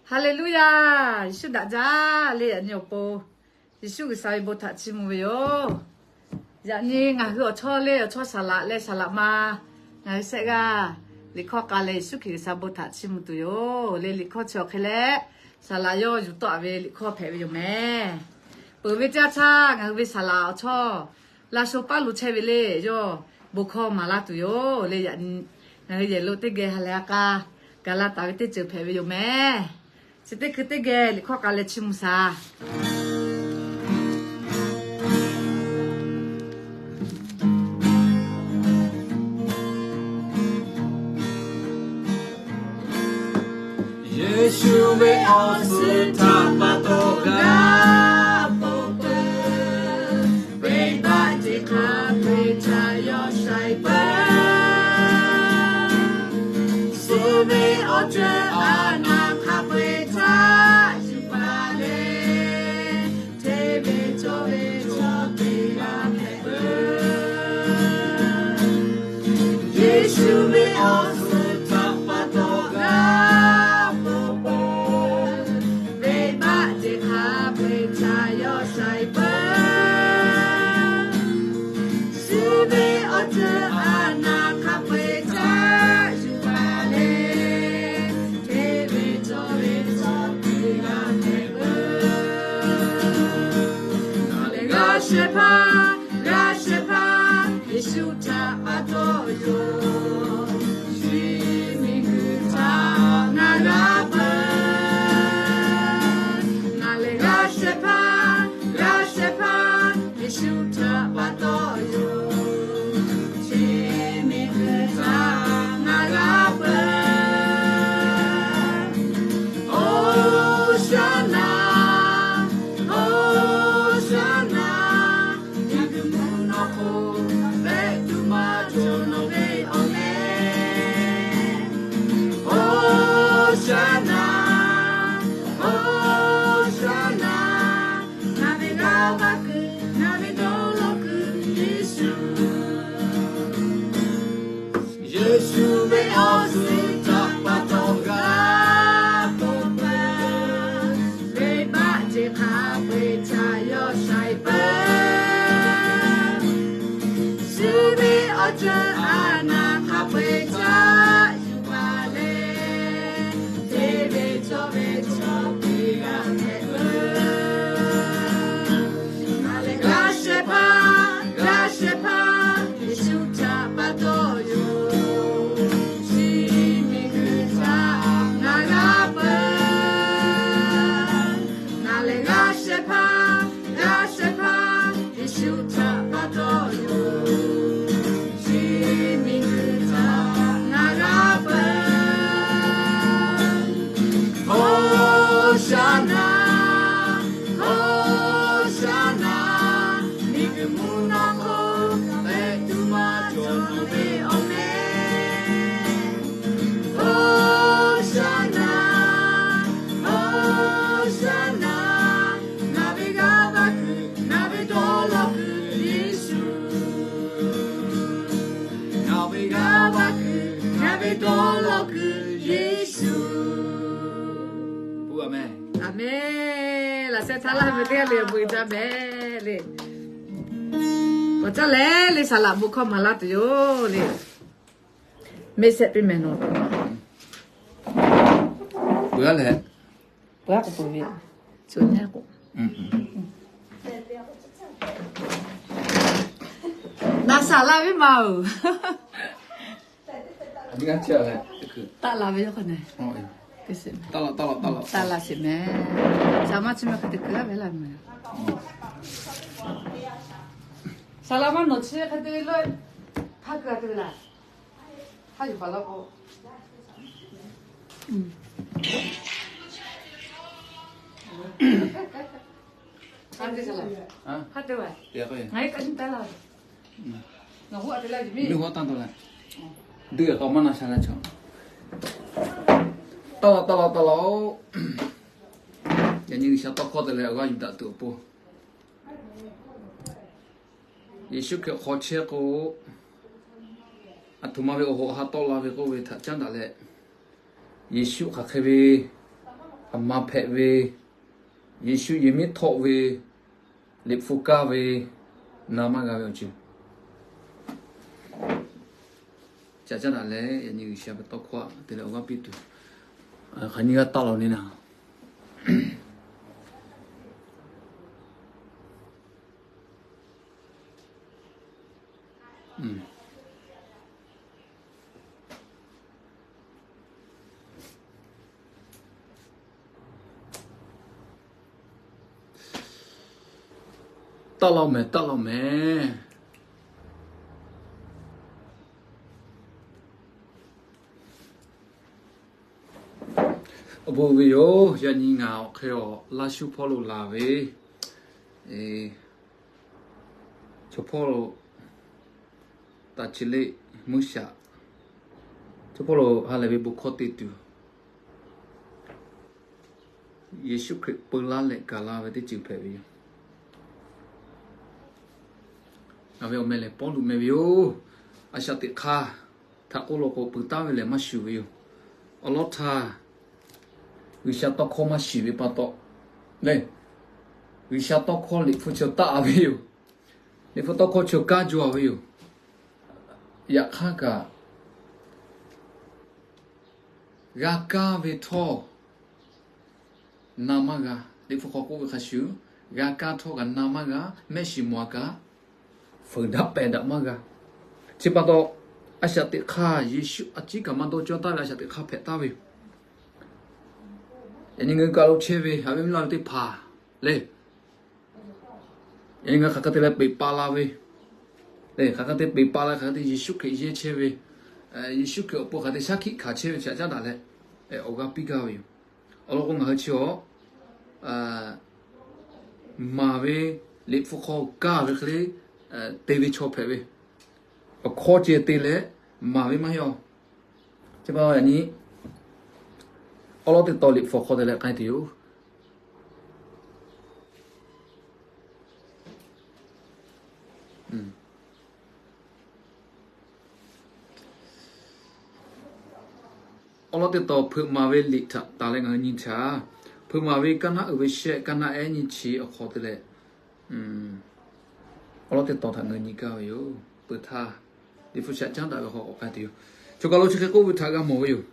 Haleˍluˇyaˇ. Yeˍsuˆ daꞈ jaˇ le. Yaꞈ nyi awˬ pon Yeˍsuˆ G'uiˬsha ve bon htaꞈ chiˇ mvuh ve yoˬ. Yaꞈ nyi ngaˬ hui awˬ chawˇ le awˬ chawˇ saˍ laꞈ leh saˍ laꞈ ma ngaˬ hui shehˆ g'aˇ liꞈ hkawˇ k'a leh Yeˍsuˆ Hkriꞈ G'uiˬsha bon htaꞈ chiˇ mvuh tuˬ yoˬ le. Liꞈ hkawˇ chi awˬ hk'e leh saˍ laꞈ yawˇ yuˬ tawˆ ve liꞈ hkawˇ hpehꞈ ve yoˬ mehˍ. Peuˬ ve caˇ caˇ ngaˬ hui ve saˍ laꞈ awˬ chawˇ laˇ sho paˉ lo chehˇ ve le, yawˇ bon hkawˇ maˍ laˇ tuˬ yoˬ le. Yaꞈ nyi ngaˬ hui yehˬ lo teˇ geh ha lehˬ ha k'a gaˬ la taˍ ve teˇ ceuˬ hpehꞈ ve yoˬ mehˍ. Chi teˇ hkui teˇ geh liꞈ hkawˇ k'a leh chiˇ mvuh shaˍ. Yeˍsuˆ ve awˬ suhˍ htaꞈ pa taw g'a k'oˆ peuˬ, venˇbaˆ teˇ hk'a peu-eˬ htaꞈ yawˇ shaiˍ peuˬ. Suh ve awˬ ceuˬ a naˍ hk'a peu-eˬ htaꞈ yuˬ baˬ leh, hteˇ ve cawˇ ve chaw teˇ g'aˇ hpehꞈ peuˬ. Yeˍsuˆ ve awˬ suhˍ htaꞈ pa taw g'a k'oˆ peuˬ, venˇbaˆ teˇ hk'a peu-eˬ htaꞈ yawˇ shaiˍ peuˬ. Suh ve awˬ ceuˬ a naˍ hk'a peu-eˬ htaꞈ yuˬ baˬ leh, hteˇ ve cawˇ ve chaw teˇ g'aˇ hpehꞈ peuˬ. Ngaˬ lehˬ g'a shehˍ hpaˇ, g'a shehˍ hpaˇ Yeˍsuˆ htaꞈ pa taw yoˬ. Chi miˬguiˬ htaꞈ ngaˬ g'a peuˬ. Ngaˬ lehˬ g'a shehˍ hpaˇ, g'a shehˍ hpaˇ Yeˍsuˆ htaꞈ pa taw yoˬ. Chi miˬguiˬ htaꞈ ngaˬ g'a peuˬ. Hoˍsaˍnaˍ, Hoˍsaˍnaˍ, miˬguiˬ mvuhˇ naw hk'oˆ pehꞈ tuˬ maˇ cawˬ nawˬ ve awˬ meh. Hoˍsaˍnaˍ, Hoˍsaˍnaˍ, ngaˬ ve g'aˇ va kuiˬ, ngaˬ ve dawˇ law kuiˬ Yeˍsuˆ. Yeˍsuˆ ve awˬ suhˍ htaꞈ pa taw g'a k'oˆ peuˬ, venˇbaˆ teˇ hk'a peu-eˬ htaꞈ yawˇ shaiˍ peuˬ. Suh ve awˬ ceuˬ a naˍ hk'a peu-eˬ htaꞈ yuˬ baˬ leh, hteˇ ve cawˇ ve chaw teˇ g'aˇ hpehꞈ peuˬ. Ngaˬ lehˬ g'a shehˍ hpaˇ, g'a shehˍ hpaˇ Yeˍsuˆ htaꞈ pa taw yoˬ. Chi miˬguiˬ htaꞈ ngaˬ g'a peuˬ. Ngaˬ lehˬ g'a shehˍ hpaˇ, g'a shehˍ hpaˇ Yeˍsuˆ htaꞈ pa taw yoˬ. Chi miˬguiˬ htaꞈ ngaˬ g'a peuˬ. Hoˍsaˍnaˍ, Hoˍsaˍnaˍ, miˬguiˬ mvuhˇ naw hk'oˆ pehꞈ tuˬ maˇ cawˬ nawˬ ve awˬ meh. Hoˍsaˍnaˍ, Hoˍsaˍnaˍ, ngaˬ ve g'aˇ va kuiˬ, ngaˬ ve dawˇ law kuiˬ Yeˍsuˆ. Ngaˬ ve g'aˇ va kuiˬ, ngaˬ ve dawˇ law kuiˬ Yeˍsuˆ. Aˍmenˍ. Laꞈ sheh htaˇ laˇ ve teˇ g'aˇ le, bon jaˇ mehˍ le. Awˬ caˇ leh le saˍ laꞈ bon hkawˇ maˍ laˇ tuˬ yoˬ le. Mehˆ shehˆ piˇ mehˍ nawˬ. Peuˬ-a leh, peuˬ-a k'o peuˬ ve, co nyaˇ k'o. Naˍ saˍ laˍ ve maˬ-oˬ. Taˆ la ve yoˬ k'o ne. Taˆ la sheˍ mehˍ. Saˍ maˇ chi mehˍ hk'e te keu-a ve laˇ ve maˬ yoˬ. Saˍ laˍ maˇ nawˬ chi hk'e te lo, hk'a keu-a te ve laˇ. Hk'a yuˬ paˍ laˇ k'o. Hk'a te ve, ngaˬ hui kaꞈ nyi taˍ laˇ. Nawˬ hui a te laˇ yuˬ miˇ. Miˇ hui taˇ taw leh, duˇ-e k'aw maˇ na sha leh chaw. Taˇ law, taˇ law, taˇ law-oˬ. Yaꞈ nyi G'uiˬsha tawˇ hkawˇ te leh awˬ g'aˇ yuˬ daꞈ tuˬ awˬ pon. Yeˍsuˆ Hkriꞈ hk'aw chehˇ k'o, aˬ htoꞈ ma ve awˬ hoꞈ ha tawˆ la ve k'oˆ ve htaꞈ caˉ daꞈ leh, Yeˍsuˆ hk'aˬ hk'e ve, aˬ ma hpehꞈ ve, Yeˍsuˆ yehˬ miˉ htawˆ ve, Liꞈ hpu kaˇ ve, na maˇ g'a ve awˬ ceuˬ ca caˉ daꞈ leh, yaꞈ nyi G'uiˬsha ve tawˇ hkawˇ te leh awˬ g'aˇ piˇ tuˬ, hk'aˬ nyiˇ g'aˇ taˆ law neˇ naˍ. Taˆ laˇ mehˍ, taˆ laˇ mehˍ. Awˬ bon ve yoˬ. Yaꞈ nyi ngaˬ awˬ hk'e awˬ laˇ shuˉ hpawˇ lo laˬ ve, chaw hpawˇ lo taˍ chi leˆ mvuhˇ shaꞈ, chaw hpawˇ lo ha lehˬ ve bon hkawˇ te tuˬ, Yeˍsuˆ Hkriꞈ peu laˇ leh gaˬ la ve teˇ ceuˬ hpehꞈ ve yoˬ. Ngaˬ ve awˬ meh lehˬ Pawˇluꞈ meh ve yoˬ. A shaꞈ teꞈ hk'aˇ htaꞈ k'oˆ law k'o, peuˬ taˉ ve lehˬ maˇ shuˍ ve yoˬ. Awˬ lawn htaˇ, G'uiˬsha tawˇ hkawˇ maˇ shiˍ ve pa taw lehˬ, G'uiˬsha tawˇ hkawˇ Liꞈ hpu chaw taˆ ve yoˬ. Liꞈ hpu tawˇ hkawˇ chaw kaˇ jaw ve yoˬ. Yaꞈ hk'aˇ kaꞈ, g'a kaˇ ve htawˇ na maˇ g'a. Liꞈ hpu hk'aw k'oˆ ve hk'a shuˍ, g'a kaˇ htawˇ kaꞈ na maˇ g'a, mehˆ shiˍ mawˬ a kaꞈ, fuiˍ daꞈ pehˬ daꞈ maˇ g'a. Chi pa taw, a shaꞈ teꞈ hk'aˇ Yeˍsuˆ a ciˉ kaꞈ maˇ dawˇ cawˇ taˍ ve a shaꞈ teꞈ hk'aˇ hpehꞈ taˍ ve yoˬ. Yaꞈ nyi ngaˬ hui kaˬ lo chehˇ ve haꞈ ve miˇ laˇ ve teˇ hpaˍ lehˬ, yaꞈ nyi ngaˬ hui hk'aˬ hk'e te leh peˬ pa la ve, hk'aˬ hk'e te peˬ pa la, hk'aˬ hk'e te Yeˍsuˆ Hkriꞈ yehˇ chehˇ ve, Yeˍsuˆ Hkriꞈ awˬ pon hk'aˬ hk'e te shaˉ hkiˆ hkanˍ chehˇ ve chi htaꞈ caˉ daꞈ leh, awˬ g'aˇ piˇ gaˇ ve yoˬ. Awˬ lawn k'o, ngaˬ hui chi awˬ maˍ ve, Liꞈ hpu hk'aw kaˇ ve hk'e le te ve chaw hpehꞈ ve, awˬ hkawˇ ceh te leh maˍ ve maˇ heˆ a. Chi pa yaꞈ nyi awˬ lawn teˇ tawn Liꞈ hpu hk'aw te leh k'ai tuˬ yoˬ. Awˬ lawn teˇ tawn hpeuꞈ maˍ ve liꞈ htaꞈ taˍ leh ngaˬ hui nyi htaˇ, hpeuꞈ maˍ ve kaˇ naˆ uiˍ ve shehˆ, kaˇ naˆ ehˉ nyiˇ chi awˬ hk'aw te leh, awˬ lawn teˇ tawn htaꞈ ngaˬ hui nyi gaˇ ve yoˬ. Peuˬ htaˇ, Liꞈ hpu shaꞈ caˉ daꞈ ve hk'aw k'awꞈ k'ai tuˬ yoˬ. Choˬ kaˬ lo chi hk'e k'oˆ ve htaꞈ g'a mawˬ ve yoˬ.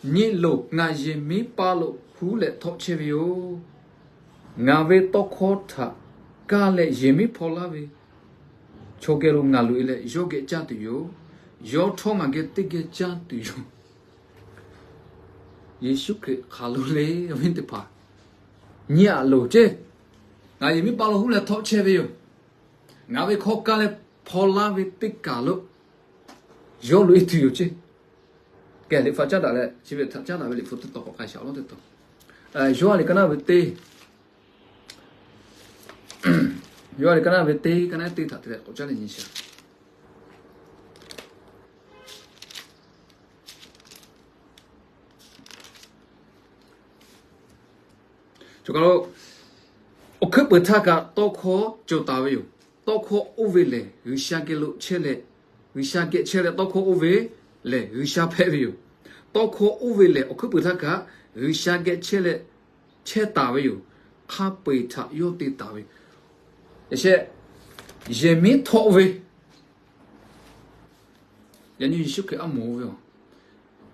Nyi loˬ, ngaˬ yehˬ miˉ paˇ lo huˉ leh htawˆ chehˇ ve yoˬ. Ngaˬ ve tawˇ hkawˇ htaꞈ kaˇ leh yehˬ miˉ hpaw laˇ ve chaw geh lo ngaˬ loꞈ e leh yawˇ geh caˇ tuˬ yoˬ. Yawˇ htawˇ ngaˬ geh teˇ geh caˇ tuˬ yoˬ. Yeˍsuˆ Hkriꞈ hk'aˬ lo le, awˬ viˉ teˇ hpaˍ, nyi aꞈ loˬ ceˇ. Ngaˬ yehˬ miˉ paˇ lo huˉ leh htawˆ chehˇ ve yoˬ. Ngaˬ ve hkawˇ kaˇ leh hpaw laˇ ve teˇ kaˬ lo yawˇ loꞈ e tuˬ yoˬ ceˇ. Kehˬ, Liꞈ hpu caˉ daꞈ leh chi ve htaꞈ caˉ daꞈ ve Liꞈ hpu teˇ tawn k'awꞈ k'ai shaˍ laˇ teˇ tawn. Yoˇhanˬ liꞈ kaˇ naˆ ve teˇ, Yoˇhanˬ liꞈ kaˇ naˆ ve teˇ, kaˇ naˆ ehˉ teˇ htaꞈ te leh k'awꞈ caˉ leh nyi shaˍ. Choˬ kaˬ lo, awˬ hkuiˉ peuˬ htaˇ kaꞈ tawˇ hkawˇ cawˬ taˍ ve yoˬ. Tawˇ hkawˇ oˇ ve lehˬ G'uiˬsha geh lo chehˇ leh, G'uiˬsha geh chehˇ leh tawˇ hkawˇ oˇ ve lehˬ G'uiˬsha hpehꞈ ve yoˬ. Tawˇ hkawˇ oˇ ve lehˬ awˬ hkuiˉ peuˬ htaˇ kaꞈ G'uiˬsha geh chehˇ leh chehˇ taˍ ve yoˬ. Hk'a peu-eˬ htaꞈ yawˇ te taˍ ve yoˬ. Yaꞈ sheh, yehˬ miˉ htawˆ ve, yaꞈ nyi Yeˍsuˆ Hkriꞈ aˉ moˍ ve yoˬ.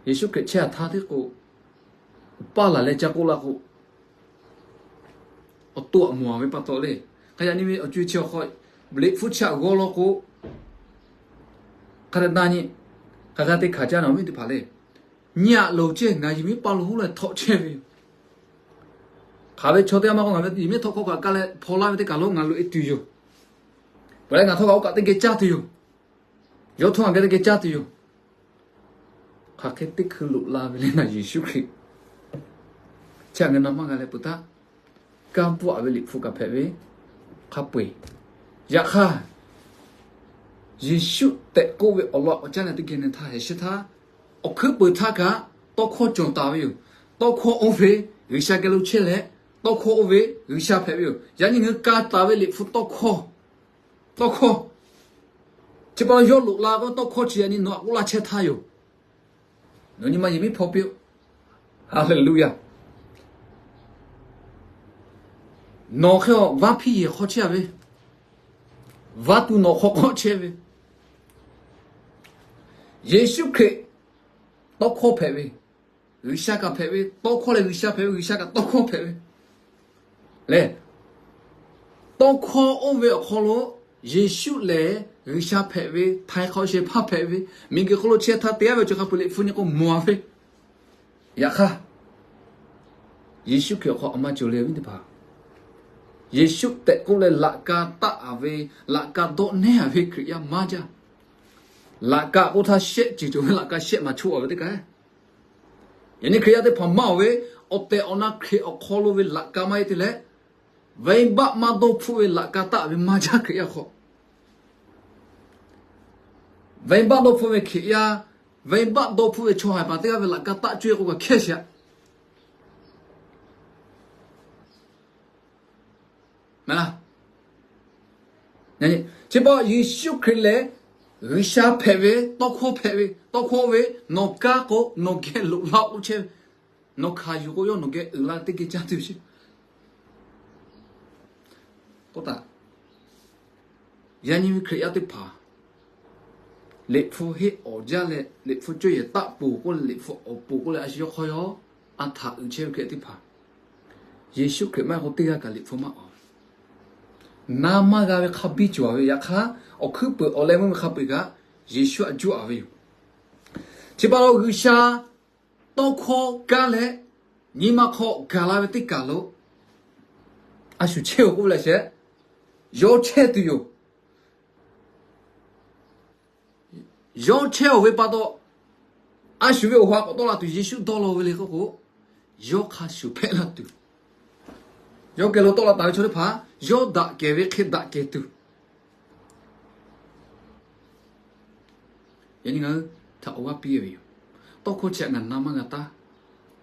Yeˍsuˆ Hkriꞈ chehˇ a htaˇ teˇ k'o, paˇ laˬ leh ca k'oˆ la k'o, awˬ to aꞈ mawˬ a ve pa taw le. Hk'a yaꞈ nyi ve awˬ co-e chi awˬ hk'aw, Liꞈ hpu chaꞈ g'aw law k'o, hk'a dehꞈ na nyi, hk'aˬ hk'e te hkanˍ caˇ na ve teˇ hpaˍ le. Nyi aꞈ loˬ ceˇ, ngaˬ yehˬ miˉ paˇ lo huˉ leh htawˆ chehˇ ve yoˬ. Hk'aˬ ve chaw teˇ g'aˇ maˇ k'oˆ, ngaˬ ve yehˬ miˉ htawˆ hkawˇ kaꞈ kaˇ leh hpaw laˇ ve teˇ kaˬ lo ngaˬ loꞈ e tuˬ yoˬ. Peuˬ leh ngaˬ htawˇ kaꞈ oˇ kaꞈ teˇ geh caˇ tuˬ yoˬ. Yawˇ htawˇ ngaˬ geh teˇ geh caˇ tuˬ yoˬ. Hk'aˬ hk'e teˇ hkui loꞈ la ve le, ngaˬ Yeˍsuˆ Hkriꞈ chi htaꞈ ngaˬ na maˇ g'a leh peuˬ htaˇ, kanˇ paˆ ve Liꞈ hpu kaꞈ hpehꞈ ve, hk'a peu-eˬ. Yaꞈ hk'aˇ, Yeˍsuˆ tehꞈ k'oˆ ve awˬ lawn k'awꞈ caˉ leh teˇ geh nyi htaˇ, hehꞈ shiˉ htaˇ, awˬ hkuiˉ peuˬ htaˇ kaꞈ tawˇ hkawˇ cawˬ taˍ ve yoˬ. Tawˇ hkawˇ oˇ ve G'uiˬsha geh lo chehˇ leh, tawˇ hkawˇ oˇ ve G'uiˬsha hpehꞈ ve yoˬ. Yaꞈ nyi ngaˬ hui ka taˍ ve Liꞈ hpu tawˇ hkawˇ, tawˇ hkawˇ Chi pa taw yawˇ loꞈ la k'o tawˇ hkawˇ chi yaꞈ nyi nawˬ htaꞈ k'oˆ laˇ chehˇ htaˇ yoˬ. Nawˬ nyi ma yehˬ miˉ hpaw piˇ-oˆ. Haˍleˍluˆyaˍ. Nawˬ hk'e vaˇ hpiˇ yehˬ hk'aw chehˇ a ve, vaˇ tuˬ nawˬ hk'aw k'awꞈ chehˇ ve, Yeˍsuˆ Hkriꞈ tawˇ hkawˇ hpehꞈ ve, G'uiˬsha kaꞈ hpehꞈ ve, tawˇ hkawˇ leh G'uiˬsha hpehꞈ ve, G'uiˬsha kaꞈ tawˇ hkawˇ hpehꞈ ve le. Tawˇ hkawˇ oˇ ve awˬ hk'aw lo Yeˍsuˆ lehˬ G'uiˬsha hpehꞈ ve, htaiˍ hk'awꞈ shehˍ hpaˇ hpehꞈ ve, miˬguiˬ hk'oˆ lo chehˇ htaˇ te aˉ ve awˬ ceuˬ hk'a peuˬ liꞈ hpu nyi k'o mawˬ a ve. Yaꞈ hk'aˇ, Yeˍsuˆ Hkriꞈ awˬ hk'aw a ma cawˬ le ve teˇ hpaˍ, Yeˍsuˆ tehꞈ k'oˆ leh laꞈ ka taˆ a ve, laꞈ ka dawˆ nehˉ a ve Hkriꞈ yaˇ maˇ jaˇ. Laꞈ ka k'oˆ htaˇ shehˆ ceuˬ cawˬ ve, laꞈ ka shehˆ maˍ choˆ a ve teˇ kaꞈ. Yaꞈ nyi Hkriꞈ yaˇ teˇ hpaˍ maˇ oˬ ve, awˬ tehˬ awˬ na Hkriꞈ awˬ hk'aw lo ve laꞈ ka maˇ heˆ te leh, venˇbaˆ maˇ dawˇ hpfuhˆ ve laꞈ ka taˆ ve maˇ jaˇ Hkriꞈ yaˇ hk'aw. Venˇbaˆ dawˇ hpfuhˆ ve Hkriꞈ yaˇ, venˇbaˆ dawˇ hpfuhˆ ve chaw haiˬ paˍ teˇ g'aˇ ve laꞈ ka taˆ cawˇ e k'o kaꞈ hkehˇ sheˍ a. Chi pa Yeˍsuˆ Hkriꞈ lehˬ G'uiˬsha hpehꞈ ve, tawˇ hkawˇ hpehꞈ ve, tawˇ hkawˇ ve, nawˬ kaˇ k'o nawˬ geh loꞈ la k'oˆ chehˇ ve, nawˬ hkanˍ yuˬ k'o yawˇ nawˬ geh uiˍ la teˇ geh caˇ tuˬ sheˍ. K'oˆ taˍ, yaꞈ nyi ve Hkriꞈ yaˇ teˇ hpaˍ Liꞈ hpu henˇ awˍ jaˇ leh Liꞈ hpu cawˇ yehˬ taˆ poˬ k'oˆ leh Liꞈ hpu awˬ poˬ k'oˆ leh a shu yawˇ hk'aw yawˇ a htaꞈ uiˍ chehˇ ve Hkriꞈ yaˇ teˇ hpaˍ, Yeˍsuˆ Hkriꞈ maˇ heˆ k'o teˇ g'aˇ kaꞈ Liꞈ hpu maˇ awˍ. Na maˇ g'a ve hk'a biˇ cawˬ ve, yaꞈ hk'aˇ awˬ hkuiˉ peuˬ awˬ leh meuˇ ve hk'a peu-eˬ kaꞈ Yeˍsuˆ htaꞈ juˇ a ve yoˬ. Chi pa taw G'uiˬsha tawˇ hkawˇ kaˇ leh nyi ma hk'aw gaˬ la ve teˇ kaˬ lo a shu chehˇ-oˬ k'oˆ leh sheˍ, yawˇ chehˇ tuˬ yoˬ. Yawˇ chehˇ-oˬ ve pa taw, a shu ve awˬ ha k'awꞈ tawˆ la tuˬ Yeˍsuˆ dawˇ law ve le k'oˆ k'o, yawˇ hk'a shuˍ hpehꞈ la tuˬ, yawˇ geh lo tawˆ la taˍ ve chaw teˇ hpaˍ yawˇ daꞈ kehˬ ve hk'e daꞈ kehˬ tuˬ, yaꞈ nyi ngaˬ hui htaꞈ awˬ g'aˇ piˇ ve yoˬ. Tawˇ hkawˇ chi htaꞈ ngaˬ na maˇ g'a taˇ.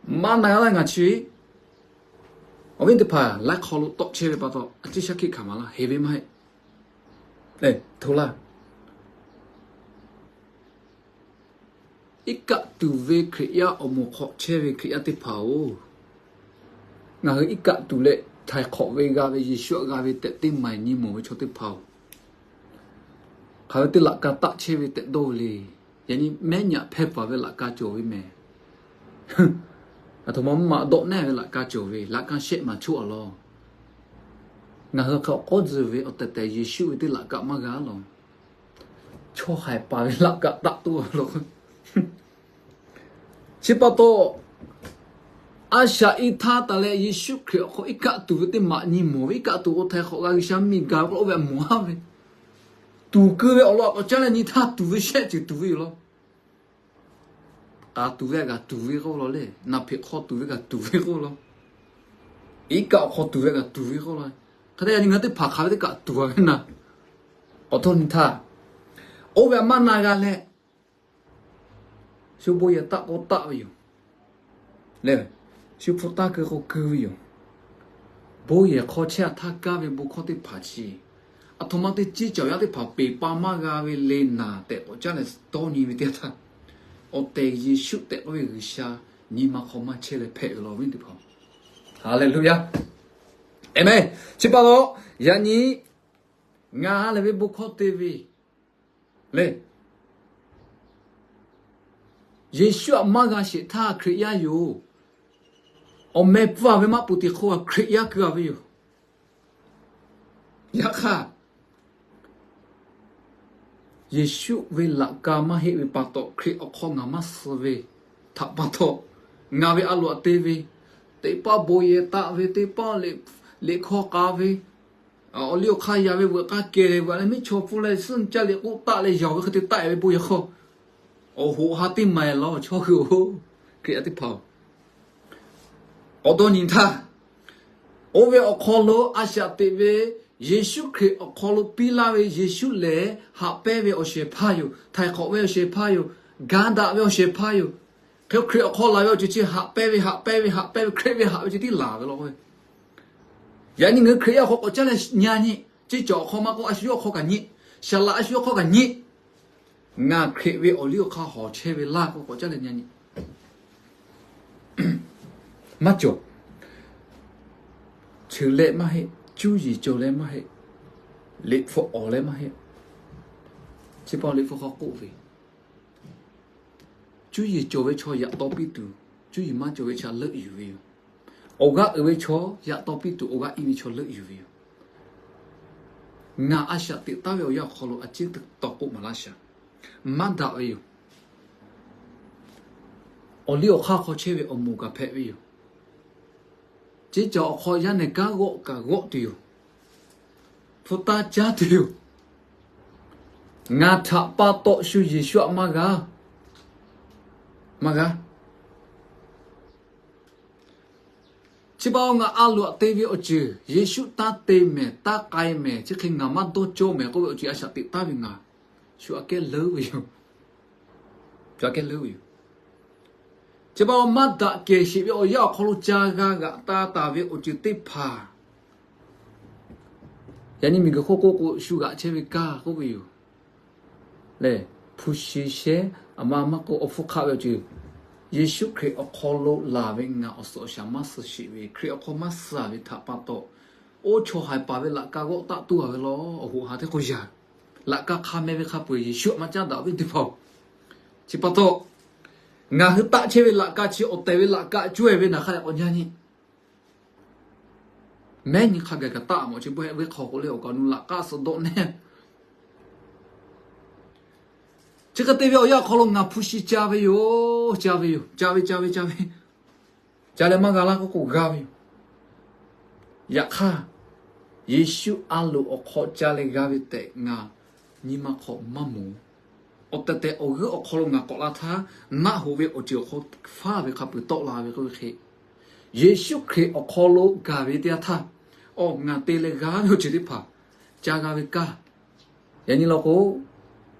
Maˇ na g'a laˇ ngaˬ chi awˬ viˉ teˇ hpaˍ laiˉ hk'aw lo tawˆ chehˇ ve pa taw, a ciˉ shaˉ hkiˆ hkanˍ maˍ laˇ, heˍ ve maˇ heˆ. Hto laˇ. Iˉ kaˆ tuˬ ve Hkriꞈ yaˇ awˬ moˍ hk'awꞈ chehˇ ve Hkriꞈ yaˇ teˇ hpaˍ-oˬ, ngaˬ hui iˉ kaˆ tuˬ leh htaiˍ hk'awꞈ ve g'a ve Yeˍsuˆ htaꞈ g'a ve tehꞈ teˇ maˬ nyi mawˬ ve chaw teˇ hpaˍ-oˬ, hk'aˬ ve teˇ laꞈ ka taˆ chehˇ ve tehꞈ dawˇ ve le. Yaꞈ nyi mehˉ nyaꞈ hpehˇ paˍ ve laꞈ ka cawˬ ve mehˍ. Aˬ htoꞈ ma mvuhˇ ma dawˆ nehˉ ve laꞈ ka cawˬ ve, laꞈ ka shehˆ maˍ choˆ a law. Ngaˬ hui hk'e awˬ k'awˉ tzuhˬ ve awˬ tehˬ tehˬ Yeˍsuˆ ve teˇ laꞈ ka maˇ g'a law. Chaw haiˬ paˍ ve laꞈ ka taˆ toˆ a law. Chi pa taw, a shaꞈ i htaˇ taˍ leh Yeˍsuˆ Hkriꞈ awˬ hk'aw iˉ kaˆ tuˬ ve teˇ maˬ nyi mawˬ ve, iˉ kaˆ tuˬ k'o htaiˍ hk'awꞈ g'a G'uiˬsha miˬ gaˬ ve k'o oˇ ve a mawˬ haˉ ve, tuˍ keu ve awˬ lawn a k'awꞈ caˉ leh nyi htaˇ tuˍ ve shehˆ ceuˬ tuˍ ve yoˬ law. K'a tuˬ ve a g'a tuˬ ve k'oˆ law le, naˬ hpeꞈ hk'aw tuˬ ve g'a tuˬ ve k'oˆ law, iˉ kaˆ awˬ hk'aw tuˬ ve g'a tuˬ ve k'oˆ law. Hk'e te yaꞈ nyi ngaˬ teˇ hpaˍ hk'aˬ ve teˇ kaꞈ tuˬ a ve na, awˬ htawˇ nyi htaˇ, oˇ ve a maˇ na g'a leh, shu bon yehˬ taˆ k'o taˆ ve yoˬ. Lehˬ, shu hpu taˇ keu k'o keu ve yoˬ. Bon yehˬ hk'aw chehˇ a htaˇ kaˇ ve bon hkawˇ teˇ hpaˍ chi, aˬ htoꞈ ma te ciˇ cawˬ yaˇ teˇ hpaˍ peˬ pa maˇ g'a ve le naˍ tehꞈ k'awꞈ caˉ leh tawˇ nyi ve teˇ htaˇ, awˬ tehˬ Yeˍsuˆ tehꞈ k'oˆ ve G'uiˬsha nyi ma hk'aw maˇ chehˇ leh hpehꞈ ve law ve teˇ hpaˍ. Haˍleˍluˆyaˇ. Aˍmenˍ. Chi pa taw, yaꞈ nyi ngaˬ lehˬ ve bon hkawˇ te ve le. Yeˍsuˆ htaꞈ maˇ g'a sheˍ htaˇ Hkriꞈ yaˇ yoˬ. Awˬ meh pfuhˇ ve maˇ peuˬ teꞈ hk'oˆ a Hkriꞈ yaˇ keu a ve yoˬ. Yaꞈ hk'aˇ, Yeˍsuˆ ve laꞈ ka maˇ heˆ ve pa taw Hkriꞈ awˬ hk'aw ngaˬ maˇ suh ve htaꞈ pa taw, ngaˬ ve a loꞈ a te ve, teˇ pawˆ bon yehˬ taˆ ve, teˇ pawˆ liꞈ hkawˇ k'a ve, awˬ liˇ awˬ hk'aˇ yaꞈ ve veuꞈ k'aˇ kehˬ leh veuꞈ leh miˉ chaw pfuhˇ leh suhˉ caˇ liꞈ k'oˆ taˆ leh yaꞈ ve hk'e te taˆ ve bon yehˬ hk'aw, awˬ hoꞈ ha teˇ maˬ law chaw hui-oˬ, Hkriꞈ yaˇ teˇ hpaˍ-oˬ. Awˬ dawˇ nyi htaˇ, oˇ ve awˬ hk'aw lo a shaꞈ teꞈ ve Yeˍsuˆ Hkriꞈ awˬ hk'aw lo piˇ laˇ ve Yeˍsuˆ lehˬ, haꞈ pehnˇ ve awˬ shehˍ hpaˇ yoˬ. Htaiˍ hk'awꞈ ve awˬ shehˍ hpaˇ yoˬ. Ga daꞈ ve awˬ shehˍ hpaˇ yoˬ. Hk'e Hkriꞈ awˬ hk'aw laˬ ve awˬ ceuˬ chi haꞈ pehnˇ ve, haꞈ pehnˇ ve, haꞈ pehnˇ ve, Hkriꞈ ve haꞈ ve ceuˬ tiˉ laˬ ve law k'o, yaꞈ nyi ngaˬ hui Hkriꞈ yaˇ awˬ hk'aw k'awꞈ caˉ leh nyi nyi, ceˇ cawˬ awˬ hk'aw maˇ k'oˆ, a shu yawˇ awˬ hk'aw kaꞈ nyi, saˍ laꞈ a shu yawˇ hk'aw kaꞈ nyi. Ngaˬ Hkriꞈ ve awˬ liˇ awˬ hk'aˇ hawˬ chehˇ ve laˇ k'oˆ k'awꞈ caˉ leh nyi nyi. Maˇ cawˬ. Cheuˬ leh maˇ heˆ, cuˇ yiˍ cawˬ leh maˇ heˆ, liꞈ hpu awˬ leh maˇ heˆ. Chi pa Liꞈ hpu hk'aw k'oˆ ve, cuˇ yiˍ cawˬ ve chaw yaꞈ taw piˇ tuˬ, cuˇ yiˍ maˇ cawˬ ve chaw leuˆ yuˬ ve yoˬ. Awˬ g'aˇ uiˍ ve chaw yaꞈ taw piˇ tuˬ, awˬ g'aˇ iˉ ve chaw leuˆ yuˬ ve yoˬ. Ngaˬ a shaꞈ teꞈ taˉ ve awˬ yanˇ awˬ hk'aw lo a ciˉ tawˍ k'oˆ maˍ laˇ shaˍ. Maˇ daꞈ ve yoˬ. Awˬ liˇ awˬ hk'aˇ hk'aw chehˇ ve awˬ moˍ kaꞈ hpehꞈ ve yoˬ. Ceˇ caˬ awˬ hk'aw yaˇ nehˬ kanˉ g'awˆ kaꞈ g'awˆ tuˬ yoˬ. Hpu taˇ caˉ tuˬ yoˬ. Ngaˬ htaꞈ pa taw shu Yeˍsuˆ aꞈ maˇ g'a, maˇ g'a. Chi pa ngaˬ a loꞈ te ve awˬ ceuˬ, Yeˍsuˆ taˇ te mehˍ, taˇ k'ai mehˍ, chi hk'e ngaˬ maˇ dawˇ cawˇ mehˍ k'oˆ ve awˬ ceuˬ a shaꞈ teꞈ taˉ ve ngaˬ shu aꞈ kehˉ leuˉ ve yoˬ. Shu aꞈ kehˉ leuˉ ve yoˬ. Chi pa maˇ daꞈ kehˬ sheˍ ve awˬ yanˇ awˬ hk'aw lo ca g'a g'aꞈ ta taˍ ve awˬ ceuˬ teˇ hpaˍ, yaꞈ nyi miˬguiˬ hk'oˆ k'oˆ k'o shu g'aꞈ chehˇ ve kaˇ k'oˆ ve yoˬ. Lehˬ, hpu shi shehˉ aˬ ma maˇ k'oˆ, awˬ hpfuhˇ hk'aˆ ve awˬ ceuˬ, Yeˍsuˆ Hkriꞈ awˬ hk'aw lo laˬ ve ngaˬ awˬ suhˍ awˬ shaˍ maˇ suh sheˍ ve, Hkriꞈ awˬ hk'aw maˇ suh ve htaꞈ pa taw, oˇ chaw haiˬ paˍ ve laꞈ ka g'awˆ taˆ tuˬ a ve law, awˬ hoꞈ ha teˇ hk'oˆ yaˇ. Laꞈ ka hk'a meh ve hk'a peu-eˬ Yeˍsuˆ aꞈ maˇ caˉ daꞈ ve teˇ hpaˍ-oˬ. Chi pa taw, ngaˬ hui taˆ chehˇ ve laꞈ ka chi awˬ tehˬ ve laꞈ ka cawehˬ ve naˬ hk'a leh k'awꞈ nyi nyi. Mehˉ nyi hk'a gaˬ kaꞈ taˆ mawˬ chi bawehˆ ve hk'aw k'o leh awˬ kaꞈ nu laꞈ ka suh dawˆ nehˇ. Chi hk'e te ve awˬ yanˇ awˬ hk'aw lo ngaˬ hpu shi ca ve yoˬ, ca ve yoˬ, ca ve ca ve ca ve, ca leh maˇ g'a laˇ k'oˆ k'o g'a ve yoˬ. Yaꞈ hk'aˇ, Yeˍsuˆ a loꞈ awˬ hk'aw ca leh g'a ve tehꞈ ngaˬ nyi ma hk'aw maˇ mawˬ. Awˬ tehˬ tehˬ awˬ g'euˆ awˬ hk'aw lo ngaˬ k'awꞈ la htaˇ, naˆ hoꞈ ve awˬ ceuˬ awˬ hk'aw faˇ ve hk'a peu-eˬ tawˆ la ve k'oˆ ve hk'e, Yeˍsuˆ Hkriꞈ awˬ hk'aw lo gaˬ ve teˇ yanˇ htaˇ, awˬ ngaˬ te leh g'a ve awˬ ceuˬ teˇ hpaˍ ca g'a ve kaˇ. Yaꞈ nyi law k'o,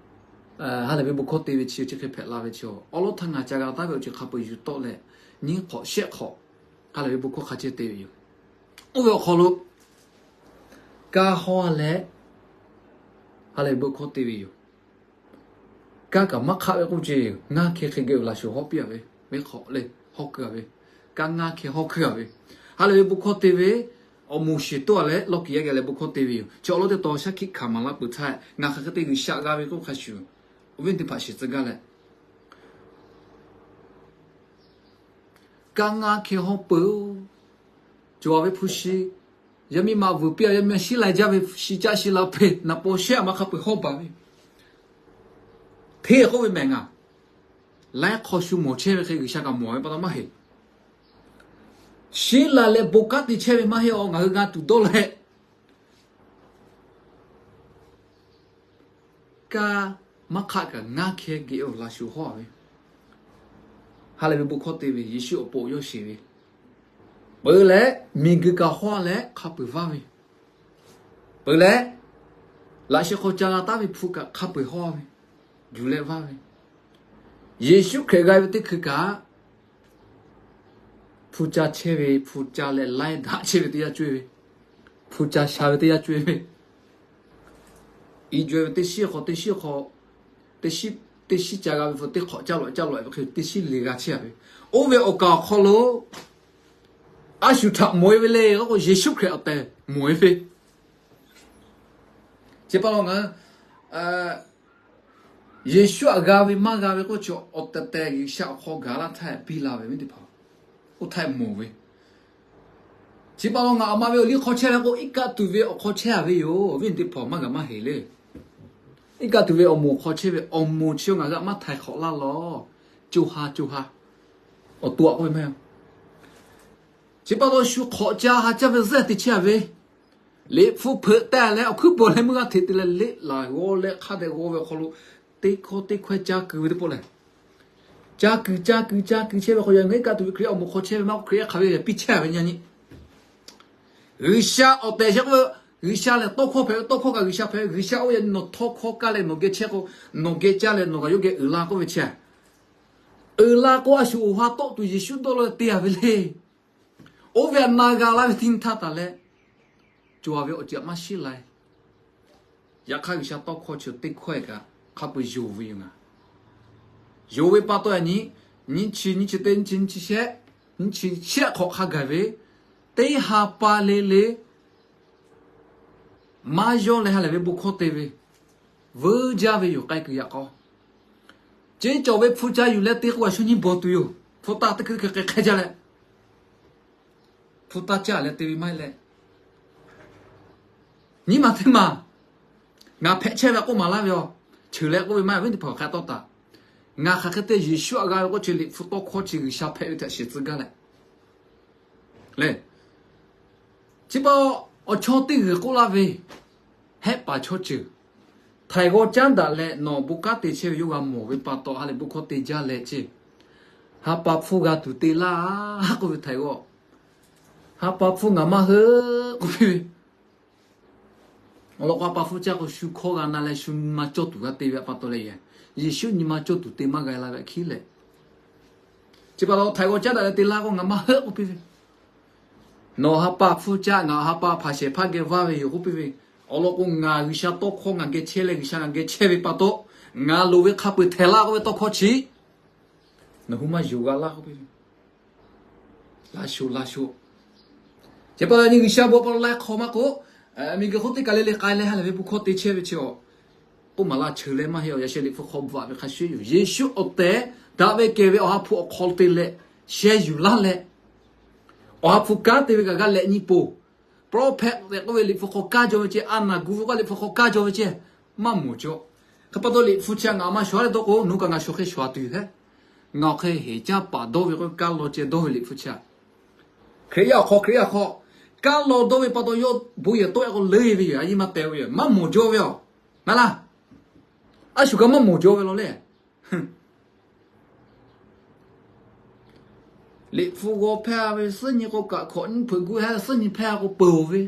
ha lehˬ ve bon hkawˇ te ve chi chi hk'e hpehꞈ la ve chi, awˉ lawˉ htaˇ ngaˬ ca g'a taˉ ve awˬ ceuˬ hk'a peu-eˬ yuˬ tawˆ leh, nyiˉ hk'awꞈ shehˆ hk'awꞈ, ha lehˬ ve bon hkawˇ hk'a ceh te ve yoˬ. Oˇ ve awˬ hk'aw lo, kaˇ hawˇ leh, ha lehˬ ve bon hkawˇ te ve yoˬ. Kaˇ kaꞈ maˇ hk'aˆ ve k'oˆ ce, ngaˇ hkeh hk'e geh uiˍ laˬ shuˍ hawˉ piˇ a ve, venˇ hk'awꞈ leh hawˉ keu a ve, kaˇ ngaˇ hkeh hawˉ hkeu a ve, ha lehˬ ve bon hkawˇ te ve, awˬ moˍ shiˍ toˇ a leh lawˇ kiˍ yaˇ geh leh bon hkawˇ te ve yoˬ. Chi awˬ lawn teˇ taw shaˉ hkiˆ hkanˍ maˍ laˇ peuˬ htaˇ, ngaˬ hk'aˬ hk'e te G'uiˬsha g'a ve k'oˆ hk'a shuˍ, awˬ viˉ teˇ hpaˍ shiˍ tcuh gaˇ leh, kaˇ ngaˇ hkeh hawˉ peuˬ-oˬ. Cawˬ a ve hpu shi, yaˇ miˇ ma vuiˬ piˇ a, yaˇ miˇ ma shiˉ lai jaˇ ve shi caˆ shi la peˬ naˍ paw shehˆ a ma hk'a peu-eˬ hawˉ baˬ ve hteˇ k'oˆ ve mehˬ ngaˬ laiˉ hk'aw shu mawˬ chehˇ ve hk'e G'uiˬsha kaꞈ mawˬ ve pa taw maˇ heˆ. Shiˉ lai leh bon kanˉ te chehˇ ve maˇ heˆ, a ngaˬ hui g'a tuˬ dawˇ leh, kaˇ maˇ hk'aˆ kaꞈ ngaˇ hkeh geh uiˍ laˬ shuˍ hawˉ a ve, ha lehˬ ve bon hkawˇ te ve Yeˍsuˆ awˬ pon yawˇ sheˍ ve, peuˬ leh miˬguiˬ kaꞈ hawˉ leh hk'a peu-eˬ vaˇ ve, peuˬ leh laꞈ sheh hk'aw ca g'a taˉ ve hpu kaꞈ hk'a peu-eˬ hawˉ ve, juˬ leh vaˇ ve, Yeˍsuˆ Hkriꞈ g'a ve teˇ hkui kaꞈ, hpu ca chehˇ ve, hpu ca leh laiˉ daꞈ chehˇ ve teˇ yanˇ cawehˬ ve, hpu ca sha ve teˇ yanˇ cawehˬ ve, i jawehˬ ve teˇ shiˉ hk'aw teˇ shiˉ hk'aw, teˇ shiˉ, teˇ shiˉ ca g'a ve hpu teˇ hk'awꞈ caˇ lawꞈ caˇ lawꞈ ve hk'e teˇ shiˉ le g'a chehˇ a ve, oˇ ve awˬ kaˍ awˬ hk'aw lo a shu htaꞈ mawˬ e ve le k'oˆ k'o, Yeˍsuˆ Hkriꞈ awˬ tehˬ mawˬ e ve. Chi pa taw ngaˬ Yeˍsuˆ aꞈ g'a ve maˇ g'a ve k'oˆ chi awˬ tehˬ tehˬ G'uiˬsha awˬ hk'aw gaˬ laˇ htaˇ piˇ la ve viˉ teˇ hpaˍ, oˇ htaˇ mawˬ ve. Chi pa taw ngaˬ aˬ ma ve awˬ liˇ hk'aw chehˇ leh k'o, iˉ kaˆ tuˬ ve awˬ hk'aw chehˇ a ve yoˬ. Awˬ viˉ teˇ hpaˍ maˇ g'a maˇ heˍ le. Iˉ kaˆ tuˬ ve awˬ moˍ hk'aw chehˇ ve, awˬ moˍ chi ngaˬ hui maˇ htaiˍ hk'awꞈ laˇ law. Co ha co ha, awˬ to aꞈ k'oˆ ve maˇ heˆ. Chi pa taw shu hk'awꞈ ca ha caˇ ve zeˇ te chehˇ a ve, liꞈ hpu hpeuꞈ teh leh awˬ hkuiˉ pawˍ leh meuˇ g'aˇ hteꞈ te leh leˆ laˬ g'aw leh hk'a dehꞈ g'aw ve awˬ hk'aw lo, teˇ hkawˇ teˇ hkawehˇ ca kuiˬ ve teˇ pawˆ lehˬ, ca kuiˬ ca kuiˬ ca kuiˬ chehˇ ve hk'aw, yaꞈ ngaˬ iˉ kaˆ tuˬ ve Hkriꞈ awˬ moˍ hk'aw chehˇ ve maˇ k'oˆ, Hkriꞈ yaˇ hk'aˬ ve yaꞈ piˇ chehˇ a ve nyi nyi. G'uiˬsha awˬ tehˬ shehˍ k'oˆ ve, G'uiˬsha lehˬ tawˇ hkawˇ hpehꞈ ve, tawˇ hkawˇ kaꞈ G'uiˬsha hpehꞈ ve, G'uiˬsha oˇ yaꞈ nyi nawˬ htawˇ hkawˇ kaˇ leh nawˬ geh chehˇ k'o, nawˬ geh caˇ leh nawˬ kaꞈ yawˇ geh uiˍ la k'oˆ ve chi a. Uiˍ la k'o a shu awˬ ha tawˆ tuˬ Yeˍsuˆ dawˇ la te a ve le. Oˇ ve aꞈ na g'a laˇ ve teˇ nyi htaˇ taˍ leh, cawˬ a ve awˬ ceuˬ aꞈ maˇ shiˉ lai. Yaꞈ hk'aˇ G'uiˬsha tawˇ hkawˇ chi teˇ hkawehˇ kaꞈ, hk'a peu-eˬ yonˍ ve yoˬ ngaˬ. Yonˍ ve pa taw yaꞈ nyi, nyiˇ chi nyiˇ chi teˇ, nyiˇ chi nyiˇ chi shehˆ, nyiˇ chi shehˆ hk'awꞈ hk'a gaˬ ve, teˇ ha pa le le maˇ yawˇ leh ha lehˬ ve bon hkawˇ te ve, veuˇ jaˇ ve yoˬ. K'ai kuiˬ yaꞈ k'aw, ceˇ cawˬ ve hpu ca yuˬ leh te k'o, a shu nyi bawˬ tuˬ yoˬ. Hpu taˇ teˇ hkui hk'e hk'e hk'e jaˇ leh, hpu taˇ caˇ leh te ve maˇ heˆ leh, nyiˇ maˬ teˇ maˬ ngaˬ hpehꞈ chehˇ ve k'oˆ maˍ laˇ ve yoˬ. Cheuˬ leh k'oˆ ve maˇ heˆ, awˬ viˉ teˇ hpaˍ hk'a tawˇ taˍ. Ngaˬ hk'aˬ hk'e te Yeˍsuˆ htaꞈ g'a ve k'oˆ chi, Liꞈ hpu tawˇ hkawˇ chi G'uiˬsha hpehꞈ ve htaꞈ shiˍ tcuh gaˇ leh le. Chi pa awˬ chaw teˇ g'uiˬ k'oˆ laˇ ve, Hehˆ paˍ chaw ceuˬ, htaiˍ g'aw caˉ daꞈ leh nawˬ bon kanˉ te chehˇ ve yawˇ g'a mawˬ ve pa taw, ha lehˬ bon hkawˇ te jaˇ leh ceˇ, ha pa hpfuhˇ g'a tuˬ te laˇ k'oˆ ve htaiˍ g'aw. Ha pa hpfuhˇ ngaˬ maˇ heuˆ k'oˆ piˇ ve. Awˬ lawn k'o, ha pa hpfuhˇ caˇ k'o, shu hkawˇ g'a na leh shu nyi ma cawˇ tuˬ g'a te ve pa taw leh, Yeˍsuˆ nyi ma cawˇ tuˬ te maˇ g'a la ve hk'e leh, chi pa taw htaiˍ g'aw caˉ daꞈ leh te laˇ k'o, ngaˬ maˇ heuˆ k'oˆ piˇ ve. Nawˬ ha pa hpfuhˇ caˇ, ngaˬ ha pa hpaˍ shehˍ hpaˇ geh vaˇ ve yoˬ k'oˆ piˇ ve. Awˬ lawn k'o, ngaˬ G'uiˬsha tawˇ hkawˇ ngaˬ geh chehˇ leh G'uiˬsha ngaˬ geh chehˇ ve pa taw, ngaˬ loˍ ve hk'a peu-eˬ htehꞈ laˇ k'oˆ ve tawˇ hkawˇ chi nawˬ hui maˇ yonˍ g'a laˇ k'oˆ piˇ ve. Laˇ sho, laˇ sho. Chi pa taw yaꞈ nyi G'uiˬsha bon pa taw laiˉ hk'aw maˇ k'oˆ, miˬguiˬ hk'oˆ teˇ kaˬ le le k'ai leh ha lehˬ ve bon hkawˇ te chehˇ ve chi awˬ, k'oˆ maˍ laˇ, cheuˬ leh maˇ heˆ awˬ. Yaꞈ sheh Liꞈ hpu hk'aw bvuhꞈ ve hk'a shuˍ yoˬ. Yeˍsuˆ awˬ tehˬ daꞈ ve kehˬ ve Awˬ ha hpu awˬ hk'aw lo te leh sheh yuˬ laˇ leh, Awˬ ha hpu kanˉ te ve kaꞈ g'a lehꞈ nyi poˬ. Prophet tehꞈ k'oˆ ve Liꞈ hpu hk'aw kaˇ jaw ve ceh, a naˬ gu ve k'o Liꞈ hpu hk'aw kaˇ jaw ve ceh, maˇ mawˬ jaw. Hk'e pa taw Liꞈ hpu chi ngaˬ maˇ shawˍ leh dawˇ k'o, nawˬ hui kaꞈ ngaˬ shawˍ hk'e shawˍ tuˬ yoˬ hehˉ. Ngaˬ awˬ hk'e heˍ caˇ paˍ dawˇ ve k'o, kaˇ law ceh dawˇ ve Liꞈ hpu chi, Hkriꞈ yaˇ awˬ hk'aw, Hkriꞈ yaˇ awˬ hk'aw kaˇ law dawˇ ve pa taw, yawˇ bon yehˬ tawˆ e k'o leuˉ ve yoˬ. A yiˇ maˇ teh ve yoˬ. Maˇ mawˬ jaw ve yoˬ. Maˇ laˇ. A shu kaꞈ maˇ mawˬ jaw ve law le. Liꞈ hpu g'aw hpehˇ ve suhˉ nyi k'o, kaꞈ hkawꞈ nyiˇ hpeuꞈ gu hehˉ suhˉ nyi hpehˇ k'o peuˬ-oˬ ve.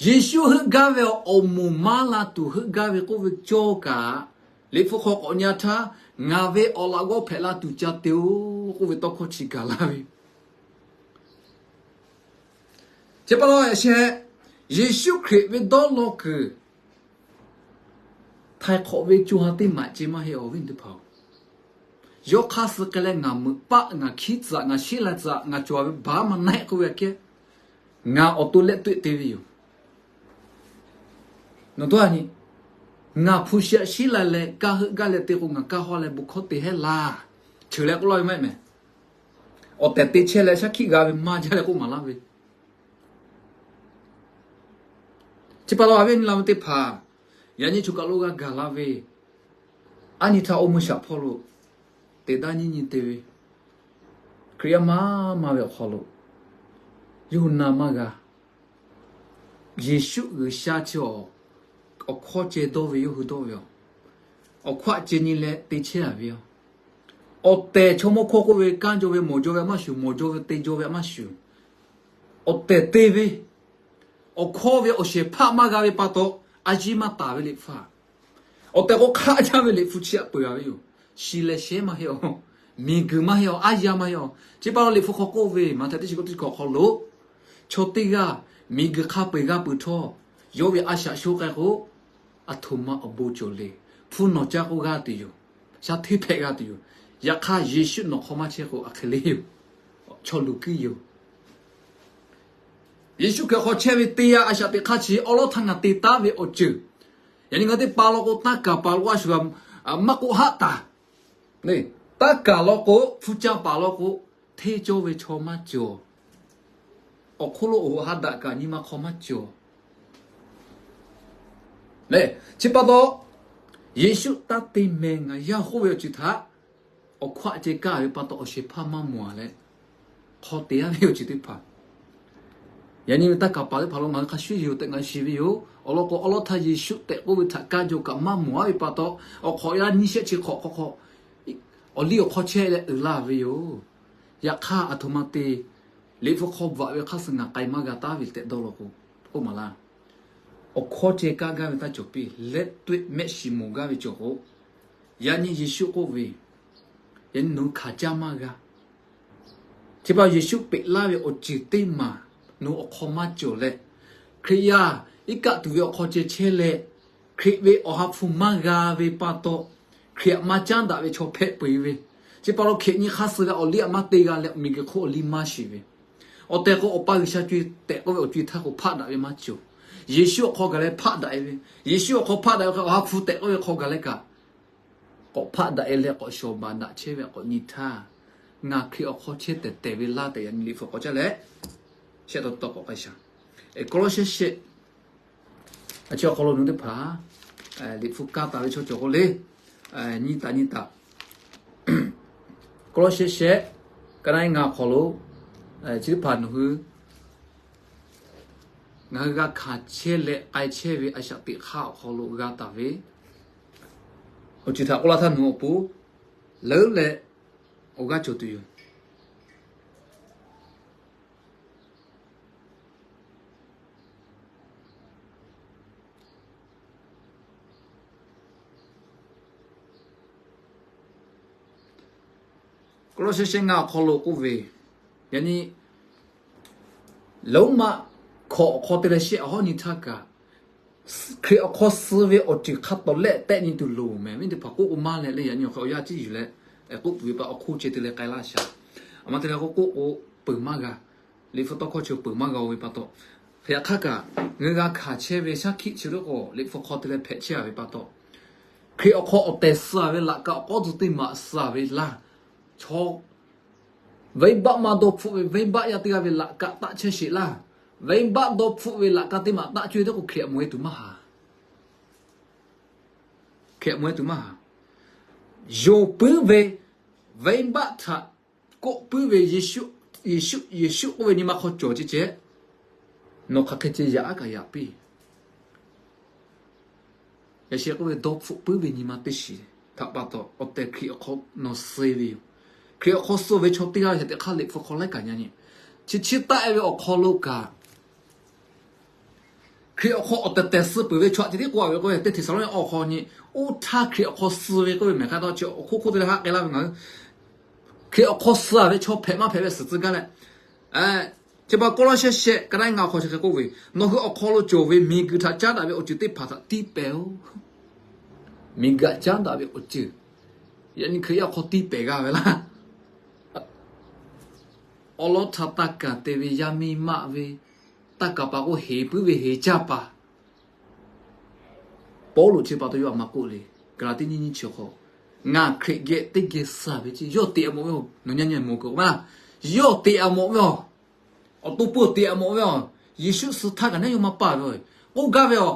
Yeˍsuˆ heuˆ gaˇ ve awˬ moˍ maˇ la tuˬ heuˆ gaˇ ve k'oˆ ve cawˇ kaꞈ, Liꞈ hpu hk'aw k'awꞈ nyi a htaˇ, ngaˬ ve awˬ laꞈ g'awˇ hpehꞈ la tuˬ ca te-oˬ k'oˆ ve tawˇ hkawˇ chi gaˬ laˇ ve. Chi pa taw yaꞈ sheh, Yeˍsuˆ Hkriꞈ ve dawˇ law kuiˬ htaiˍ hk'awꞈ ve co ha teˇ maˬ ceh maˇ heˆ awˬ viˉ teˇ hpaˍ-oˬ. Yawˇ hk'aˇ suh k'ai leh ngaˬ meuꞈ paˆ, ngaˬ hkiˉ tcuhꞈ, ngaˬ sheˉ la tcuhꞈ, ngaˬ cawˬ ve baˬ maˇ na-e k'oˆ ve aꞈ kehˉ, ngaˬ awˬ to lehˆ toˆ te ve yoˬ. Nawˬ dawˇ a nyi, ngaˬ hpu shi aꞈ sheˉ la leh kaˇ heuˆ gaˇ leh te k'o, ngaˬ kaˇ hawˇ leh bon hkawˇ te hehˉ laˇ. Cheuˬ leh k'oˆ laˇ ve maˇ heˆ mehˍ. Awˬ tehˬ te chehˇ leh shaˉ hkiˆ g'a ve maˇ jaˇ leh k'oˆ maˍ laˇ ve. Chi pa taw a viˉ nyi la ve teˇ hpaˍ, yaꞈ nyi choˬ kaˬ lo g'a gaˬ la ve, a nyi htaˇ oˇ meuˇ shaꞈ hpawˇ lo te daˇ nyiˇ nyi te ve, Hkriꞈ yaˇ maˇ maˇ ve awˬ hk'aw lo yawˇ hui na maˇ g'a. Yeˍsuˆ G'uiˬsha chi awˬ, awˬ hkawˇ ceh dawˇ ve yawˇ hui dawˇ ve yoˬ. Awˬ hkawˇ aꞈ ceh nyi leh te chehˇ a ve yoˬ. Awˬ tehˬ chaw mawˇ hkawˇ k'oˆ ve kanˉ jaw ve mawˬ jaw ve aꞈ maˇ shuˍ, mawˬ jaw ve te jaw ve aꞈ maˇ shuˍ. Awˬ tehˬ te ve, awˬ hkawˇ ve awˬ shehˍ hpaˇ maˇ g'a ve pa taw, a yiˇ maˇ taˍ ve Liꞈ hpu. Awˬ tehˬ k'o hk'aˆ jaˇ ve Liꞈ hpu chi aꞈ peuˬ a ve yoˬ. Shi leh shehˉ maˇ heˆ awˬ, miˬguiˬ maˇ heˆ awˬ, aˉ yaˇ maˇ heˆ awˬ. Chi pa taw Liꞈ hpu hk'aw k'oˆ ve, Maꞈhtehˍ teˇ chi k'o teˇ chi hkawꞈ hk'aw lo, chaw teˇ g'aˇ miˬguiˬ hk'a peu-eˬ g'a peuˬ htawˇ, yawˇ ve a shaꞈ sho k'ai k'o, aˬ htoꞈ ma awˬ bon cawˬ le. Hpu nawˬ caˇ k'oˆ g'aˇ tuˬ yoˬ. Sha hteˇ hpehꞈ g'a tuˬ yoˬ. Yaꞈ hk'aˇ Yeˍsuˆ nawˬ hk'aw maˇ chehˇ k'o aˬ hk'e le yoˬ. Chaw luˬ kiˇ yoˬ. Yeˍsuˆ Hkriꞈ hk'aw chehˇ ve teˇ yanˇ a shaꞈ teꞈ hk'aˇ chi awˉ lawˉ htaˇ ngaˬ te taˉ ve awˬ ceuˬ, yaꞈ nyi ngaˬ teˇ pa law k'o, taˇ kaˍ paˍ law k'o a shu g'a maˇ k'oˆ haˆ taˍ. Taˇ kaˍ law k'o, hpu caˇ paˍ law k'o, hteˇ cawˇ ve chaw maˇ cawˬ. Awˬ hk'oˆ lo awˬ ha daꞈ kaꞈ nyi ma hk'aw maˇ cawˬ. Chi pa taw, Yeˍsuˆ taˇ te mehˍ ngaˬ yaˇ k'oˆ ve awˬ ceuˬ htaꞈ awˬ hkawˇ aꞈ ceh kaˇ ve pa taw, awˬ shehˍ hpaˇ maˇ mawˬ a leh, hk'aw te a ve awˬ ceuˬ teˇ hpaˍ, yaꞈ nyi ve taˇ kaˍ paˍ teˇ hpaˍ lo ngaˬ hui hk'a shuˍ yoˬ tehꞈ ngaˬ shiˍ ve yoˬ. Awˬ lawn k'o, awˉ lawˉ htaˇ Yeˍsuˆ tehꞈ k'oˆ ve htaꞈ kaˇ jaw kaꞈ maˇ mawˬ a ve pa taw, awˬ hk'awꞈ yaˇ nyiˇ shehˆ chi hk'awꞈ hk'aw hk'aw awˬ liˇ awˬ hk'aw chehˇ leh uiˍ laˇ ve yoˬ. Yaꞈ hk'aˇ, aˬ htoꞈ ma te, Liꞈ hpu hk'aw bvuhꞈ ve hk'aˇ suh ngaˬ k'ai maˇ g'a taˉ ve tehꞈ dawˇ law k'o, k'oˆ maˍ laˇ. Awˬ hkawˇ ceh kaˇ gaˇ ve taˇ cawˬ piˇ, leh to-eˬ mehˆ shiˍ mawˬ gaˇ ve cawˬ k'o, yaꞈ nyi Yeˍsuˆ k'oˆ ve, yaꞈ nyi nawˬ hui hkanˍ caˇ maˇ g'a. Chi pa Yeˍsuˆ peꞈ laˇ ve awˬ ceuˬ teˇ maˬ nawˬ hui awˬ hk'aw maˇ cawˬ leh, Hkriꞈ yaˇ iˉ kaˆ tuˬ ve awˬ hk'aw ceh chehˇ leh, Hkriꞈ ve Awˬ ha hpu maˇ g'a ve pa taw, Hkriꞈ htaꞈ maˇ caˉ daꞈ ve chaw hpehꞈ peu eˬ ve, chi pa taw Hkriꞈ nyi hk'aˇ suh leh awˬ liˇ htaꞈ maˇ te g'a leh miˬguiˬ hk'oˆ awˬ liˇ maˇ shiˍ ve, awˬ tehˬ k'o Awˬ pa G'uiˬsha co-e tehꞈ k'oˆ ve awˬ co-e htaˇ k'o hpaˆ daꞈ ve maˇ cawˬ. Yeˍsuˆ awˬ hk'aw gaˬ leh hpaˆ daꞈ e ve, Yeˍsuˆ awˬ hk'aw hpaˆ daꞈ ve hk'e Awˬ ha hpu tehꞈ k'oˆ ve hk'aw gaˬ leh kaꞈ, k'awꞈ hpaˆ daꞈ e leh k'awꞈ shawˍ baˬ daꞈ chehˇ ve k'awꞈ nyi htaˇ, ngaˬ Hkriꞈ awˬ hk'aw chehˇ tehˬ tehˬ ve laˇ tehꞈ yaꞈ nyi Liꞈ hpu k'awꞈ caˇ leh, shehˆ taw taw k'awꞈ k'ai shaˍ. Kawˇlawˇsehˇ shehˆ, a chi awˬ hk'aw lo nawˬ hui teˇ hpaˍ Liꞈ hpu kaˇ taˍ ve chaw cawˬ k'o le, nyi taˍ nyi taˍ. Kawˇlawˇsehˇ shehˆ, ka na ngaˬ awˬ hk'aw lo chi teˇ hpaˍ nawˬ hui ngaˬ hui g'a hkanˍ chehˇ leh k'ai chehˇ ve a shaꞈ teꞈ hk'aˇ awˬ hk'aw lo g'a taˍ ve awˬ ceuˬ htaꞈ k'oˆ laˇ htaˇ nawˬ hui awˬ pon leuˉ leh awˬ g'aˇ cawˬ tuˬ yoˬ. Kawˇlawˇsehˇ shehˆ ngaˇ awˬ hk'aw lo k'oˆ ve, yaꞈ nyi Roˉmaꞈ hkawꞈ awˬ hk'aw te leh shehˆ awˬ hawˉ nyi htaˇ kaꞈ, Hkriꞈ awˬ hk'aw suh ve awˬ ceuˬ hk'a tawˍ lehˆ tehˆ nyi tuˬ loˍ mehˍ. Viˉ teˇ hpaˍ k'oˆ k'o maˇ leh le, yaꞈ nyi awˬ hk'e awˬ yanˇ ciˉ yuˬ leh k'oˆ tuˬ ve pa awˬ hk'oˆ ceh te leh k'ai laˇ shaˍ. Aˬ ma te leh k'o k'oˆ k'o peuˬ maˇ g'a. Liꞈ hpu tawˇ hkawˇ chi peuˬ maˇ g'a-o ve pa taw, hk'e yaꞈ hk'aˇ kaꞈ ngaˬ hui g'a hkanˍ chehˇ ve shaˉ hkiˆ chi leuˉ k'o Liꞈ hpu hk'aw te leh hpehꞈ chehˇ a ve pa taw, Hkriꞈ awˬ hk'aw awˬ tehˬ suh a ve laꞈ ka awˬ k'awˉ tcuh teˇ maꞈ suh a ve laˇ, chaw venˇbaˆ maˇ dawˇ hpfuhˆ ve venˇbaˆ yaˇ teˇ g'aˇ ve laꞈ ka taˆ chehˇ sheˍ laˇ. Venˇbaˆ dawˇ hpfuhˆ ve laꞈ ka teˇ maꞈ taˆ cawˇ ve teˇ k'o Hkriꞈ htaꞈ mawˬ e tuˬ maˇ haˍ. Hkriꞈ htaꞈ mawˬ e tuˬ maˇ haˍ. Yonˍ puiˉ ve venˇbaˆ htaꞈ kawˆ puiˉ ve Yeˍsuˆ, Yeˍsuˆ, Yeˍsuˆ k'oˆ ve nyi ma hk'aw cawˬ ceh ceh, nawˬ hk'aˬ hk'e ceh yaꞈ aˉ kaꞈ yaꞈ piˇ. Yaꞈ sheh k'oˆ ve dawˇ hpfuhˆ puiˉ ve nyi ma teˇ shiˍ htaꞈ pa taw awˬ tehˬ Hkriꞈ awˬ hk'aw nawˬ suh ve yoˬ. Hkriꞈ awˬ hk'aw suh ve chaw teˇ g'aˇ ve htaꞈ teꞈ hk'aˇ Liꞈ hpu hk'aw laiˉ kaꞈ nyi nyi, chi chiˇ taˆ e ve awˬ hk'aw lo kaꞈ, Hkriꞈ awˬ hk'aw awˬ tehˬ tehˬ suh peuˬ ve chaw htaꞈ ceh tiˉ k'oˆ a ve k'oˆ ve, teˇ Hteˍsaˍlawˇniˆ awˬ hk'aw nyi, oˇ htaˇ Hkriꞈ awˬ hk'aw suh ve k'oˆ ve mehˬ hk'a taw chi awˬ hk'oˆ hk'oˆ te leh haˆ k'ai laˇ ve ngaˬ hui Hkriꞈ awˬ hk'aw suh a ve chaw hpehꞈ maˇ hpehꞈ ve suhˍ tcuh gaˇ leh, chi pa Kawˇlawˇsehˇ shehˆ ka na ngaˇ awˬ hk'aw chi hk'e k'oˆ ve, nawˬ hui awˬ hk'aw lo cawˬ ve miˬguiˬ htaꞈ caˉ daꞈ ve awˬ ceuˬ teˇ hpaˍ htaꞈ tiˇ pehˍ-oˬ. Miˬguiˬ htaꞈ caˉ daꞈ ve awˬ ceuˬ, yaꞈ nyi Hkriꞈ yaˇ awˬ hk'aw tiˇ pehˍ g'a ve laˇ. Awˉ lawˉ htaˇ taˇ kaˍ te ve yaˇ miˇ maˆ ve, taˇ kaˍ paˍ k'o heˍ puiˉ ve heˍ caˇ paˍ Pawˇluꞈ chi pa taw yawˇ a ma k'oˆ le, Gaˍlaˍtiˆ nyiˇ nyiˇ chi awˬ hk'aw, ngaˬ Hkriꞈ geh teˇ geh suh ve ce, yawˇ teꞈ a mawꞈ ve, nawˬ nyi nyi mawˬ k'o maˇ, yawˇ teꞈ a mawꞈ ve, awˬ to pui teꞈ a mawꞈ ve, Yeˍsuˆ suh htaˇ kaꞈ neˉ yawˇ maˇ paˇ ve, k'oˆ gaˇ ve a.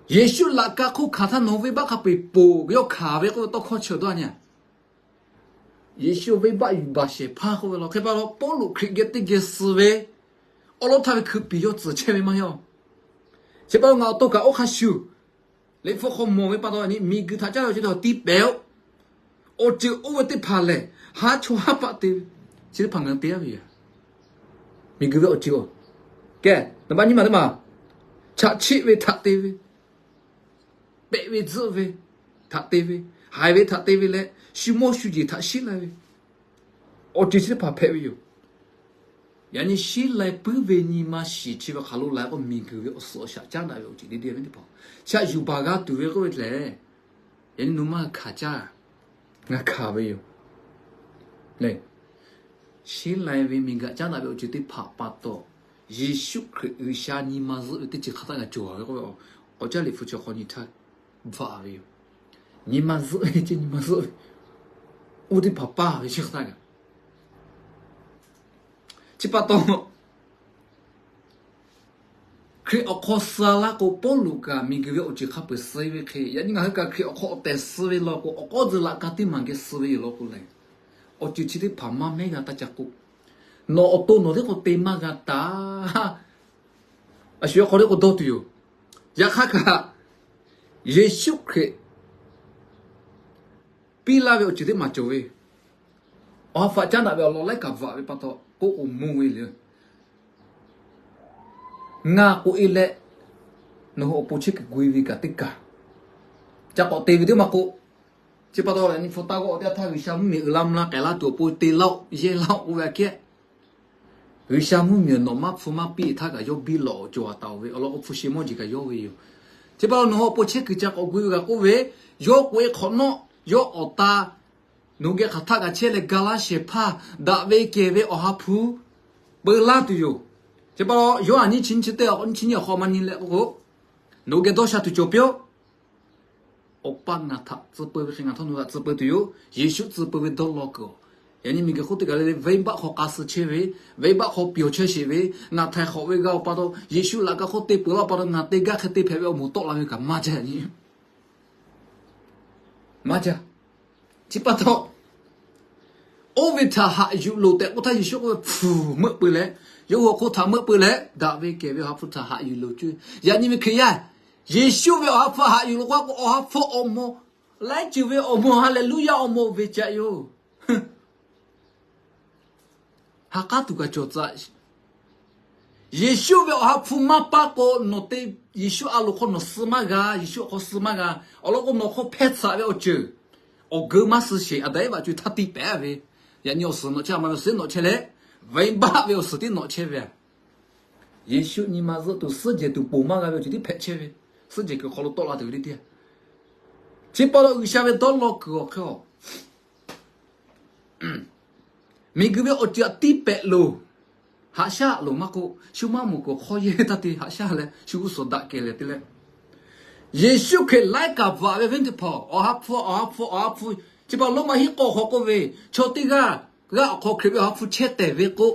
Yeˍsuˆ laꞈ ka hk'oˆ hkanˍ htaˇ nawˬ hui venˇbaˆ hk'a peu-eˬ poˬ yawˇ hkanˍ ve k'oˆ ve tawˇ hkawˇ chi awˬ dawˇ nyi. Yeˍsuˆ venˇbaˆ yuˬ baˬ shehˍ hpaˇ k'oˆ ve law. Hk'e pa taw Pawˇluꞈ Hkriꞈ geh teˇ geh suh ve, awˉ lawˉ htaˇ ve hkui piˍ yawˇ tcuhˍ chehˇ ve maˇ heˆ. Chi pa taw ngaˬ awˬ to kaꞈ oˇ hk'a shuˍ, Liꞈ hpu hk'aw mawˬ ve pa taw, miˬguiˬ htaꞈ caˉ ve awˬ ceuˬ teˇ hpaˍ tiˇ pehˍ-oˬ. Awˬ ceuˬ oˇ ve teˇ hpaˍ lehˬ, haˉ chawˇ haˉ paˆ te ve, chi teˇ hpaˍ ngaˬ hui te-a ve yoˬ. Miˬguiˬ ve awˬ ceuˬ-oˬ, kehˬ naˍ baˆ nyiˇ maˬ teˇ maˬ, chaꞈ chiˆ ve htaꞈ te ve, pehꞈ ve tzuhˆ ve htaꞈ te ve, haiˬ ve htaꞈ te ve leh, shu mawˇ shu jeˬ htaꞈ shiˉ la ve, awˬ ceuˬ chi teˇ hpaˍ hpehꞈ ve yoˬ. Yaꞈ nyi shiˉ lai puiˉ ve nyi ma shiˍ chi ve hk'aˬ lo la k'o, miˬguiˬ ve awˬ suhˍ awˬ shaꞈ caˉ daꞈ ve awˬ ceuˬ teˇ deˇ ve teˇ hpaˍ, shaꞈ yuˬ baˬ g'a tuˬ ve k'oˆ ve lehˬ, yaꞈ nyi nawˬ maˇ hkanˍ caˇ, ngaˬ hkanˍ ve yoˬ. Shiˉ lai ve miˬguiˬ caˉ daꞈ ve awˬ ceuˬ teˇ hpaˍ pa taw, Yeˍsuˆ Hkriꞈ G'uiˬsha nyi ma zuhˆ ve teˇ ceuˬ hk'aˬ htaˇ g'a cawˬ ve k'oˆ ve, k'awꞈ caˇ Liꞈ hpu chi hk'aw nyi htaˇ bvuhꞈ ve yoˬ. Nyi ma zuhˆ ve ce, nyi ma zuhˆ ve, oˇ teˇ hpaˍ paˇ ve chi hk'aˬ htaˇ g'a. Chi pa taw, Hkriꞈ awˬ hk'aw suh laˇ k'o, Pawˇluꞈ kaꞈ miˬguiˬ ve awˬ ceuˬ hk'a peuˬ suh ve hk'e, yaꞈ nyi ngaˬ hui kaꞈ Hkriꞈ awˬ hk'aw awˬ tehˬ suh ve law k'o, awˬ k'awˉ tcuh laꞈ ka teˇ maˬ geh suh ve yoˬ law k'o lehˬ, awˬ ceuˬ chi teˇ hpaˍ maˇ mehˉ g'a taˇ ca k'oˆ. Nawˬ awˬ to nawˬ teˇ k'o te maˇ g'a taˍ. A shu awˬ hk'aw teˇ k'o dawˇ tuˬ yoˬ. Yaꞈ hk'aˇ kaꞈ, Yeˍsuˆ Hkriꞈ piˇ laˇ ve awˬ ceuˬ teˇ maˬ cawˬ ve, awˬ ha hpaꞈ caˉ daꞈ ve awˬ lawn laiˉ kaꞈ bvuhꞈ ve pa taw k'oˆ k'o mvuhˇ ve le. Ngaˬ k'oꞈ e leh, nawˬ hui awˬ pon chehˇ kuiˬ gu e ve kaꞈ teˇ kaˬ, ca k'awꞈ te ve teˇ maˇ k'oˆ. Chi pa taw lehˬ, nyi hpu taˇ g'awˆ teˇ htaˇ G'uiˬsha mvuhˇmiˬ uiˍ la mvuh la k'ehˬ la tuˬ awˬ pon te laˇ-oˆ, yehˇ laˇ-oˆ k'oˆ ve aꞈ kehˉ, G'uiˬsha mvuhˇmiˬ nawˬ maˇ hpu maˇ piˇ htaˇ kaꞈ yawˇ biˇ lawꞈ awˬ cawˬ a taˍ-oˬ ve awˬ lawn k'o, hpu shi mawˇ jeˬ kaꞈ yawˇ ve yoˬ. Chi pa taw nawˬ hui awˬ pon chehˇ kuiˬ ca k'awꞈ gu ve g'a k'oˆ ve, yawˇ k'oꞈ e hk'awꞈ nawˉ, yawˇ awˬ ta nawˬ hui geh hk'aˬ htaˆ kaꞈ chehˇ leh ga laˇ shehˍ hpaˇ daꞈ ve kehˬ ve Awˬ ha hpu peu laˇ tuˬ yoˬ. Chi pa taw Yoˇhanˬ nyiˇ chi nyiˇ chi teˇ, nyiˇ chi nyiˇ awˬ hk'aw ma nyi leh k'o, nawˬ hui geh dawˇ sha tuˬ cawˬ piˇ-oˆ. Awˬ pa ngaˬ htaꞈ tcuh peu ve hk'e ngaˬ htawˇ nawˬ hui htaꞈ tcuh peu tuˬ yoˬ. Yeˍsuˆ tcuh peu ve dawˇ law kuiˬ-oˬ. Yaꞈ nyi miˬguiˬ hk'oˆ teˇ kaˬ le le venˇbaˆ hk'aw k'a suh chehˇ ve, venˇbaˆ hk'aw pyawˬ chehˇ sheˍ ve, ngaˬ htaiˍ hk'awꞈ ve g'a-oˬ pa taw, Yeˍsuˆ laꞈ ka hk'oˆ te peuˬ laˇ pa taw, ngaˬ te gaˇ hk'e te hpehꞈ ve awˬ moˍ tawˆ la ve kaꞈ maˇ jaˇ nyi. Maˇ jaˇ. Chi pa taw, oˇ ve htaꞈ haꞈ yuˬ loˬ tehꞈ k'oˆ htaˇ Yeˍsuˆ k'oˆ ve hpu meuˆ peu leh, yawˇ hui awˬ hk'oˆ htaꞈ meuˆ peu leh daꞈ ve kehˬ ve Awˬ ha hpu htaꞈ haꞈ yuˬ loˬ cuˇ. Yaꞈ nyi ve Hkriꞈ yaˇ, Yeˍsuˆ ve Awˬ ha hpu haꞈ yuˬ loˬ k'o, Awˬ ha hpu awˬ moˍ, laiˉ ceuˬ ve awˬ moˍ, Haˍleˍluˆyaˇ awˬ moˍ ve caꞈ yoˬ. Ha k'aˉ tuˬ kaꞈ cawˬ tcuh. Yeˍsuˆ ve Awˬ ha hpu maˇ paˇ k'o, nawˬ te Yeˍsuˆ a loˍ hk'aw nawˬ suh maˇ g'a, Yeˍsuˆ awˬ hk'aw suh maˇ g'a. Awˬ lawn k'o, nawˬ hk'aw hpehˇ tcuh ve awˬ ceuˬ awˬ geu maˇ suh sheˍ. Aˍdanˍ Eˇvaꞈ co e htaˇ tiˇ pehˍ ve, yaꞈ nyi awˬ suhˍ nawꞈ chehˇ, a ma ve awˬ suhˍ tiˉ nawꞈ chehˇ leh, venˇbaˆ ve awˬ suhˍ tiˉ nawꞈ chehˇ ve. Yeˍsuˆ nyi ma zuhˆ tuˬ suhˉ jehˬ tuˬ ponˬ maˇ g'a ve awˬ ceuˬ tiˉ hpehꞈ chehˇ ve, suhˉ jehˬ kuiˬ hk'aw lo tawˆ la tuˬ ve teˇ teˇ. Chi pa taw G'uiˬsha ve dawˇ law kuiˬ awˬ hk'e-oˬ, miˬguiˬ ve awˬ ceuˬ htaꞈ tiˇ pehˍ loˬ, haꞈ shaˉ loˬ maˇ k'oˆ, shu maˇ moˍ kuiˬ hk'aw yehˇ taˇ te haꞈ shaˉ leh shu g'uˇ suhˍ daꞈ kehˬ leh te leh, Yeˍsuˆ Hkriꞈ laiˉ kaꞈ bvuhꞈ ve venˇ teˇ hpaˍ, Awˬ ha hpu, Awˬ ha hpu, Awˬ ha hpu. Chi pa taw Roˉmaꞈ hiˆ k'awˇ hk'aw k'oˆ ve, chaw teˇ g'aˇ g'aˇ awˬ hk'aw Hkriꞈ ve Awˬ ha hpu chehˇ tehˍ ve k'o,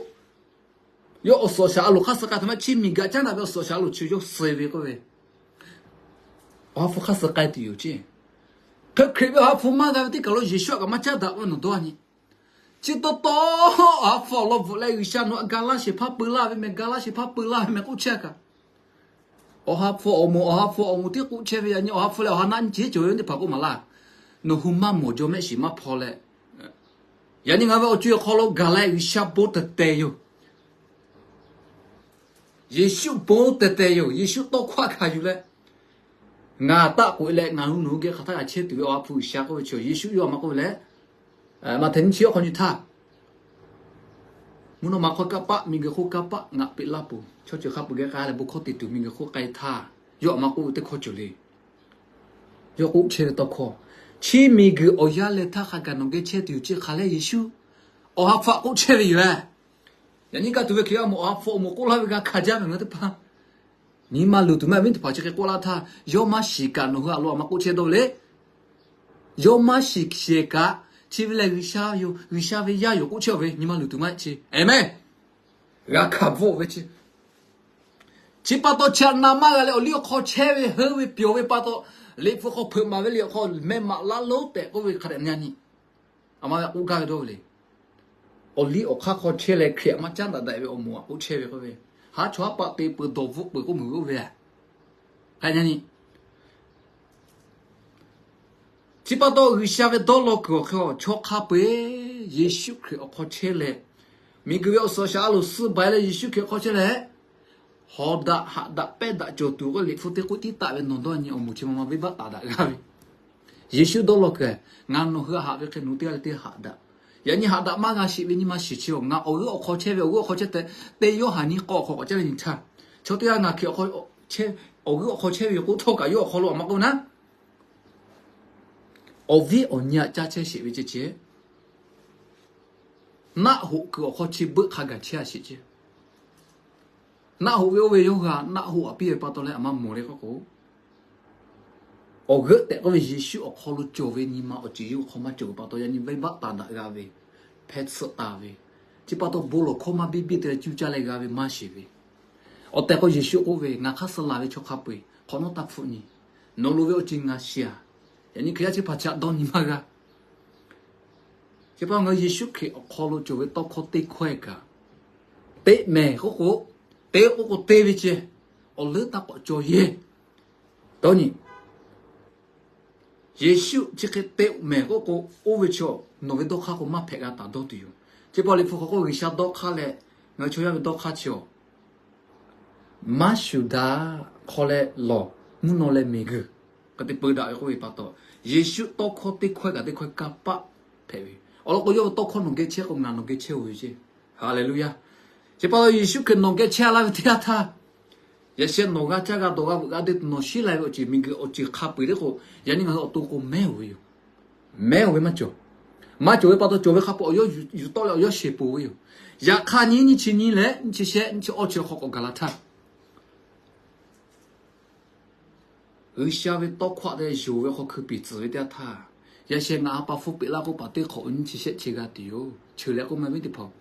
yawˇ awˬ suhˍ awˬ shaˍ a loˍ hk'aˇ suh k'ai tuˬ maˇ, chi miˬguiˬ caˉ daꞈ ve awˬ suhˍ awˬ shaˍ a loˍ chi yawˇ suh ve k'oˆ ve, Awˬ ha hpu hk'aˇ suh k'ai tuˬ yoˬ ceˇ. Hk'e Hkriꞈ ve Awˬ ha hpu maˇ g'a ve teˇ kaˬ lo Yeˍsuˆ htaꞈ kaꞈ maˇ caˉ daꞈ k'oˆ ve nawˬ dawˇ nyi. Chi taw taw Awˬ ha hpu awˬ lawn bvuhꞈ leh G'uiˬsha nawˬ htaꞈ ga laˇ shehˍ hpaˇ peu laˇ ve meh, ga laˇ shehˍ hpaˇ peu laˇ ve meh k'oˆ chehˇ kaꞈ, Awˬ ha hpu awˬ moˍ, Awˬ ha hpu awˬ moˍ tiˉ k'oˆ chehˇ ve, yaꞈ nyi Awˬ ha hpu leh awˬ ha naˆ nyi ceh cawˬ ve teˇ hpaˍ k'oˆ maˍ laˇ. Nawˬ hui maˇ mawˬ jaw mehˆ shiˍ maˇ hpaw leh, yaꞈ nyi ngaˬ ve awˬ co awˬ hk'aw lo gaˬ leh G'uiˬsha bon tehˬ tehˬ yoˬ. Yeˍsuˆ bon tehˬ tehˬ yoˬ. Yeˍsuˆ tawˇ hkawˇ hkanˍ yuˬ leh, ngaˬ taˆ k'oꞈ e leh ngaˬ hui nawˬ hui geh hk'aˬ htaˇ kaꞈ chehˇ tuˬ ve Awˬ ha hpu G'uiˬsha k'oˆ ve chi Yeˍsuˆ yawˇ a ma k'oˆ ve leh, Maꞈhtehˍ nyiˇ chi awˬ hk'aw nyi htaˇ, mvuhˇ naw ma hk'aw kanˇ paˆ, miˬguiˬ hk'oˆ kanˇ paˆ ngaˬ peꞈ laˇ peuˬ. Chaw ceuˬ hk'a peu geh k'ai leh bon hkawˇ te tuˬ miˬguiˬ hk'oˆ k'ai htaˇ, yawˇ a ma k'oˆ ve teˇ hkawˇ cawˬ le. Yawˇ k'oˆ chehˇ ve tawˇ hkawˇ, chi miˬguiˬ awˬ yanˇ leh htaˇ hk'a gaˬ nawˬ geh chehˇ tuˬ yoˬ ceˇ hk'a leh Yeˍsuˆ Awˬ ha hpu htaꞈ k'oˆ chehˇ ve yoˬ. Yaꞈ nyi ka tuˬ ve Hkriꞈ yaˇ awˬ moˍ, Awˬ ha hpu awˬ moˍ k'oˆ laˇ ve g'a hkanˍ jaˇ ve ngaˬ hui teˇ hpaˍ, nyi ma luˬ tuˬ maˇ viˉ teˇ hpaˍ chi hk'e k'oˆ laˇ htaˇ, yawˇ maˇ shiˍ kaꞈ nawˬ hui a lo a ma k'oˆ chehˇ dawˇ ve le. Yawˇ maˇ shiˍ shehˍ kaꞈ, chi ve lehˬ G'uiˬsha yoˬ, G'uiˬsha ve yaˇ yoˬ k'oˆ chehˇ ve nyi ma luˬ tuˬ maˇ heˆ ce. Aˍmenˍ. G'a hkanˍ bvuhˆ ve ce. Chi pa taw chi a na maˇ g'a leh awˬ liˇ awˬ hk'aw chehˇ ve, heuˆ ve pyawˬ ve pa taw, liꞈ hpu hk'aw hpeuꞈ maˍ ve liꞈ awˬ hk'aw meh maꞈ laˇ lonˉ tehꞈ k'oˆ ve hk'a dehꞈ nyi. A ma ve k'oˆ gaˇ ve dawˇ ve le. Awˬ liˇ awˬ hk'aˇ hk'aw chehˇ leh Hkriꞈ htaꞈ maˇ caˉ daꞈ daꞈ ve awˬ moˍ htaꞈ k'oˆ chehˇ ve k'oˆ ve, haˉ chaw haˉ paˆ te peuˬ dawˬ bvuhꞈ peuˬ k'oˆ meuˬ ve oˇ ve a. Hk'a nyi. Chi pa taw G'uiˬsha ve dawˇ law kuiˬ awˬ hk'e-oˬ, chaw hk'a peu-eˬ Yeˍsuˆ Hkriꞈ awˬ hk'aw chehˇ leh, miˬguiˬ ve awˬ suhˍ awˬ shaˍ a loˍ suh baiˬ leh Yeˍsuˆ Hkriꞈ awˬ hk'aw chehˇ leh, hawˍ daꞈ haꞈ daꞈ pehˇ daꞈ cawˬ tuˬ k'oˆ liꞈ hpu teˇ k'oˆ tiˉ taˆ ve nawˬ dawˇ nyi awˬ moˍ chi ma ma venˇbaˆ taˍ daꞈ g'a ve. Yeˍsuˆ dawˇ law kuiˬ, ngaˬ nawˬ hui a haꞈ ve hk'e nawˬ teˇ g'aˇ leh teˇ g'aˇ haꞈ daꞈ. Yaꞈ nyi haꞈ daꞈ maˇ g'a sheˍ ve nyi ma shiˍ chi-oˬ, ngaˬ awˬ g'euˆ awˬ hk'aw chehˇ ve awˬ g'euˆ awˬ hk'aw chehˇ tehꞈ, teˇ Yoˇhanˬ nyiˇ k'awˇ awˬ hk'aw k'awꞈ caˉ leh nyi htaˇ, chaw teˇ g'aˇ ngaˬ Hkriꞈ awˬ g'euˆ awˬ hk'aw chehˇ ve yoˬ k'oˆ htawˇ kaꞈ yawˇ awˬ hk'aw lo a ma k'oˆ naˉ, awˬ viˉ awˬ nyi htaꞈ caˇ chehˇ sheˍ ve ceh ce. Naˆ hoꞈ kuiˬ awˬ hk'aw chi beuˆ hk'a gaˬ chehˇ a sheˍ ce. Naˆ hoꞈ ve oˇ ve yawˇ hui a naˆ hoꞈ a piˇ ve pa taw leh a ma mawˬ le k'oˆ k'o, awˬ g'euˆ tehꞈ k'oˆ ve Yeˍsuˆ awˬ hk'aw lo cawˬ ve nyi ma awˬ ceuˬ yawˇ hui hk'aw maˇ cawˬ ve pa taw, yaꞈ nyi venˇbaˆ taˍ daꞈ g'a ve, hpehˇ tsuhˆ taˍ ve, chi pa taw bon lawˬ hkawˇ maˇ biˇ biˇ te leh cuˇ caˇ leh g'a ve maˇ sheˍ ve. Awˬ tehˬ k'o Yeˍsuˆ k'oˆ ve, Ngaˬ hk'aˇ suh laˬ ve chaw hk'a peu-eˬ hk'awꞈ nawˉ taˇ hpfuhˆ nyi. Nawˬ loˍ ve awˬ ceuˬ ngaˬ shiˍ-a. Yaꞈ nyi Hkriꞈ yaˇ chi hpaˍ chi htaꞈ dawˇ nyi maˇ g'a. Chi pa taw ngaˬ hui Yeˍsuˆ Hkriꞈ awˬ hk'aw lo cawˬ ve tawˇ hkawˇ teˇ hkawehˇ kaꞈ, teˇ mehˍ k'oˆ k'o, te k'oˆ k'o te ve ceh, awˬ leuˉ taˇ k'awꞈ cawˬ yehˇ. Dawˇ nyi. Yeˍsuˆ chi hk'e te mehˍ k'oˆ k'o, oˇ ve chaw nawˬ ve dawˇ hk'aˇ k'o maˇ hpehꞈ g'a taˍ dawˇ tuˬ yoˬ. Chi pa taw liꞈ hpu hk'aw k'oˆ G'uiˬsha dawˇ hk'aˇ leh ngaˬ hui chaw yaˇ ve dawˇ hk'aˇ chi-oˬ, maˇ shuˍ daꞈ hk'aw leh lawˬ, mvuhˇ naw leh miˬguiˬ hk'a te peu daꞈ ve k'oˆ ve pa taw, Yeˍsuˆ tawˇ hkawˇ teˇ hkawehˇ kaꞈ teˇ hkawehˇ kanˇ paˆ hpehꞈ ve. Awˬ lawn k'o yawˇ ve tawˇ hkawˇ nawˬ geh chehˇ k'o ngaˬ nawˬ geh chehˇ-oˬ ve ce. Haˍleˍluˇyaˇ. Chi pa taw Yeˍsuˆ Hkriꞈ nawˬ geh chehˇ laˇ ve teˇ yanˇ htaˇ, Yaꞈ sheh nawˬ g'a caˇ g'a dawˬ g'a veuꞈ g'a de tuˬ nawˬ shiˉ la ve awˬ ceuˬ miˬguiˬ awˬ ceuˬ hk'a peu-eˬ le k'o, yaꞈ nyi ngaˬ hui awˬ to k'o mehˉ-oˬ ve yoˬ. Mehˉ-oˬ ve maˇ cawˬ. Maˇ cawˬ ve pa taw cawˬ ve hk'a peu-eˬ awˬ yawˇ yuˬ tawˆ leh awˬ yawˇ sheˍ poˬ ve yoˬ. Yaꞈ hk'aˇ nyi nyiˇ chi nyi leh nyiˇ chi shehˆ nyiˇ chi awˇ chi awˬ hk'aw k'awꞈ gaˬ la htaˇ, G'uiˬsha ve tawˇ hkawˇ te yonˍ ve hk'aw hkui piˍ tcuhˍ ve teˇ yanˇ htaˇ, yaꞈ sheh ngaˬ ha pa hpfuhˇ peꞈ laˇ k'oˆ paˍ teˇ hk'awꞈ nyiˇ chi shehˆ chi g'a tuˬ yoˬ. Cheuˬ leh k'oˆ ma ve teˇ hpaˍ,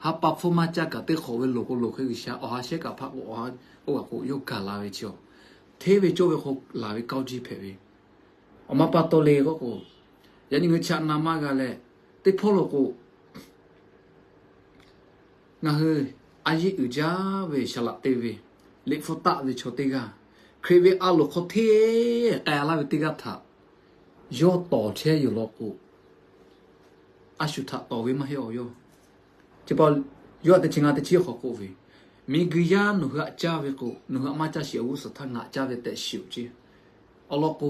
ha pa hpfuhˇ maˇ caˇ kaꞈ teˇ hk'awꞈ ve loˍ k'o loˍ hk'e G'uiˬsha awˬ ha shehˉ kaꞈ hpaˆ k'o awˬ ha oˇ kaꞈ k'o yawˇ gaˬ la ve chi-a, hteˇ ve cawˇ ve hk'aw laˬ ve kawˇ jiˇ hpehꞈ ve. Awˬ ma pa taw le k'oˆ k'o, yaꞈ nyi ngaˬ hui chaꞈ na maˇ g'a leh, teˇ hpawˇ lo k'o, ngaˬ hui a yeˇ uiˍ jaˇ ve saˍ laꞈ te ve, liꞈ hpu taˆ ve chaw teˇ g'aˇ, Hkriꞈ ve a loˍ hk'aw hteˇ k'ai laˇ ve teˇ g'aˇ htaꞈ yawˇ tawˍ chehˇ yoˬ law k'o, a shu htaꞈ tawˍ ve maˇ heˆ awˬ yawˇ. Chi pa yawˇ htaꞈ teˇ chi ngaˇ teˇ chi hk'awꞈ k'oˆ ve, miˬguiˬ yaˇ nawˬ hui htaꞈ caˇ ve k'o, nawˬ hui htaꞈ maˇ caˇ sheˍ awˬ g'uˇ suhˍ htaˇ ngaˬ caˇ ve tehꞈ shiˍ-oˬ ceˇ. Awˬ lawn k'o,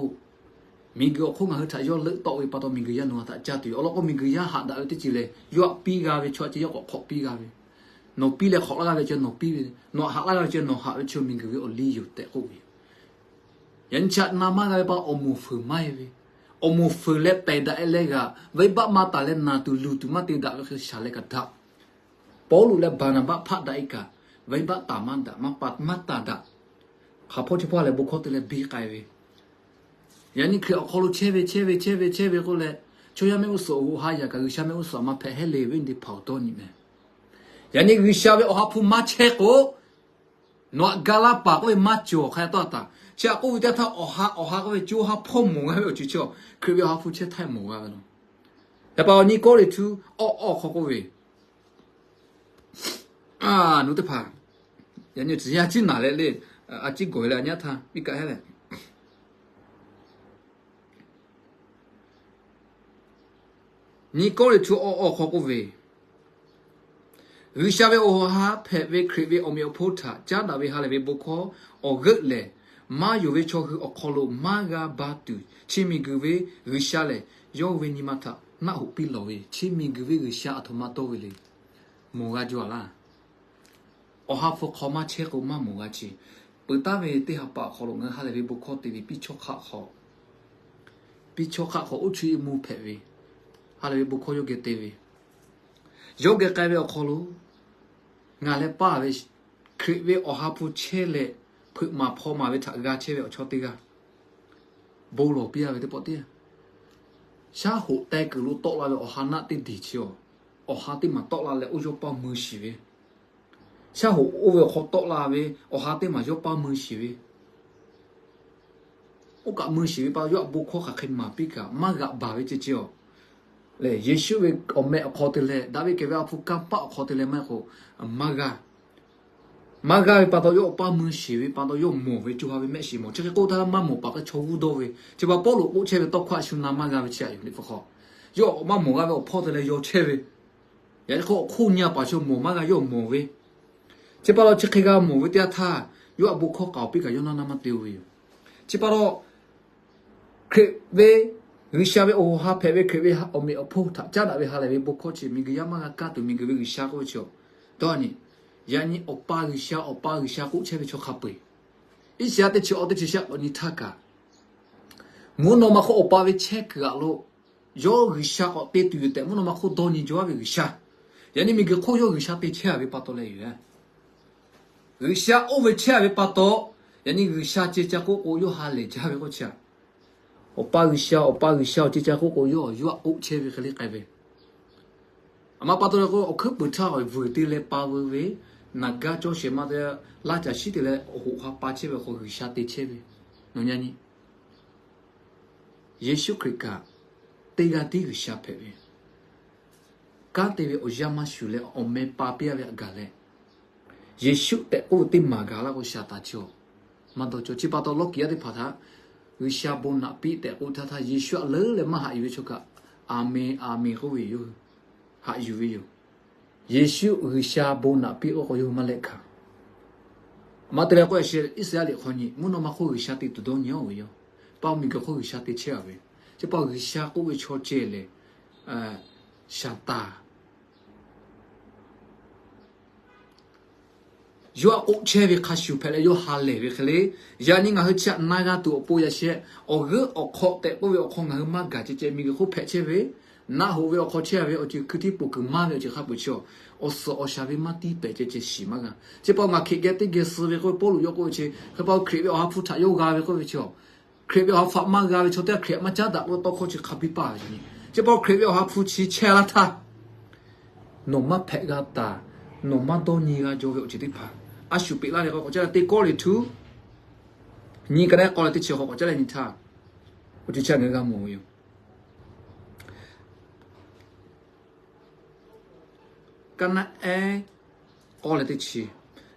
miˬguiˬ awˬ hk'oˆ ngaˬ hui htaꞈ yawˇ leuˆ tawˆ ve pa taw miˬguiˬ yaˇ nawˬ hui htaꞈ caˇ tuˬ yoˬ. Awˬ lawn k'o, miˬguiˬ yaˇ haꞈ daꞈ ve teˇ ceuˬ lehˬ, yawˇ htaꞈ piˇ g'a ve chaw htaꞈ ceˇ yawˇ k'awꞈ hk'awꞈ piˇ g'a ve, nawˬ piˇ leh hk'awꞈ laˇ g'a ve chi nawˬ piˇ ve, nawˬ htaꞈ haꞈ laˇ g'a ve chi nawˬ haꞈ ve chi miˬguiˬ ve awˬ liˇ yoˬ tehꞈ k'oˆ ve yoˬ. Yaꞈ nyi chaꞈ na maˇ g'a ve pa awˬ moˍ fuiˍ maˇ heˆ ve, awˬ moˍ fuiˍ leh pehˬ daꞈ-e leh g'aꞈ, venˇbaˆ maˇ taˍ leh naˬ tuˬ luˬ tuˬ maˇ te daꞈ ve hk'e shaˍ leh kaꞈ daꞈ. Pawˇluꞈ leh Baˍnaˍbaˆ hpaˆ daꞈ-e kaꞈ, venˇbaˆ taˍ maˇ daꞈ, maˇ pa maˇ taˍ daꞈ. Hk'aˬ hpawˇ chi hpawˇ lehˬ bon hkawˇ te leh biˇ k'ai ve. Yaꞈ nyi Hkriꞈ awˬ hk'aw lo chehˇ ve chehˇ ve chehˇ ve chehˇ ve k'oˆ leh, chaw yaˇ mehˆ g'uˇ suhˍ awˬ hoꞈ ha yaꞈ kaꞈ G'uiˬsha mehˆ g'uˇ suhˍ a maˇ hpehꞈ heˆ le ve teˇ hpaˍ awˬ dawˇ nyi meh. Yaꞈ nyi G'uiˬsha ve awˬ ha hpu maˇ chehˇ k'o, nawˬ htaꞈ ga laˇ paˍ k'oˆ ve maˇ cawˬ hk'a taw taˍ. Chi htaꞈ k'oˆ ve teˇ htaˇ awˬ ha awˬ ha k'oˆ ve co ha hpawˇ mawˬ g'a ve awˬ ceuˬ chi-a, Hkriꞈ ve awˬ ha hpu chehˇ htaˇ mawˬ g'a ve law. Yaꞈ pa awˬ nyi Kawˇrenˍhtuˆ awˇ awˇ hk'aw k'oˆ ve, a, nawˬ teˇ hpaˍ, yaꞈ nyi tcuh yaˇ ciˉ naˍ leh le, a ciˉ gawˬ leh a nyaˇ htaˇ piˇ kaꞈ hehˉ leh, nyi Kawˇrenˍhtuˆ awˇ awˇ hk'aw k'oˆ ve, G'uiˬsha ve awˬ ha hpehꞈ ve Hkriꞈ ve awˬ meꞈ awˬ hponˇ htaꞈ caˉ daꞈ ve ha lehˬ ve bon hkawˇ awˬ g'euˆ lehˬ, maˇ yonˍ ve chaw hui awˬ hk'aw lo maˇ g'a ba tuˬ, chi miˬguiˬ ve G'uiˬsha lehˬ, yawˇ ve nyi ma htaꞈ naˆ hoꞈ piˇ lawˬ ve, chi miˬguiˬ ve G'uiˬsha aˬ htoꞈ ma dawˇ ve le. Mawˬ g'a jaw a laˇ. Awˬ ha hpu hk'aw maˇ chehˇ k'o maˇ mawˬ g'a chi. Peuˬ taˍ ve teˇ ha pa awˬ hk'aw lo ngaˬ hui ha lehˬ ve bon hkawˇ te ve piˇ chawˇ hk'aˆ hk'aw, piˇ chawˇ hk'aˆ hk'aw oˇ chu iˉ mvuhˇ hpehꞈ ve, ha lehˬ ve bon hkawˇ yawˇ geh te ve, yawˇ geh k'ai ve awˬ hk'aw lo ngaˬ leh paˇ ve Hkriꞈ ve awˬ ha hpu chehˇ leh, hpeuꞈ maˍ hpaw maˍ ve htaꞈ g'a chehˇ ve awˬ chawˇ teˇ g'aˇ bon lawˬ piˇ a ve teˇ pawˆ teˇ, shaˉ hoꞈ teh kuiˬ lo tawˆ la ve awˬ ha naˆ teˇ diˬ chi-a, awˬ ha teˇ maˬ tawˆ la leh oˇ yawˇ paˇ mui shiˍ ve, shaˉ hoꞈ oˇ ve awˬ hk'aw tawˆ la ve awˬ ha teˇ maˬ yawˇ paˇ mui shiˍ ve, oˇ kaꞈ mui shiˍ ve pa yawˇ htaꞈ bon hkawˇ hk'aˬ hk'e maˍ piˇ kaꞈ maˇ g'aꞈ baˬ ve ceh ceh-a. Lehˬ Yeˍsuˆ ve awˬ meh awˬ hk'aw te leh daꞈ ve kehˬ ve a hpu kanˇ paˆ awˬ hk'aw te leh maˇ heˆ k'o, maˇ g'a maˇ g'a ve pa taw yawˇ awˬ paˇ mui shiˍ ve pa taw yawˇ mawˬ ve co ha ve mehˆ shiˍ mawˬ. Chi hk'e k'oˆ htaˇ maˇ mawˬ paˍ hk'e chaw g'uˇ dawˇ ve. Chi pa Pawˇluꞈ k'oˆ chehˇ ve tawˇ hkawˇ a shu na maˇ g'a ve chi aꞈ yoˬ. Liꞈ hpu hk'aw yawˇ maˇ mawˬ g'a ve awˬ hpawˇ te leh yaw chehˇ ve, yaꞈ nyi hk'aw awˬ hk'oˆ nyi a paˍ chaw mawˬ maˇ g'a yawˇ mawˬ ve. Chi pa taw chi hk'e g'a mawˬ ve teˇ yanˇ htaˇ, yawˇ htaꞈ bon hkawˇ k'aoˍ piˇ kaꞈ yawˇ naˇ naˇ maˇ te-o ve yoˬ. Chi pa taw Hkriꞈ ve, G'uiˬsha ve awˬ ha hpehꞈ ve Hkriꞈ ve awˬ meꞈ awˬ hponˇ htaꞈ caˉ daꞈ ve ha lehˬ ve bon hkawˇ chi miˬguiˬ yaˇ maˇ g'a kaˇ tuˬ miˬguiˬ ve G'uiˬsha k'oˆ ve chi-a. Dawˇ nyi, yaꞈ nyi Awˬ pa G'uiˬsha, Awˬ pa G'uiˬsha k'oˆ chehˇ ve chaw hk'a peu-eˬ, Iˉsaˍyaˆ teˇ chi awˇ teˇ chi shehˆ k'awꞈ nyi htaˇ kaꞈ, mvuhˇ naw ma hk'oˆ Awˬ pa ve chehˇ kuiˬ aꞈ lo yawˇ G'uiˬsha k'awꞈ te tuˬ yoˬ tehꞈ mvuhˇ naw ma hk'oˆ dawˇ nyi jaw-a ve G'uiˬsha, yaꞈ nyi miˬguiˬ hk'oˆ yawˇ G'uiˬsha te chehˇ-a ve pa taw leh yoˬ. G'uiˬsha oˇ ve chehˇ-a ve pa taw, yaꞈ nyi G'uiˬsha ceh ca k'oˆ k'o yawˇ ha lehˬ jaˇ ve k'oˆ chi-a. Awˬ pa G'uiˬsha, Awˬ pa G'uiˬsha awˬ ceh ca k'oˆ k'o yawˇ yawˇ htaꞈ k'oˆ chehˇ ve hk'e le k'ai ve. Aˬ ma pa taw leh k'o awˬ hkuiˉ puiˍ htaˇ awˬ vuiˬ te leh pa veu ve, naˬ gaˇ cawˇ shehˍ ma te, laˇ caˬ shiˉ te leh awˬ hoꞈ ha pa chehˇ ve awˬ hk'aw G'uiˬsha te chehˇ ve. Nawˬ nyi nyi, Yeˍsuˆ Hkriꞈ kaꞈ teˇ g'aˇ tiˉ G'uiˬsha hpehꞈ ve, kanˉ te ve awˬ yanˇ maˇ shuˍ leh awˬ meh pa piˇ-a ve htaꞈ gaˬ leh, Yeˍsuˆ tehꞈ k'oˆ ve teˇ maˬ gaˬ laˇ k'o Saˍtanˍ chi-a maˇ dawˇ cawˇ. Chi pa taw lawˇ kiˍ yaˇ teˇ hpaˍ htaꞈ G'uiˬsha bon naꞈ piˇ tehꞈ k'oˆ htaˇ htaˇ Yeˍsuˆ htaꞈ leuˉ leh maˇ haꞈ yuˬ ve chaw kaꞈ, Aˍmenˍ, Aˍmenˍ k'oˆ ve yoˬ. Haꞈ yuˬ ve yoˬ. Yeˍsuˆ G'uiˬsha bon naꞈ piˇ k'oˆ k'o yawˇ hui maˇ leh hkanˍ. Aˬ ma te leh k'o, Iˉsaˍyaˆ liꞈ hk'aw nyi mvuhˇ naw ma hk'oˆ G'uiˬsha te tuˬ dawˇ nyi-a ve yoˬ. Paˇ miˬguiˬ hk'oˆ G'uiˬsha te chehˇ-a ve. Chi pa G'uiˬsha k'oˆ ve chaw ceh lehˬ, Saˍtanˍ Yawˇ htaꞈ k'oˆ chehˇ ve hk'a shuˍ hpehꞈ leh yawˇ ha lehˬ ve hk'e le. Yaꞈ nyi ngaˬ hui chi htaꞈ na g'a tuˬ awˬ pon yaꞈ sheh, awˬ g'euˆ awˬ hk'aw tehꞈ k'oˆ ve awˬ hk'aw ngaˬ hui maˇ gaˬ ceh ceh miˬguiˬ hk'oˆ hpehꞈ chehˇ ve, naˆ hoꞈ ve awˬ hk'aw chehˇ ve, awˬ ceuˬ hkui htiˇ poˬ kuiˬ maˇ ve awˬ ceuˬ hk'a peuˬ chi, awˬ suhˍ awˬ shaˍ ve maˇ tiˉ pehˍ ceh ceh shiˍ maˇ g'a. Chi pa taw ngaˬ hk'e geh teˇ geh suh ve k'oˆ ve Pawˇluꞈ yawˇ k'oˆ ve chi, hk'e pa taw Hkriꞈ ve awˬ ha hpu htaꞈ yawˇ g'a ve k'oˆ ve chi, Hkriꞈ ve awˬ ha hpu htaꞈ maˇ g'a ve chaw teˇ g'aˇ Hkriꞈ htaꞈ maˇ caˉ daꞈ k'oˆ ve tawˇ hkawˇ chi hk'a biˇ paˇ ve yoˬ. Chi pa taw Hkriꞈ ve awˬ ha hpu chi chehˇ laˇ htaˇ, nawˬ maˇ hpehꞈ g'a taˍ, nawˬ maˇ dawˇ nyi g'a jaw ve awˬ ceuˬ teˇ hpaˍ a shu peꞈ laˇ ve k'o, k'awꞈ caˉ leh teˇ Kawˇrenˍhtuˆ nyi ka naˉ k'awˇ leh teˇ chi hk'aw k'awꞈ caˉ leh nyi htaˇ, awˬ ceuˬ chi ngaˬ hui g'a mawˬ ve yoˬ. Ka naˉ ehˉ k'awˇ leh teˇ chi,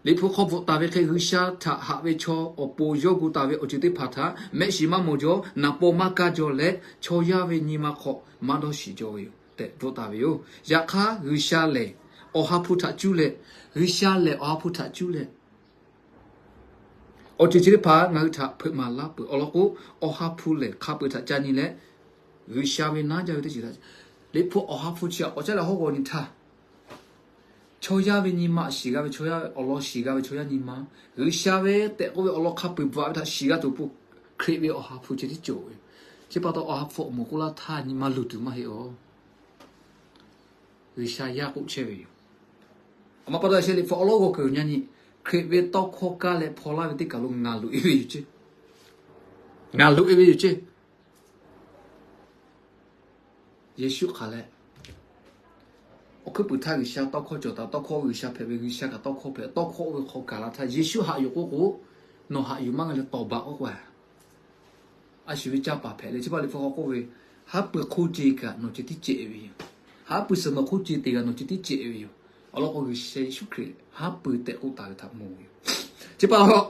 Liꞈ hpu hk'aw bvuhꞈ taˍ ve hk'e, G'uiˬsha htaꞈ haꞈ ve chaw awˬ pon yawˇ gu taˍ ve awˬ ceuˬ teˇ hpaˍ htaꞈ mehˆ shiˍ maˇ mawˬ jaw, naˍ paw maˇ kaˇ jaw leh, chaw yaˇ ve nyi ma hk'aw maˇ dawˇ shiˍ jaw ve yoˬ tehꞈ bvuhꞈ taˍ ve yoˬ. Yaꞈ hk'aˇ, G'uiˬsha lehˬ awˬ ha hpu htaꞈ cuˇ leh, G'uiˬsha lehˬ awˬ ha hpu htaꞈ cuˇ leh, awˬ ceuˬ chi teˇ hpaˍ ngaˬ hui htaꞈ hpeuꞈ maˍ laˇ peuˬ. Awˬ lawn k'o, awˬ ha hpu lehˬ hk'a peu-eˬ htaꞈ ca nyi leh, G'uiˬsha ve naˉ jaˇ ve teˇ ceuˬ htaꞈ, Liꞈ hpu awˬ ha hpu chi htaꞈ k'awꞈ caˉ leh hawˉ g'awˬ nyi htaˇ, chaw yaˇ ve nyi ma shiˍ g'a ve, chaw yaˇ awˬ lawn shiˍ g'a ve, chaw yaˇ nyi ma, G'uiˬsha ve tehꞈ k'oˆ ve awˬ lawn hk'a peu-eˬ bvuhꞈ ve htaꞈ shiˍ g'a tuˬ awˬ pon, Hkriꞈ ve awˬ ha hpu ceh tiˉ cawˬ ve. Chi pa taw awˬ ha hpu awˬ moˍ k'oˆ laˇ htaˇ nyi ma luˬ tuˬ maˇ heˆ aˬ. G'uiˬsha yaˇ k'oˆ chehˇ ve yoˬ. Aˬ ma pa taw sheh Liꞈ hpu awˬ lawn g'awˬ kuiˬ nyi nyi, Hkriꞈ ve tawˇ hkawˇ kaˇ leh hpaw laˇ ve teˇ kaˬ lo ngaˬ loꞈ e ve yoˬ ceˇ. Ngaˬ loꞈ e ve yoˬ ceˇ. Yeˍsuˆ hk'aˬ leh, awˬ hkuiˉ puiˍ htaˇ G'uiˬsha tawˇ hkawˇ cawˬ taˍ, tawˇ hkawˇ G'uiˬsha hpehꞈ ve, G'uiˬsha kaꞈ tawˇ hkawˇ hpehꞈ, tawˇ hkawˇ oˇ ve hk'aw gaˬ la htaˇ Yeˍsuˆ haꞈ yuˬ k'oˆ k'o, nawˬ haꞈ yuˬ maˇ g'a leh tawˍ baˬ k'oˆ k'o, a shu ve caˇ paˍ hpehꞈ leh, chi pa Liꞈ hpu hk'aw k'oˆ ve, haˉ pui hk'oˆ ce kaꞈ nawˬ ceh tiˉ cehˬ ve yoˬ. Haˉ pui suhˍ nawˬ hk'oˆ ce te kaꞈ nawˬ ceh tiˉ cehˬ ve yoˬ. Awˬ lawn k'o, G'uiˬsha Yeˍsuˆ Hkriꞈ haˉ pui tehꞈ k'oˆ taˍ ve htaꞈ mawˬ ve yoˬ. Chi pa taw,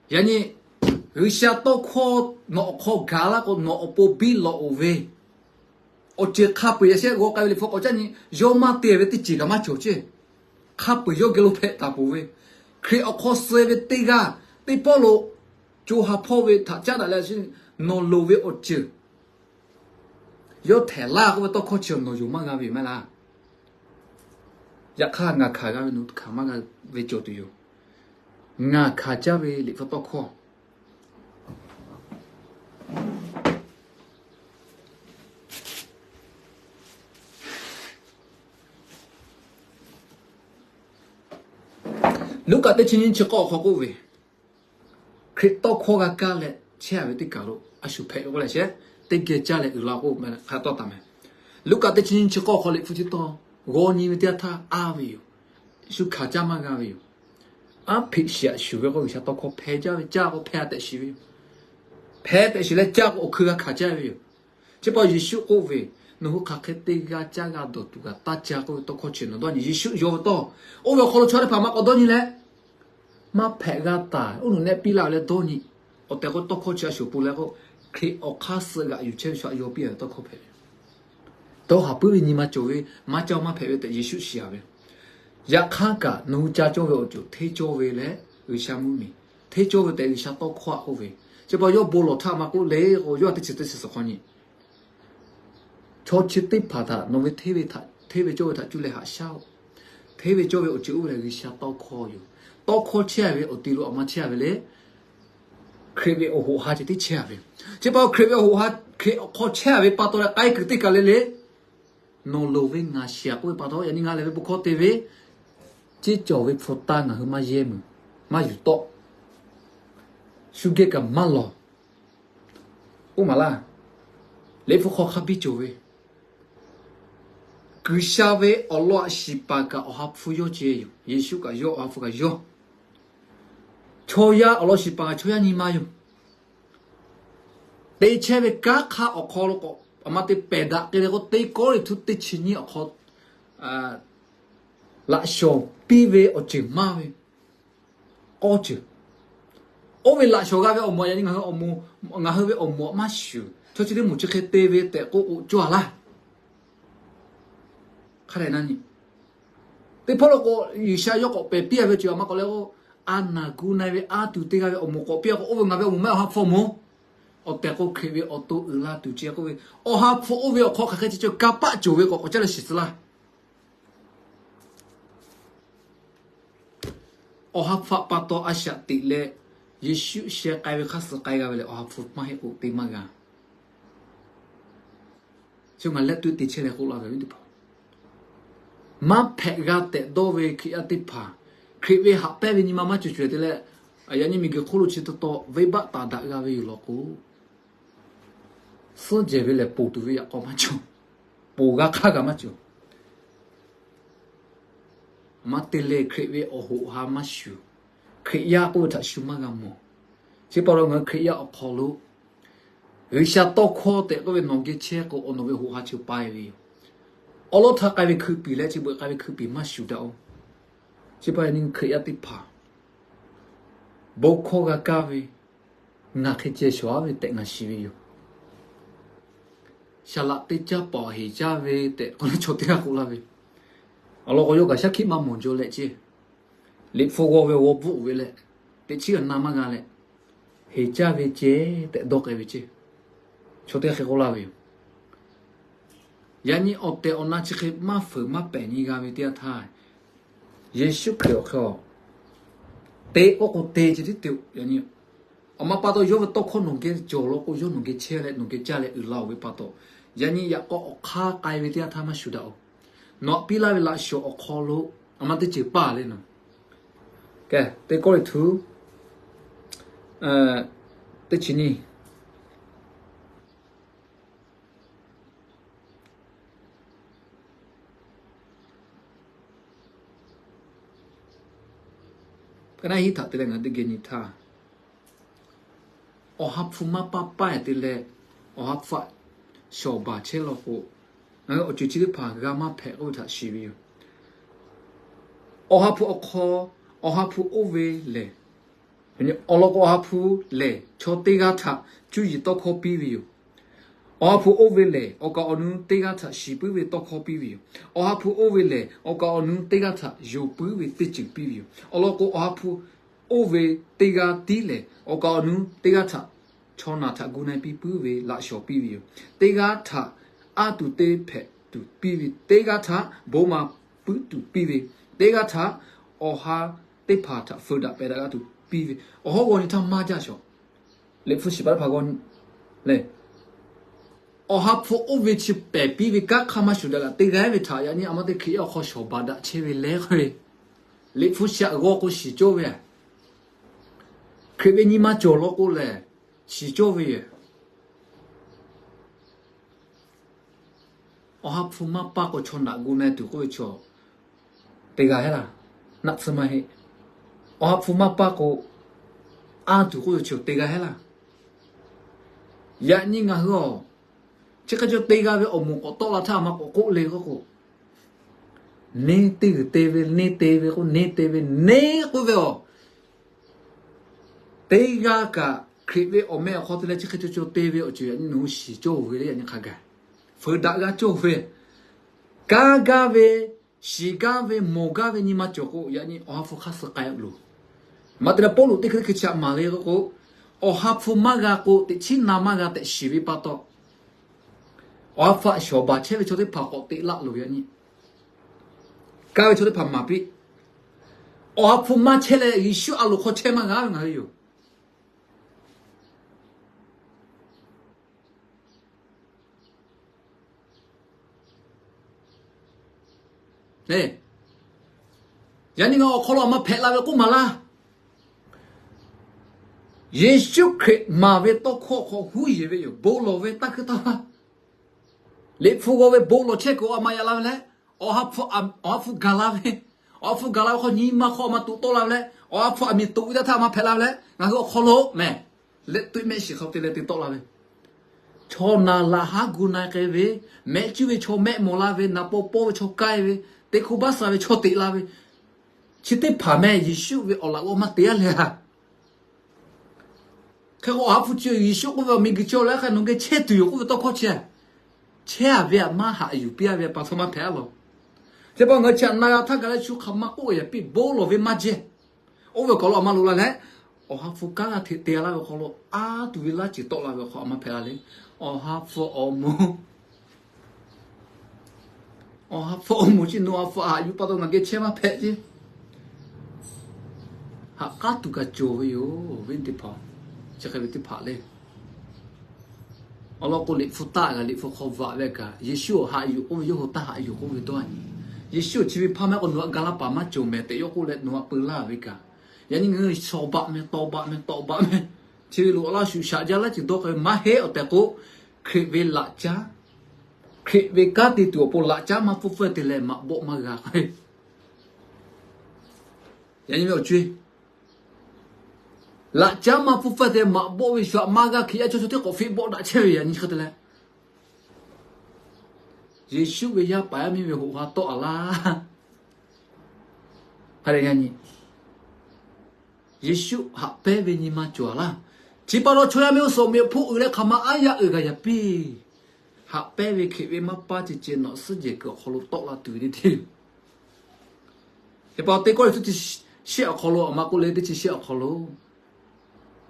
yaꞈ nyi G'uiˬsha tawˇ hkawˇ nawˬ awˬ hk'aw gaˬ laˇ k'o, nawˬ awˬ pon biˇ lawꞈ oˬ ve awˬ ceuˬ hk'a peu-eˬ yaꞈ sheh g'aw k'ai ve Liꞈ hpu k'awꞈ caˉ nyi, yawˇ maˇ te ve teˇ ceuˬ kaꞈ maˇ cawˬ ceˇ. Hk'a peu-eˬ yawˇ geh lo hpehꞈ taˍ peuˬ ve, Hkriꞈ awˬ hk'aw suh ve teˇ g'aˇ, teˇ pawˆ lo co ha hpawˇ ve htaꞈ caˉ daꞈ leh, nawˬ loˍ ve awˬ ceuˬ yawˇ htehꞈ laˇ k'oˆ ve tawˇ hkawˇ chi nawˬ yonˍ maˇ g'a ve yoˬ maˇ heˆ laˇ. Yaꞈ hk'aˇ ngaˬ hkanˍ g'a ve nawˬ hkanˍ maˇ g'a ve cawˬ tuˬ yoˬ. Ngaˬ hkanˍ caˇ ve Liꞈ hpu tawˇ hkawˇ Luˉkaꞈ teˇ chi nyiˇ chi k'awˇ awˬ hk'aw k'oˆ ve, Hkriꞈ tawˇ hkawˇ g'a kaˇ leh chehˇ a ve teˇ kaˬ lo a shu hpehꞈ ve k'oˆ leh sheh, teˇ geh caˇ leh uiˍ la k'oˆ hk'a tawˇ taˍ meh. Luˉkaꞈ teˇ chi nyiˇ chi k'awˇ awˬ hk'aw Liꞈ hpu chi tawˇ g'aw nyi ve teˇ yanˇ htaˇ a ve yoˬ. Yeˍsuˆ hkanˍ caˇ maˇ g'a ve yoˬ. Aˉ hpeꞈ shiˍ aꞈ shuˍ ve k'o, G'uiˬsha tawˇ hkawˇ hpeh jaˇ ve, caˇ k'o hpeh tehꞈ shiˍ ve yoˬ. Hpeh tehꞈ shiˍ leh caˇ k'o awˬ hkui g'a hkanˍ caˇ ve yoˬ. Chi pa Yeˍsuˆ k'oˆ ve, nawˬ hui hk'aˬ hk'e te g'a caˇ g'a dawˬ tuˬ kaꞈ taˇ ca k'oˆ ve tawˇ hkawˇ chi nawˬ dawˇ nyi. Yeˍsuˆ yawˇ ve tawˇ, oˇ ve awˬ hk'aw lo chaw teˇ hpaˍ maˇ k'awꞈ dawˇ nyi leh, maˇ hpehꞈ g'a taˍ, oˇ nawˬ nehˆ piˇ laˇ ve leh dawˇ nyi. Awˬ tehˬ k'o tawˇ hkawˇ chi a shuˍ pon leh k'o, Hkriꞈ awˬ hk'aˇ suh g'aꞈ yuˬ chehˇ ve chaw htaꞈ yaw piˇ a ve tawˇ hkawˇ hpehꞈ ve. Dawˇ haˍ puiˉ ve nyi ma cawˬ ve, maˇ caˇ maˇ hpehꞈ ve tehꞈ Yeˍsuˆ shiˍ a ve. Yaꞈ hk'aˇ kaꞈ nawˬ hui ca cawˇ ve awˬ ceuˬ hteˇ cawˇ ve leh G'uiˬsha mvuhˇmiˬ, hteˇ cawˇ ve tehꞈ G'uiˬsha tawˇ hkawˇ a k'oˆ ve. Chi pa yawˇ bon lawˬ htaˇ maˇ k'oˆ le k'o, yawˇ a teˇ chi teˇ chi suhˍ hk'aw nyi Chaw chi teˇ hpaˍ htaꞈ nawˬ ve hteˇ ve cawˇ ve htaꞈ cuˇ leh haꞈ shaˉ-oˆ. Hteˇ ve cawˇ ve awˬ ceuˬ oˇ ve lehˬ G'uiˬsha tawˇ hkawˇ yoˬ. Tawˇ hkawˇ chehˇ ve awˬ te lo a ma chehˇ ve le. Hkriꞈ ve awˬ hoꞈ ha ceh tiˉ chehˇ ve. Chi pa Hkriꞈ ve awˬ hoꞈ ha, Hkriꞈ awˬ hk'aw chehˇ ve pa taw leh k'ai kuiˬ teˇ kaˬ le le, nawˬ loˍ ve ngaˬ shiˍ k'oˆ ve pa taw, yaꞈ nyi ngaˬ lehˬ ve bon hkawˇ te ve ceˇ cawˬ ve hpu taˇ ngaˬ hui maˇ yehˇ meuˬ, maˇ yuˬ tawˆ. Shu geh kaꞈ maˇ lawˬ. Oˇ maˍ laˇ. Liꞈ hpu hk'aw hk'a biˇ cawˬ ve, G'uiˬsha ve awˬ lawn a shiˍ paˍ kaꞈ awˬ ha hpu yawˇ ceh yoˬ. Yeˍsuˆ kaꞈ yawˇ, awˬ ha hpu kaꞈ yawˇ. Chaw yaˇ awˬ lawn shiˍ paˍ kaꞈ chaw yaˇ nyi ma yoˬ. Te chehˇ ve kanˉ hk'aˇ awˬ hk'aw lo k'o, a ma te pehˬ daꞈ k'ai ve k'o, teˇ Kawˇrenˍhtuˆ teˇ chi nyiˇ awˬ hk'aw laꞈ shawnˍ piˇ ve awˬ ceuˬ maˇ ve k'awˇ ceuˬ. Oˇ ve laꞈ shawnˍ g'a ve awˬ moˍ yaꞈ nyi ngaˬ hui ve awˬ moˍ maˇ shuˍ. Chaw chi teˇ moˍ chi hk'e te ve tehꞈ k'oˆ k'o cawˇ a laˇ. Hk'a dehꞈ na nyi. Teˇ hpawˇ lo k'o, G'uiˬsha yawˇ k'awꞈ pehˬ piˇ a ve ceuˬ a ma k'awꞈ leh k'o, a naˬ gu na-e ve a tuˬ teˇ g'aˇ ve awˬ moˍ k'awꞈ piˇ a k'o, oˇ ve ngaˬ ve awˬ moˍ maˇ awˬ ha hpu awˬ moˍ. Awˬ tehˬ k'o Hkriꞈ ve awˬ to uiˍ la tuˬ ceh k'oˆ ve, awˬ ha hpu oˇ ve awˬ hk'aw hk'aˬ hk'e ceh cawˬ kanˇ paˆ cawˬ ve k'awꞈ k'awꞈ caˇ leh shiˍ tcuh laˇ. Awˬ ha hpu pa taw a shaꞈ teꞈ leh, Yeˍsuˆ sheh k'ai ve hk'aˇ suh k'ai g'a ve lehˬ, awˬ ha hpu maˇ heˆ k'o te maˇ g'a. Chi ngaˬ leh tuˬ te chehˇ leh k'oˆ laˇ ve teˇ hpaˍ, maˇ hpehꞈ g'a tehꞈ dawˇ ve Hkriꞈ yaˇ teˇ hpaˍ, Hkriꞈ ve haꞈ pehnˇ ve nyi ma maˇ cawˬ cawˬ te leh, yaꞈ nyi miˬguiˬ hk'oˆ lo chi taw taw venˇbaˆ taˍ daꞈ g'a ve yoˬ law k'o, suhˉ jehˬ ve lehˬ ponˬ tuˬ ve yaꞈ k'aw maˇ cawˬ. Ponˬ g'a hk'aˇ kaꞈ maˇ cawˬ. Maˇ te leh Hkriꞈ ve awˬ hoꞈ ha maˇ shuˍ, Hkriꞈ yaˇ k'oˆ ve htaꞈ shu maˇ g'a mawˬ. Chi pa taw ngaˬ hui Hkriꞈ yaˇ awˬ hk'aw lo G'uiˬsha tawˇ hkawˇ tehꞈ k'oˆ ve nawˬ geh chehˇ k'o, awˬ nawˬ ve hoꞈ ha chi pa e ve yoˬ. Awˉ lawˉ htaˇ k'ai ve hkui piˍ leh chi beuꞈ k'ai ve hkui piˍ maˇ shuˍ daꞈ-oˬ. Chi pa taw Hkriꞈ yaˇ teˇ hpaˍ bon hkawˇ g'a kaˇ ve, ngaˬ hk'e ceh shawˍ-aˉ ve tehꞈ ngaˬ shiˍ ve yoˬ. Saˍ laꞈ teˇ caˇ paˍ heˍ caˇ ve tehꞈ k'oˆ leh chaw teˇ g'aˇ k'oˆ laˇ ve, awˬ lawn k'o yawˇ kaꞈ shaˉ hkiˆ maˇ mawˬ jaw leh ceˇ, liꞈ hpu g'aw ve g'aw bvuhˆ ve leh, teꞈ chiˉ g'a na maˇ g'a leh, heˍ caˇ ve ceh tehꞈ dawˇ k'ai ve ceˇ, chaw teˇ g'aˇ hk'e k'oˆ laˇ ve yoˬ. Yaꞈ nyi awˬ tehˬ awˬ na chi hk'e maˇ fuiˍ maˇ pehˍ nyi g'a ve teˇ yanˇ htaˇ, Yeˍsuˆ Hkriꞈ awˬ hk'e a te k'oˆ k'o te ceh tiˉ te-o. Yaꞈ nyi awˬ ma pa taw yawˇ ve tawˇ hkawˇ nawˬ geh cawˬ law k'o, yawˇ nawˬ geh chehˇ leh nawˬ geh caˇ leh uiˍ la-oˬ ve pa taw, yaꞈ nyi yaꞈ k'aw awˬ hk'aˇ k'ai ve teˇ yanˇ htaˇ maˇ shuˍ daꞈ-oˬ. Nawˬ aꞈ piˇ laˇ ve laꞈ shawˍ awˬ hk'aw lo a ma teˇ ceuˬ paˇ le nawˬ. Kehˬ, Teˇ Kawˇrenˍhtuˆ teˇ chi nyiˇ, ka naˉ hiˉ htaꞈ te leh ngaˬ hui teˇ geh nyi htaˇ, awˬ ha hpu maˇ paˇ paˇ-e te leh, awˬ ha hpu htaꞈ shawˍ baˬ chehˇ law k'o, ngaˬ hui awˬ ceuˬ chi teˇ hpaˍ g'a maˇ hpehꞈ k'oˆ ve htaꞈ shiˍ ve yoˬ. Awˬ ha hpu awˬ hk'aw, awˬ ha hpu oˇ ve lehˬ, awˬ lawn k'o awˬ ha hpu lehˬ chaw teˇ g'aˇ htaꞈ cuˇ yiˍ tawˇ hkawˇ piˇ ve yoˬ. Awˬ ha hpu oˇ ve lehˬ awˬ kaˍ awˬ nu teˇ g'aˇ htaꞈ shiˍ puiˉ ve tawˇ hkawˇ piˇ ve yoˬ. Awˬ ha hpu oˇ ve lehˬ awˬ kaˍ awˬ nu teˇ g'aˇ htaꞈ yonˍ puiˉ ve teˇ ceuˬ piˇ ve yoˬ. Awˬ lawn k'o awˬ ha hpu oˇ ve teˇ g'aˇ tiˉ lehˬ, awˬ kaˍ awˬ nu teˇ g'aˇ htaꞈ chaw naˬ htaꞈ gu na piˇ puiˉ ve laꞈ shawˍ piˇ ve yoˬ. Teˇ g'aˇ htaꞈ anˇ tuˬ te hpehꞈ tuˬ piˇ ve, teˇ g'aˇ htaꞈ bon ma puiˉ tuˬ piˇ ve, teˇ g'aˇ htaꞈ awˬ ha teˇ hpaˍ htaꞈ feu daꞈ pehˬ daꞈ g'a tuˬ piˇ ve, awˬ hawˉ g'aw nyi htaˇ maˇ jaˇ shawˍ. Liꞈ hpu shiˍ paˍ teˇ hpaˍ g'aw nyi lehˬ, awˬ ha hpu oˇ ve chi pehˬ piˇ ve kanˉ hk'aˇ maˇ shuˍ daꞈ kaꞈ, teˇ g'aˇ ve htaꞈ yaꞈ nyi a ma teˇ Hkriꞈ yaˇ awˬ hk'aw shawˍ baˬ daꞈ chehˇ ve leh k'oˆ ve, Liꞈ hpu shaꞈ g'aw k'o shiˍ cawˇ ve, Hkriꞈ ve nyi ma cawˬ law k'o lehˬ shiˍ cawˇ ve yoˬ. Awˬ ha hpu maˇ paˇ k'o chaw naꞈ gu na tuˬ k'oˆ ve chaw te g'a heˆ laˇ. Naˆ tsuhˇ maˇ heˆ. Awˬ ha hpu maˇ paˇ k'o, anˇ tuˬ k'oˆ ve chaw te g'a heˆ laˇ. Yaꞈ nyi ngaˬ hui a, chi hk'e chaw te g'a ve awˬ moˍ k'awꞈ tawˆ la htaˇ a ma k'awꞈ k'oˆ le k'oˆ k'o, neˇ teˇ g'uiˬ te ve, neˇ te ve k'o neˇ te ve, neˇ k'oˆ ve a, teˇ g'aˇ kaꞈ Hkriꞈ ve awˬ meh awˬ hk'aw te leh chi hk'e chaw chaw te ve awˬ ceuˬ yaꞈ nyi nawˬ hui shiˍ cawˇ ve le. Yaꞈ nyi hk'a gaˬ feu daꞈ g'a cawˇ ve, kanˉ gaˇ ve, shiˍ gaˇ ve, mawˬ gaˇ ve nyi ma cawˬ k'o, yaꞈ nyi awˬ ha hpu hk'aˇ suh k'ai loˬ. Maꞈhtehˍ leh Pawˇluꞈ teˇ hkui teˇ hkui chi htaꞈ maˍ le k'o, awˬ ha hpu maˇ g'a k'o teꞈ chiˉ na maˇ g'a tehꞈ shiˍ ve pa taw, awˬ ha hpu htaꞈ shawˍ baˬ chehˇ ve chaw teˇ hpaˍ k'awꞈ te laˆ loˬ ve yaꞈ nyi. Kaˇ ve chaw teˇ hpaˍ maˍ piˇ. Awˬ ha hpu maˇ chehˇ leh Yeˍsuˆ a loˍ hk'aw chehˇ maˇ g'a ve ngaˬ hui yoˬ. Yaꞈ nyi ngaˬ awˬ hk'aw lo a ma hpehꞈ la ve k'oˆ maˍ laˇ. Yeˍsuˆ Hkriꞈ maˍ ve tawˇ hkawˇ hk'aw huˉ yeˬ ve yoˬ. Bon lawˬ ve taˇ hkuiˇ taˇ laˇ. Liꞈ hpu g'aw ve bon lawˬ chehˇ kuiˬ a ma yaꞈ la ve leh, awˬ ha hpu gaˬ la ve, awˬ ha hpu gaˬ la ve hk'aw nyi ma hk'aw a ma toꞈ tawˆ la ve leh, awˬ ha hpu aˬ miˍ toꞈ ve teˇ htaˇ a ma hpehꞈ la ve leh, ngaˬ hui awˬ hk'aw lo mehˬ leh tuꞈ mehˆ shiˍ hk'aw te leh te tawˆ la ve, chaw naˬ laꞈ haˉ gu na k'ai ve, mehˆ cuˉ ve chaw mehˆ mawˬ la ve, naˍ paw pawˇ ve chaw k'ai ve, teˇ hk'oˆ baˆ sha ve chaw teꞈ la ve, chi teˇ hpaˍ mehˬ Yeˍsuˆ ve awˬ laꞈ g'awˇ maˇ te-a leh a. Hk'e k'o awˬ ha hpu chi Yeˍsuˆ k'oˆ ve awˬ miˬguiˬ chi awˬ laꞈ hk'a nawˬ geh chehˇ tuˬ yoˬ k'oˆ ve tawˇ hkawˇ chi, chehˇ-a ve htaꞈ maˇ haꞈ yuˬ piˇ-a ve pa taw maˇ hpehꞈ-a lawˬ. Chi pa ngaˬ hui chi htaꞈ na g'a htaˇ gaˬ leh shu hk'aˬ ma k'oˆ yaꞈ piˇ bon lawˬ ve maˇ jehˇ. Oˇ ve awˬ hk'aw lo a ma loꞈ la leh, awˬ ha hpu kanˉ g'a hteꞈ te laˇ ve awˬ hk'aw lo a tuˬ ve laˇ ceuˬ tawˆ la ve awˬ hk'aw a ma hpehꞈ la le. Awˬ ha hpu awˬ moˍ, awˬ ha hpu awˬ moˍ chi nawˬ ha hpu aꞈ yuˬ pa taw ngaˬ geh chehˇ maˇ hpehꞈ ce. haꞈ k'aˉ tuˬ kaꞈ cawˬ ve yoˬ. Viˉ teˇ hpaˍ, chi hk'e ve teˇ hpaˍ le. Awˬ lawn k'o, Liꞈ hpu taˆ kaꞈ Liꞈ hpu hk'aw bvaꞈ ve kaꞈ, Yeˍsuˆ haꞈ yuˬ k'oˆ ve, yawˇ hui taˇ haꞈ yuˬ k'oˆ ve dawˇ a nyi. Yeˍsuˆ chi ve hpaˇ maˇ k'o, nawˬ htaꞈ ga laˇ paˍ maˇ cawˬ mehˍ tehꞈ yawˇ k'oˆ leh nawˬ htaꞈ peu laˇ ve kaꞈ, yaꞈ nyi ngaˬ hui shawˍ baꞈ mehˍ, tawˍ baꞈ mehˍ, tawˍ baꞈ mehˍ, chi ve loꞈ laˇ shuˍ shaꞈ jaˇ laˇ ceuˬ dawˇ k'ai ve maˇ heˆ. Awˬ tehˬ k'o, Hkriꞈ ve laꞈ caˉ, Hkriꞈ ve kanˉ te tuˬ awˬ pon laꞈ caˉ maˇ pfuhˇ pfuhˇ te leh maꞈ bawˆ maˇ g'a k'ai. Yaꞈ nyi ve awˬ co laꞈ caˉ maˇ pfuhˇ pfuhˇ te maꞈ bawˆ ve shu aꞈ maˇ g'a Hkriꞈ yaˇ chaw chaw teˇ k'awꞈ fiˆ bawˆ daꞈ chehˇ ve yaꞈ nyi hk'e te leh, Yeˍsuˆ ve yaˇ paˍ yaˇ miˇ ve hoꞈ ha tawˆ a laˇ. Hk'a dehꞈ yaꞈ nyi Yeˍsuˆ haꞈ pehnˇ ve nyi ma cawˬ a laˇ. Chi pa taw chaw yaˇ miˇ oˇ suhˍ awˬ meꞈ awˬ hponˇ uiˍ leh hk'aˬ ma aˉ yaˇ uiˍ g'a yaꞈ piˇ. Haꞈ pehnˇ ve Hkriꞈ ve maˇ paˇ ceh ceh nawˬ suhˉ jehˬ kuiˬ awˬ hk'aw lo tawˆ la tuˬ ve teˇ hteˇ. Teˇ pa teˇ kawˆ ve tuˇ chi shehˆ awˬ hk'aw lo, aˬ ma k'oˆ le teˇ chi shehˆ awˬ hk'aw lo,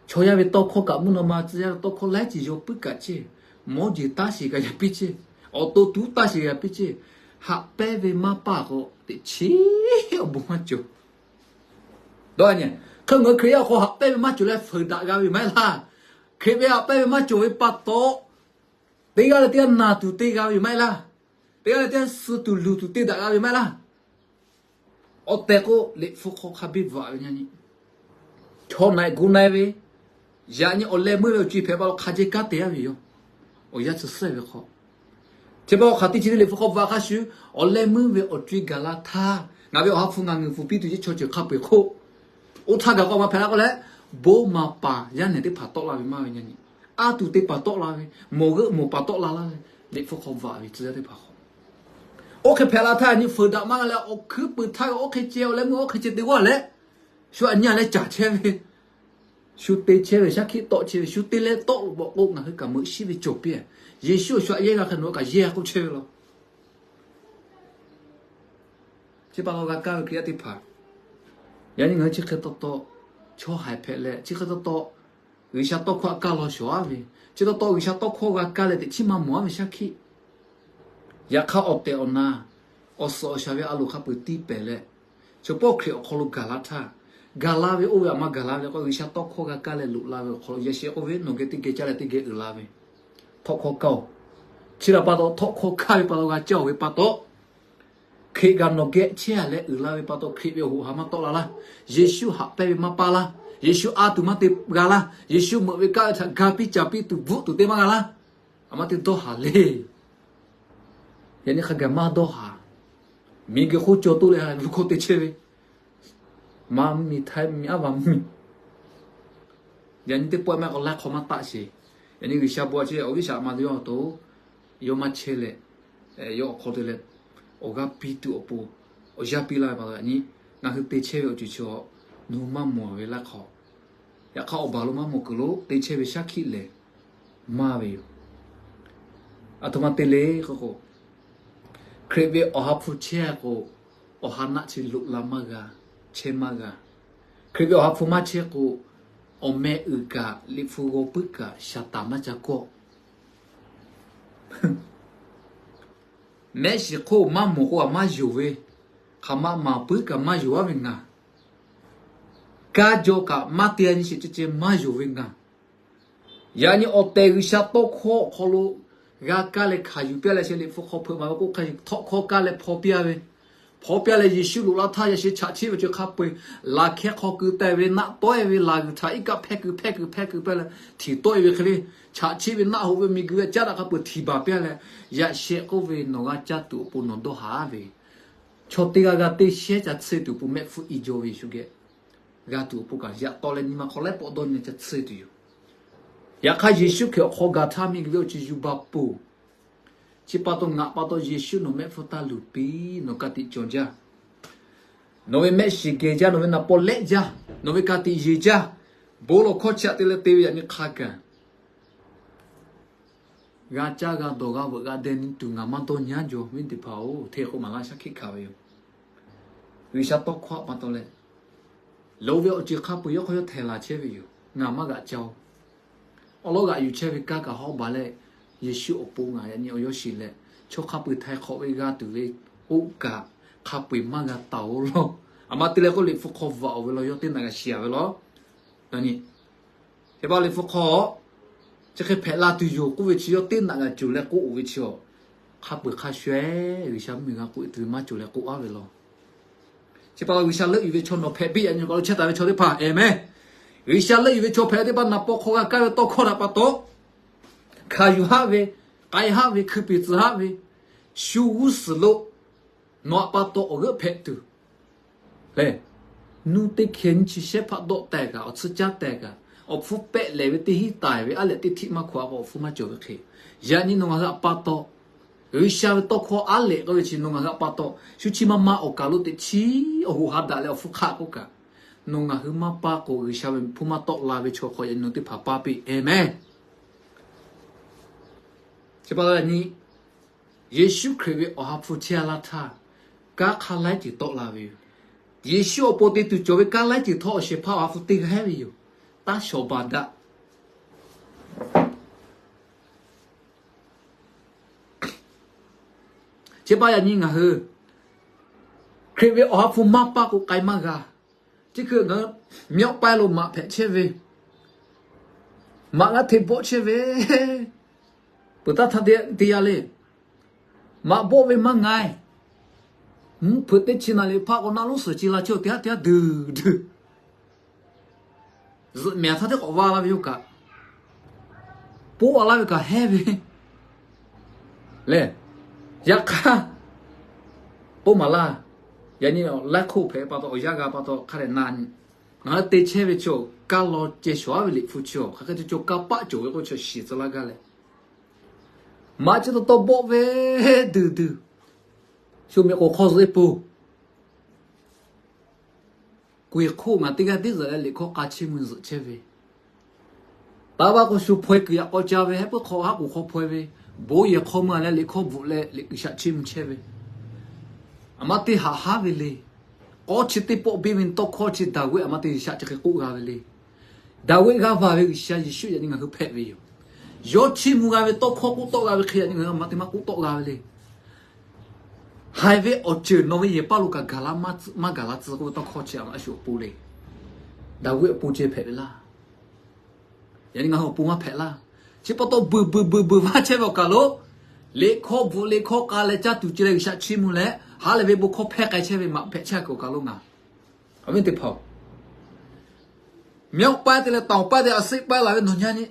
chaw yaˇ ve tawˇ hkawˇ kaꞈ mvuhˇ naw ma tcuh yaˇ ve tawˇ hkawˇ laiˉ ceuˬ yaw puiˉ kaꞈ ceˇ, mawˇ jeˬ taˇ shiˍ g'a yaꞈ piˇ ceˇ, awˬ to tuˉ taˇ shiˍ g'a yaꞈ piˇ ceˇ, haꞈ pehnˇ ve maˇ paˇ k'o teꞈ chiˉ awˬ bon maˇ cawˬ. Dawˇ a nyi, hk'e ngaˬ hui Hkriꞈ yaˇ awˬ hk'aw haꞈ pehnˇ ve maˇ cawˬ leh fuiˍ daꞈ g'a ve maˇ heˆ laˇ. Hkriꞈ ve haꞈ pehnˇ ve maˇ cawˬ ve pa taw, teˇ g'aˇ leh teˇ g'aˇ naˬ tuˬ te g'a ve maˇ heˆ laˇ. Teˇ g'aˇ leh teˇ g'aˇ suh tuˬ luˬ tuˬ te daꞈ g'a ve maˇ heˆ laˇ. Awˬ tehˬ k'o, Liꞈ hpu hk'aw hk'a biˇ bvuhꞈ ve nyi, chaw na-e gu na-e ve, yaꞈ nyi awˬ leh meuˇ ve awˬ co-e hpehꞈ pa taw hk'a jehˇ kanˉ te-a ve yoˬ. Awˬ yanˇ chi suhˉ ve hk'aw, chi pa taw hk'aˬ teˇ chi teˇ Liꞈ hpu hk'aw bvuhꞈ hk'a shuˍ, awˬ leh meuˇ ve awˬ co-e gaˬ la htaˇ, ngaˬ ve awˬ ha hpu ngaˬ ngeuˍ pfuhˍ piˇ tuˬ yeˇ chaw ceuˬ hk'a peu-eˬ hk'oˆ, oˇ htaˇ gaˬ k'o maˇ hpehꞈ la k'oˆ leh, bon maˍ paˍ yaˇ nehˬ teˇ hpaˍ tawˆ la ve maˇ ve nyi, a tuˬ te paˍ tawˆ la ve, mawˬ g'euˆ mawˬ paˍ tawˆ la laˇ ve, Liꞈ hpu hk'aw bvuhꞈ ve tcuh yaˇ teˇ hpaˍ hk'aw, oˇ hk'e hpehꞈ la htaˇ nyi fuiˍ daꞈ maˇ g'a leh awˬ hkuiˉ puiˍ htaˇ oˇ hk'e ceh awˬ leh meuˇ oˇ hk'e ceh te g'aˇ leh, shu aꞈ nyi leh caˍ chehˇ ve, shu te chehˇ ve shaˉ hkiˆ tawˆ chehˇ ve, shu te leh tawˆ lo bawꞈ k'o ngaˬ hui kaꞈ meuꞈ shiˉ ve cawˬ piˇ-a. Yeˍsuˆ shu aꞈ yehˇ g'a hk'e nawˬ hui kaꞈ yehˇ k'oˆ chehˇ ve law. Chi pa taw g'a kaˇ ve Hkriꞈ yaˇ teˇ hpaˍ, yaꞈ nyi ngaˬ hui chi hk'e taw taw chaw haiˬ hpehꞈ leh chi hk'e taw taw G'uiˬsha tawˇ hkawˇ aꞈ kaˇ law shawˍ-a ve, chi taw taw G'uiˬsha tawˇ hkawˇ g'a kaˇ leh teꞈ chiˉ maˇ mawˬ-a ve shaˉ hkiˆ. Yaꞈ hk'aˇ awˬ tehˬ awˬ na, awˬ suhˍ awˬ shaˍ ve a loˍ hk'a peu-eˬ tiˇ pehˍ leh, chaw pawˆ Hkriꞈ awˬ hk'aw lo gaˬ la htaˇ, gaˬ la ve oˇ ve aꞈ ma gaˬ la ve k'o, G'uiˬsha tawˇ hkawˇ g'a kaˇ leh loꞈ la ve awˬ hk'aw lo yaꞈ sheh k'oˆ ve, nawˬ geh teˇ geh caˇ leh teˇ geh uiˍ la ve, tawˇ hkawˇ kaˇ-oˬ. Chi htaꞈ pa taw tawˇ hkawˇ kaˇ ve pa taw g'a caˇ-oˬ ve pa taw, Hkriꞈ kaꞈ nawˬ geh chehˇ-a leh uiˍ la ve pa taw Hkriꞈ ve awˬ hoꞈ ha maˇ tawˆ la laˇ. Yeˍsuˆ haꞈ pehnˇ ve maˇ paˇ laˇ. Yeˍsuˆ a tuˬ maˇ te g'a laˇ. Yeˍsuˆ meuꞈ ve kaˇ ve htaꞈ ga piˇ caˍ piˇ tuˬ bvuhˆ tuˬ te maˇ g'a laˇ. A maˇ te dawˇ haˍ le. Yaꞈ nyi hk'a gaˬ maˇ dawˇ haˍ. Miˬguiˬ hk'oˆ caw toˆ leh ha lu hkawˇ te chehˇ ve, maˇ miˬ htaiˍ miˬ aˉ vaˬ miˬ, yaꞈ nyi teˇ pawˆ maˇ k'awꞈ laiˉ hk'aw maˇ taˆ sheˍ. Yaꞈ nyi G'uiˬsha bon a chehˇ awˬ viˉ shaꞈ ma te yawˇ awˬ to, yawˇ maˇ chehˇ leh, yawˇ awˬ hk'aw te leh awˬ g'aˇ piˇ tuˬ awˬ pon awˬ yanˇ piˇ laˇ ve pa taw, yaꞈ nyi ngaˬ hui te chehˇ ve awˬ ceuˬ chi nawˬ hui maˇ mawˬ ve laˇ hk'aw, yaꞈ hk'aˇ awˬ baˬ lo maˇ mawˬ kuiˬ lo te chehˇ ve shaˉ hkiˆ lehˬ maˇ ve yoˬ. Aˬ htoꞈ ma te le k'o k'o, Hkriꞈ ve awˬ ha hpu chehˇ k'o, awˬ ha naˆ chi loꞈ la maˇ g'a, chehˇ maˇ g'a. Hkriꞈ ve awˬ ha hpu maˇ chehˇ k'o, awˬ meh uiˍ kaꞈ Liꞈ hpu g'aw puiˉ kaꞈ Saˍtanˍ maˇ ca kawˆ. Mehˆ shiˍ hk'oˆ maˇ mawˬ k'o kaꞈ maˇ yonˍ ve, hk'aˬ ma maˍ puiˉ kaꞈ maˇ yonˍ-a ve ngaˬ, kaˇ jaw kaꞈ maˇ te-a nyi sheˍ ceh ceh maˇ yonˍ ve ngaˬ. Yaꞈ nyi awˬ tehˬ G'uiˬsha tawˇ hkawˇ awˬ hk'aw lo g'a kaˇ leh hkanˍ yuˬ piˇ leh sheh Liꞈ hpu hk'aw hpeuꞈ maˍ ve k'oˆ hk'a, tawˇ hkawˇ kaˇ leh hpaw piˇ-a ve, hpaw piˇ-a leh Yeˍsuˆ loꞈ la htaˇ yaꞈ sheh chaꞈ chiˆ ve awˬ ceuˬ hk'a peu-eˬ, laˬ hkeh hk'aw keu teh ve naˆ tawˆ-e ve laˬ g'uiˬ htaꞈ iˉ kaˆ hpehˇ keu hpehˇ keu hpehˇ keu pehˇ leh htiˍ tawˆ-e ve hk'e le, chaꞈ chiˆ ve naˆ hoꞈ ve miˬguiˬ ve caˉ daꞈ hk'a peu-eˬ htiˍ baˬ piˇ-a leh, yaꞈ sheh k'oˆ ve nawˬ g'a caˇ tuˬ awˬ pon nawˬ dawˇ haˍ ve, chaw teˇ g'aˇ g'aˇ teˇ shehˉ ca tsuhˇ tuˬ awˬ pon mehˆ hpfuhˇ i jaw ve Yeˍsuˆ geh g'a tuˬ awˬ pon kaꞈ yaꞈ taw leh nyi ma hk'aw laiˉ pawˆ dawˇ nyi ca tsuhˇ tuˬ yoˬ. Yaꞈ hk'aˇ Yeˍsuˆ Hkriꞈ awˬ hk'aw gaˬ htaˇ miˬguiˬ ve awˬ ceuˬ yuˬ baˬ peuˬ. Chi pa taw ngaˬ pa taw Yeˍsuˆ nawˬ mehˆ hpfuhˇ taˇ luˬ piˇ, nawˬ ka tiꞈ cawˬ jaˇ. Nawˬ ve mehˆ shiˍ geh jaˇ, nawˬ ve naˍ paw lehˆ jaˇ, nawˬ ve ka tiꞈ yeˬ jaˇ. Bon lawˬ hkawˇ chi htaꞈ te leh te ve yaꞈ nyi hk'a gaˬ g'a caˇ g'a dawˬ g'a veuꞈ g'a deh nyi tuˬ ngaˬ maˇ dawˇ nyi-a jaw. Viˉ teˇ hpaˍ-oˬ, hteˇ k'o maˍ laˇ shaˉ hkiˆ hkanˍ ve yoˬ. G'uiˬsha tawˇ hkawˇ pa taw leh, loꞈ ve awˬ ceuˬ hk'a peu-eˬ yawˇ hk'aw yawˇ htehˍ laˬ chehˇ ve yoˬ. Ngaˬ maˇ g'aꞈ ca-oˬ. Awˬ lawn g'aꞈ yuˬ chehˇ ve kanˉ kaꞈ hawˉ baˬ leh, Yeˍsuˆ awˬ pon ngaˬ yaꞈ nyi awˬ yawˇ shiˍ leh, chaw hk'a peu-eˬ htaiˍ hk'awꞈ ve g'a tuˬ ve k'oˆ kaꞈ, hk'a peu-eˬ maˇ g'a taˍ-oˬ law. Aˬ ma te leh k'oˆ, liꞈ hpu hk'aw vaꞈ-oˬ ve law, yawˇ teˇ naꞈ g'a shiˍ-a ve law. Yaꞈ nyi, teˇ pawˆ liꞈ hpu hk'aw chi hk'e hpehꞈ la tuˬ yoˬ k'oˆ ve chi, yawˇ teˇ naꞈ g'a cawˬ leh k'oˆ-oˬ ve chi a, hk'a peu-eˬ hk'a shuˍ-ehˉ G'uiˬsha mvuhˇmiˬ g'a k'oˆ tuˬ ve maˇ cawˬ leh k'oˆ-a ve law. Chi pa taw G'uiˬsha leuˆ yuˬ ve chaw nawˬ hpehꞈ piˇ, yaꞈ nyi k'awꞈ lo chehˇ taˍ ve chaw teˇ hpaˍ, aˍmenˍ. G'uiˬsha leuˆ yuˬ ve chaw hpehꞈ teˇ hpaˍ, naˍ paw hk'aw g'a kaˇ ve tawˇ hkawˇ htaꞈ pa taw, hkanˍ yuˬ haˆ ve, k'ai haˆ ve, hkui piˍ tcuh haˆ ve, shu g'uˇ suhˍ lo nawˬ htaꞈ pa taw awˬ g'euˆ hpehꞈ tuˬ lehˬ, nuˇ teˇ hkeh nyiˇ chi shehˉ hpaˆ dawˆ teh kaꞈ, awˬ tcuhˇ caˉ teh kaꞈ, awˬ hpfuhˇ pehˆ lehˍ ve teˇ hinˉ taiˍ ve aˉ lehꞈ teˇ htiˆ maˇ hkawꞈ a k'o, awˬ hpfuhˇ maˇ cawˬ ve hk'e, yaꞈ nyi nawˬ ngaˬ hui htaꞈ pa taw G'uiˬsha ve tawˇ hkawˇ aˉ lehꞈ k'oˆ ve chi nawˬ ngaˬ hui htaꞈ pa taw, shu chi ma ma awˬ kaˬ lo teꞈ chiˉ awˬ hoꞈ ha daꞈ leh awˬ hpfuhˇ hk'aˆ k'oˆ kaꞈ, nawˬ ngaˬ hui maˇ paˇ k'o, G'uiˬsha ve hpfuhˇ maˇ tawˆ la ve chaw hk'aw yaꞈ nyi nawˬ teˇ hpaˍ paˇ piˇ, aˍmenˍ. Chi pa taw yaꞈ nyi Yeˍsuˆ Hkriꞈ ve Awˬ ha hpu chehˇ-a laˇ htaˇ, kanˉ hk'aˇ laiˉ ceuˬ tawˆ la ve yoˬ. Yeˍsuˆ awˬ pon te tuˬ cawˬ ve kanˉ laiˉ ceuˬ htawˇ, awˬ shehˍ hpaˇ Awˬ ha hpu teˇ g'aˇ ve yoˬ. Taˇ shawˍ baˬ daꞈ. Chi pa yaꞈ nyi ngaˬ hui Hkriꞈ ve Awˬ ha hpu maˇ paˇ k'o k'ai maˇ g'a. Chi hk'e ngaˬ hui မြောက်ပိုင်း lo maꞈ hpehꞈ chehˇ ve, maꞈ g'a hteꞈ bawˆ chehˇ ve, peuˬ taˇ htaˇ te te yaˇ le. Maꞈ bawˆ ve maˇ nga e. Mvuhˇ hpeuꞈ teˇ chi naˍ liꞈ hpaˆ k'o, naˆ lonˉ suhˍ ci la chehˇ-oˬ, teˇ haˉ teˇ haˉ duˬ duˬ. Zuhꞈ mehˍ htaˇ teˇ k'awꞈ va la ve yoˬ kaꞈ, poˆ a laˇ ve kaꞈ hehˇ ve lehˬ, yaꞈ hk'aˇ, poˆ maˍ laˇ. Yaꞈ nyi laiˉ hk'oˆ hpehꞈ pa taw, awˬ yanˇ g'a pa taw hk'a dehꞈ na nyi. Ngaˬ hui te chehˇ ve chi-oˬ, kaˇ law ceh shawˍ-aˉ ve liꞈ hpu chi-oˬ, hk'aˬ hk'e te cawˬ, kanˇ paˆ cawˬ ve k'o, chi shiˍ tcuh laˇ gaˇ leh, maꞈ chi taw taw bawˆ ve duˬ duˬ. Shu miˬ k'oˍ hk'aw zuhꞈ e po K'oꞈ-e hk'oˆ ngaˬ teˇ g'aˇ tiˉ zuhꞈ leh liꞈ hkawˇ k'a chiˇ mvuh zuhꞈ chehˇ ve, taˇ vaˇ k'o shu hpaw-e kuiˬ yaꞈ k'aw ca ve, hehˉ puiˉ hk'aw haˉ k'oˍ hk'aw hpaw-e ve, bon yehˬ hk'aw mvuh-a leh liꞈ hkawˇ bvuhꞈ leh liꞈ G'uiˬsha chiˇ mvuh chehˇ ve, aˬ ma te haꞈ haˉ ve le. K'awˇ chi teˇ pawˆ biˇ ve tawˇ hkawˇ chi Daˍviˆ aˬ ma te G'uiˬsha chi hk'e k'oˆ g'a ve le. Daˍviˆ g'aˇ va ve G'uiˬsha Yeˍsuˆ yaꞈ nyi ngaˬ hui hpehꞈ ve yoˬ. Yawˇ chiˇ mvuh g'a ve tawˇ hkawˇ k'oˆ tawˆ g'a ve hk'e yaꞈ nyi ngaˬ hui aˬ ma te maˇ k'oˆ tawˆ g'a ve le. Haiˬ ve awˬ ceuˬ nawˬ ve yehˬ paˇ lo kaꞈ gaˬ la maˇ g'a la tcuh k'oˆ ve tawˇ hkawˇ chi aˬ ma a shu awˬ pon le. Daˍviˆ awˬ pon ceh hpehꞈ ve laˇ. Yaꞈ nyi ngaˬ hui awˬ pon maˇ hpehꞈ laˇ. Chi pa taw beuˬ beuˬ beuˬ beuˬ vaˇ chehˇ ve awˬ kaˬ lo, liꞈ hkawˇ bvuhꞈ liꞈ hkawˇ k'a leh caˇ tuˬ ci leh G'uiˬsha chiˇ mvuh leh ha lehˬ ve bon hkawˇ hpehˇ k'ai chehˇ ve maꞈ hpehꞈ chehˇ kuiˬ awˬ kaˬ lo ngaˬ, awˬ viˉ teˇ hpaˍ-oˬ, မြောက်ပိုင်း te leh တောင်ပိုင်း te a seˆ paˇ laˬ ve nawˬ nyi nyi,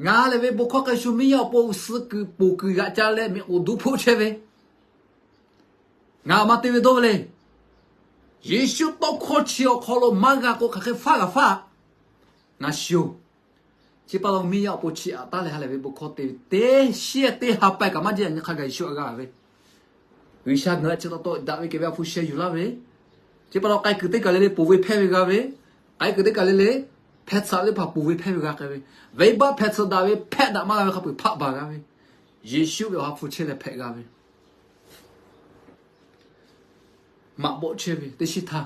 ngaˬ lehˬ ve bon hkawˇ k'ai shu miˇ yaˇ awˬ pon suh kuiˬ poˬ kuiˬ g'aꞈ ca leh miˬ k'oˍ duˇ hpoˆ chehˇ ve, ngaˬ aˬ ma te ve dawˇ ve le. Yeˍsuˆ tawˇ hkawˇ chi awˬ hk'aw lo maˇ g'a k'o hk'aˬ hk'e faˉ g'a faˉ, ngaˬ shiˍ-oˬ. Chi pa taw miˇ yaˇ awˬ pon chi aꞈ taˉ leh ha lehˬ ve bon hkawˇ te ve teˇ shiˉ teˇ ha pa kaꞈ maˇ jaˇ, yaꞈ nyi hk'a gaˬ Yeˍsuˆ aꞈ g'a ve, G'uiˬsha ngaˬ hui chi taw taw daꞈ ve kehˬ ve a hpu sheh yuˬ laˇ ve, chi pa taw k'ai kuiˬ teˇ kaˬ le le ponˬ ve hpehˇ ve g'a ve, k'ai kuiˬ teˇ kaˬ le le hpeh tsuhꞈ teˇ hpaˍ ponˬ ve hpehˇ ve g'a k'ai ve, venˇbaˆ hpeh tsuhꞈ daꞈ ve hpehˇ daꞈ maˇ g'a ve hk'a peu-eˬ hpaˆ baˬ g'a ve, Yeˍsuˆ ve awˬ ha hpu chehˇ leh hpehꞈ g'a ve, maꞈ bawˆ chehˇ ve teˇ shiˉ htaˇ,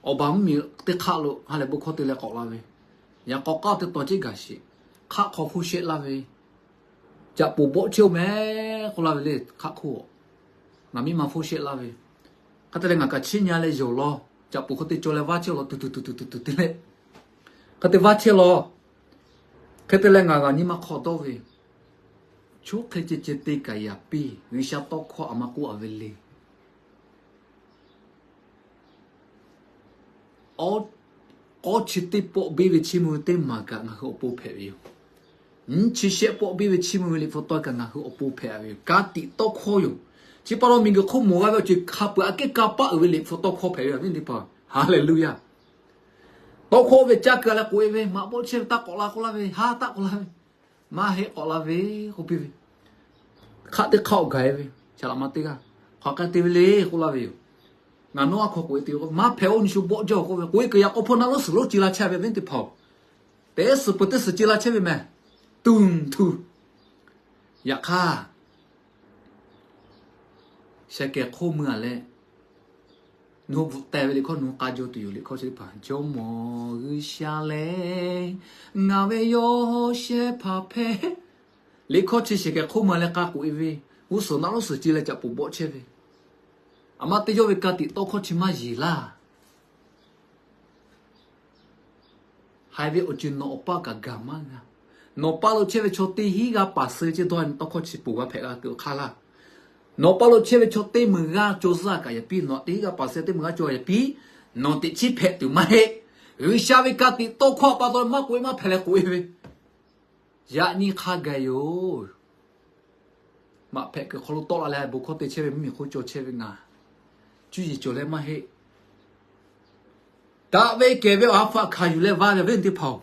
awˬ baˬ mvuhˇmiˬ teˇ hk'aˆ lo ha lehˬ bon hkawˇ te leh k'awꞈ la ve, yaꞈ k'aw k'aˉ teˇ taw ceˇ gaˬ sheˍ, hk'aˆ hk'aw hpoˇ shehˆ laˇ ve, caꞈ poˍ bawˆ chehˇ-oˬ mehˍ k'oˆ laˇ ve le hk'aˆ hk'oˆ. Ngaˬ miˇ ma hpoˇ shehˆ laˇ ve, hk'e te leh ngaˬ kaꞈ chiˇ nyi leh yonˍ law, caꞈ poˍ hk'e te caw leh vaˇ chehˇ law tuˬ tuˬ tuˬ tuˬ tuˬ tuˬ te leh, hk'e te vaˇ chehˇ law. Hk'e te leh ngaˬ g'a nyi ma hk'aw dawˇ ve, choˉ hk'e ceh ceh te kaꞈ yaꞈ piˇ, G'uiˬsha tawˇ hkawˇ aˬ ma k'oˆ a ve le. Awˉ, k'awˇ chi teˇ pawˆ biˇ ve chiˇ mvuh ve teˇ maˬ kaꞈ ngaˬ hui awˬ pon hpehꞈ ve yoˬ. Nyiˇ chi shehˆ pawˆ biˇ ve chiˇ mvuh ve liꞈ hpu tawˇ kaꞈ ngaˬ hui awˬ pon hpehꞈ ve yoˬ. Ka tiꞈ tawˇ hkawˇ yoˬ. Chi pa taw miˬguiˬ hk'oˆ mawˬ g'a ve awˬ ceuˬ hk'a peu-eˬ aꞈ kehˉ kanˇ paˆ uiˍ ve liꞈ hpu tawˇ hkawˇ hpehꞈ ve yoˬ, viˉ teˇ hpaˍ. Haˍleˍluˇyaˇ. Tawˇ hkawˇ ve caˇ keu leh k'oꞈ-e ve, maꞈ bawˆ chehˇ ve taˇ k'awꞈ la k'oˆ laˇ ve, ha taˆ k'oˆ laˇ ve, maˇ heˆ k'awꞈ la ve k'oˆ piˇ ve, hk'aˆ teˇ hk'aˆ awˬ gaˬ-e ve, shaˍ laꞈ ma teˇ g'aˇ hk'aˬ hk'e te ve le k'oˆ laˇ ve yoˬ. Ngaˬ nawˉ a hk'aw k'oꞈ-e te ve k'o, maˇ hpehꞈ-oˬ, nyi shu bawˆ jaˇ k'oˆ ve, k'oꞈ-e kuiˬ yaꞈ k'aw hpawˇ naˆ lonˉ suhˍ lonˉ ci la chehˇ ve viˉ teˇ hpaˍ-oˬ. Teˇ suhˍ peuˬ teˇ suhˍ ci la chehˇ ve mehˍ. Tuˬ tuˬ. Yaꞈ hk'aˇ, shehˍ kehˬ hk'oˆ mui-a leh, nawˬ hui bvuhꞈ teh ve liꞈ hkawˇ nawˬ hui k'a jaw tuˬ yoˬ. Liꞈ hkawˇ chi teˇ hpaˍ, Jawˇmawˇ G'uiˬsha lehˬ ngaˬ ve yawˇ shehˇ hpaˍ hpehꞈ. Liꞈ hkawˇ chi shehˍ kehˬ hk'oˆ mui-a leh k'a k'oꞈ-e ve, g'uˇ suhˍ naˆ lonˉ suhˍ ci leh caꞈ poˍ bawˆ chehˇ ve, A ma teˇ yawˇ ve ka tiꞈ tawˇ hkawˇ chi maˇ yeˬ laˇ. Haiˬ ve awˬ ceuˬ nawˬ awˬ paˇ kaꞈ gaˬ maˇ g'a. Nawˬ paˇ lo chehˇ ve chaw teˇ hinˉ g'aˇ paˍ suh ve ceˇ dawˇ tawˇ hkawˇ chi ponˬ g'a hpehꞈ g'a tuˬ hk'aˇ laˇ. Nawˬ paˇ lo chehˇ ve chaw teˇ meunˍ g'aˇ caw zuhˇ kaꞈ yaꞈ piˇ, nawˬ teˇ hinˉ g'aˇ paˍ suh teˇ meunˍ g'aˇ caw yaꞈ piˇ, nawˬ teꞈ chiˉ hpehꞈ tuˬ maˇ heˆ. G'uiˬsha ve ka tiꞈ tawˇ hkawˇ pa taw maˇ k'oꞈ e maˇ hpehꞈ leh k'oꞈ e ve, yaꞈ nyi hk'a gaˬ yoˬ. Maꞈ hpehꞈ kuiˬ hk'aw lo tawˆ la leh bon hkawˇ te chehˇ ve mvuhˇmiˬ hk'oˆ caw chehˇ ve ngaˬ cuˇ yiˍ cawˬ leh maˇ heˆ. Daꞈ ve kehˬ ve awˬ ha hpu htaꞈ hkanˍ yuˬ leh vaˇ ve awˬ viˉ teˇ hpaˍ-oˬ,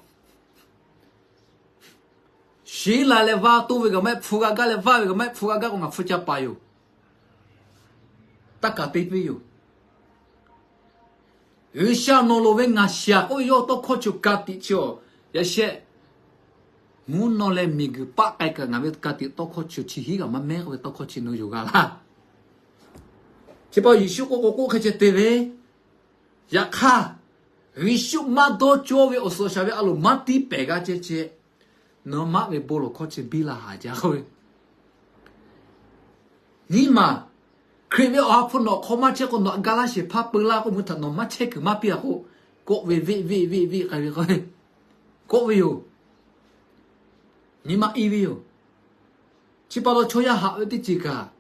shiˉ la leh vaˇ toˇ ve kaꞈ maˇ heˆ, hpu g'a gaˇ leh vaˇ ve kaꞈ maˇ heˆ, hpu g'a gaˇ k'o ngaˬ hpu ca paˍ yoˬ. Taˇ kaˍ te piˇ yoˬ. G'uiˬsha nawˬ loˍ ve ngaˬ shiˍ k'oˆ ve yawˇ tawˇ hkawˇ chi ka tiꞈ chi awˬ yaꞈ shehˆ. Mvuhˇ naw leh miˬguiˬ paˆ k'ai kaꞈ ngaˬ ve ka tiꞈ tawˇ hkawˇ chi chi hiˉ kaꞈ maˇ mehˉ k'oˆ ve tawˇ hkawˇ chi nawˬ yonˍ g'a laˇ. Chi pa Yeˍsuˆ k'oˆ k'o k'oˆ hk'e ceh te ve, yaꞈ hk'aˇ, Yeˍsuˆ maˇ dawˇ cawˇ ve awˬ suhˍ awˬ shaˍ ve a loˍ maˇ tiˉ pehˬ g'a ceh ceh, nawˬ maˆ ve bon lawˬ hkawˇ chi biˇ la haˍ jaˇ k'oˆ ve, nyi maˬ, Hkriꞈ ve awˬ ha hpu nawˬ hk'aw maˇ chehˇ k'o nawˬ htaꞈ ga laˇ shehˍ hpaˇ peu laˇ k'oˆ mvuhˇ htaꞈ nawˬ maˇ chehˇ kuiˬ maˇ piˇ a k'o, kawˆ ve veˆ veˆ veˆ veˆ k'ai ve k'o, kawˆ ve yoˬ. Nyi ma i ve yoˬ. Chi pa taw chaw yaˇ haꞈ ve teˇ ceuˬ kaꞈ,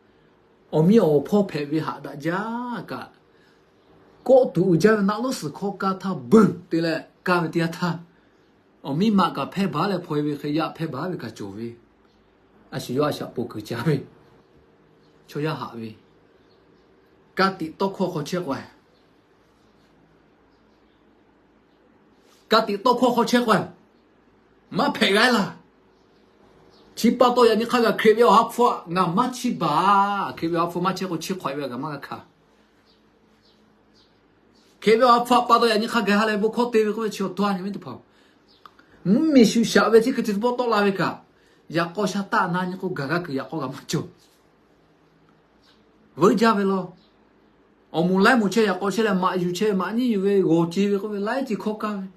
awˬ miˇ awˬ hpawˇ hpehꞈ ve haꞈ daꞈ jaˇ kaꞈ, kawˆ tuˬ uiˍ jaˇ ve naˆ lonˉ suhˍ hkawˇ kaˇ htaˇ beuˬ te leh kaˇ ve teˇ yanˇ htaˇ, awˬ miˇ ma kaꞈ hpehˇ baˬ leh hpaw e ve hk'e yaˇ hpehˇ baˬ ve kaꞈ cawˬ ve, a shu yawˇ a shaꞈ poˬ kuiˬ ca ve, chaw yaˇ haꞈ ve, ka tiꞈ tawˇ hkawˇ hk'aw chehˇ k'o ka tiꞈ tawˇ hkawˇ hk'aw chehˇ k'o, maˇ hpehꞈ g'a laˇ. Chi pa taw yaꞈ nyi hk'a gaˬ Hkriꞈ ve awˬ ha hpu htaꞈ ngaˬ maˇ chiˇ baˬ. Hkriꞈ ve awˬ ha hpu maˇ chehˇ k'o chiˇ hk'awꞈ e ve a gaˬ maˇ g'a hkanˍ. Hkriꞈ ve awˬ ha hpu htaꞈ pa taw yaꞈ nyi hk'a gaˬ ha lehˬ bon hkawˇ te ve k'oˆ ve chi awˬ tawˇ a nyi ve teˇ hpaˍ, mvuhˇmiˬ shuˍ shaꞈ ve chi hk'e te teˇ pawˆ tawˆ la ve kaꞈ, yaꞈ k'aw sha taˆ na nyi k'o gaˬ g'a kuiˬ yaꞈ k'aw g'a maˇ cawˬ. Veuˉ jaˇ ve law. Awˬ moˍ laiˉ moˍ chehˇ yaꞈ k'aw chehˇ leh maꞈ yuˬ chehˇ ve maꞈ nyiˇ yuˬ ve g'awˬ ce ve k'oˆ ve laiˉ ceuˬ hkawˇ kaˇ ve,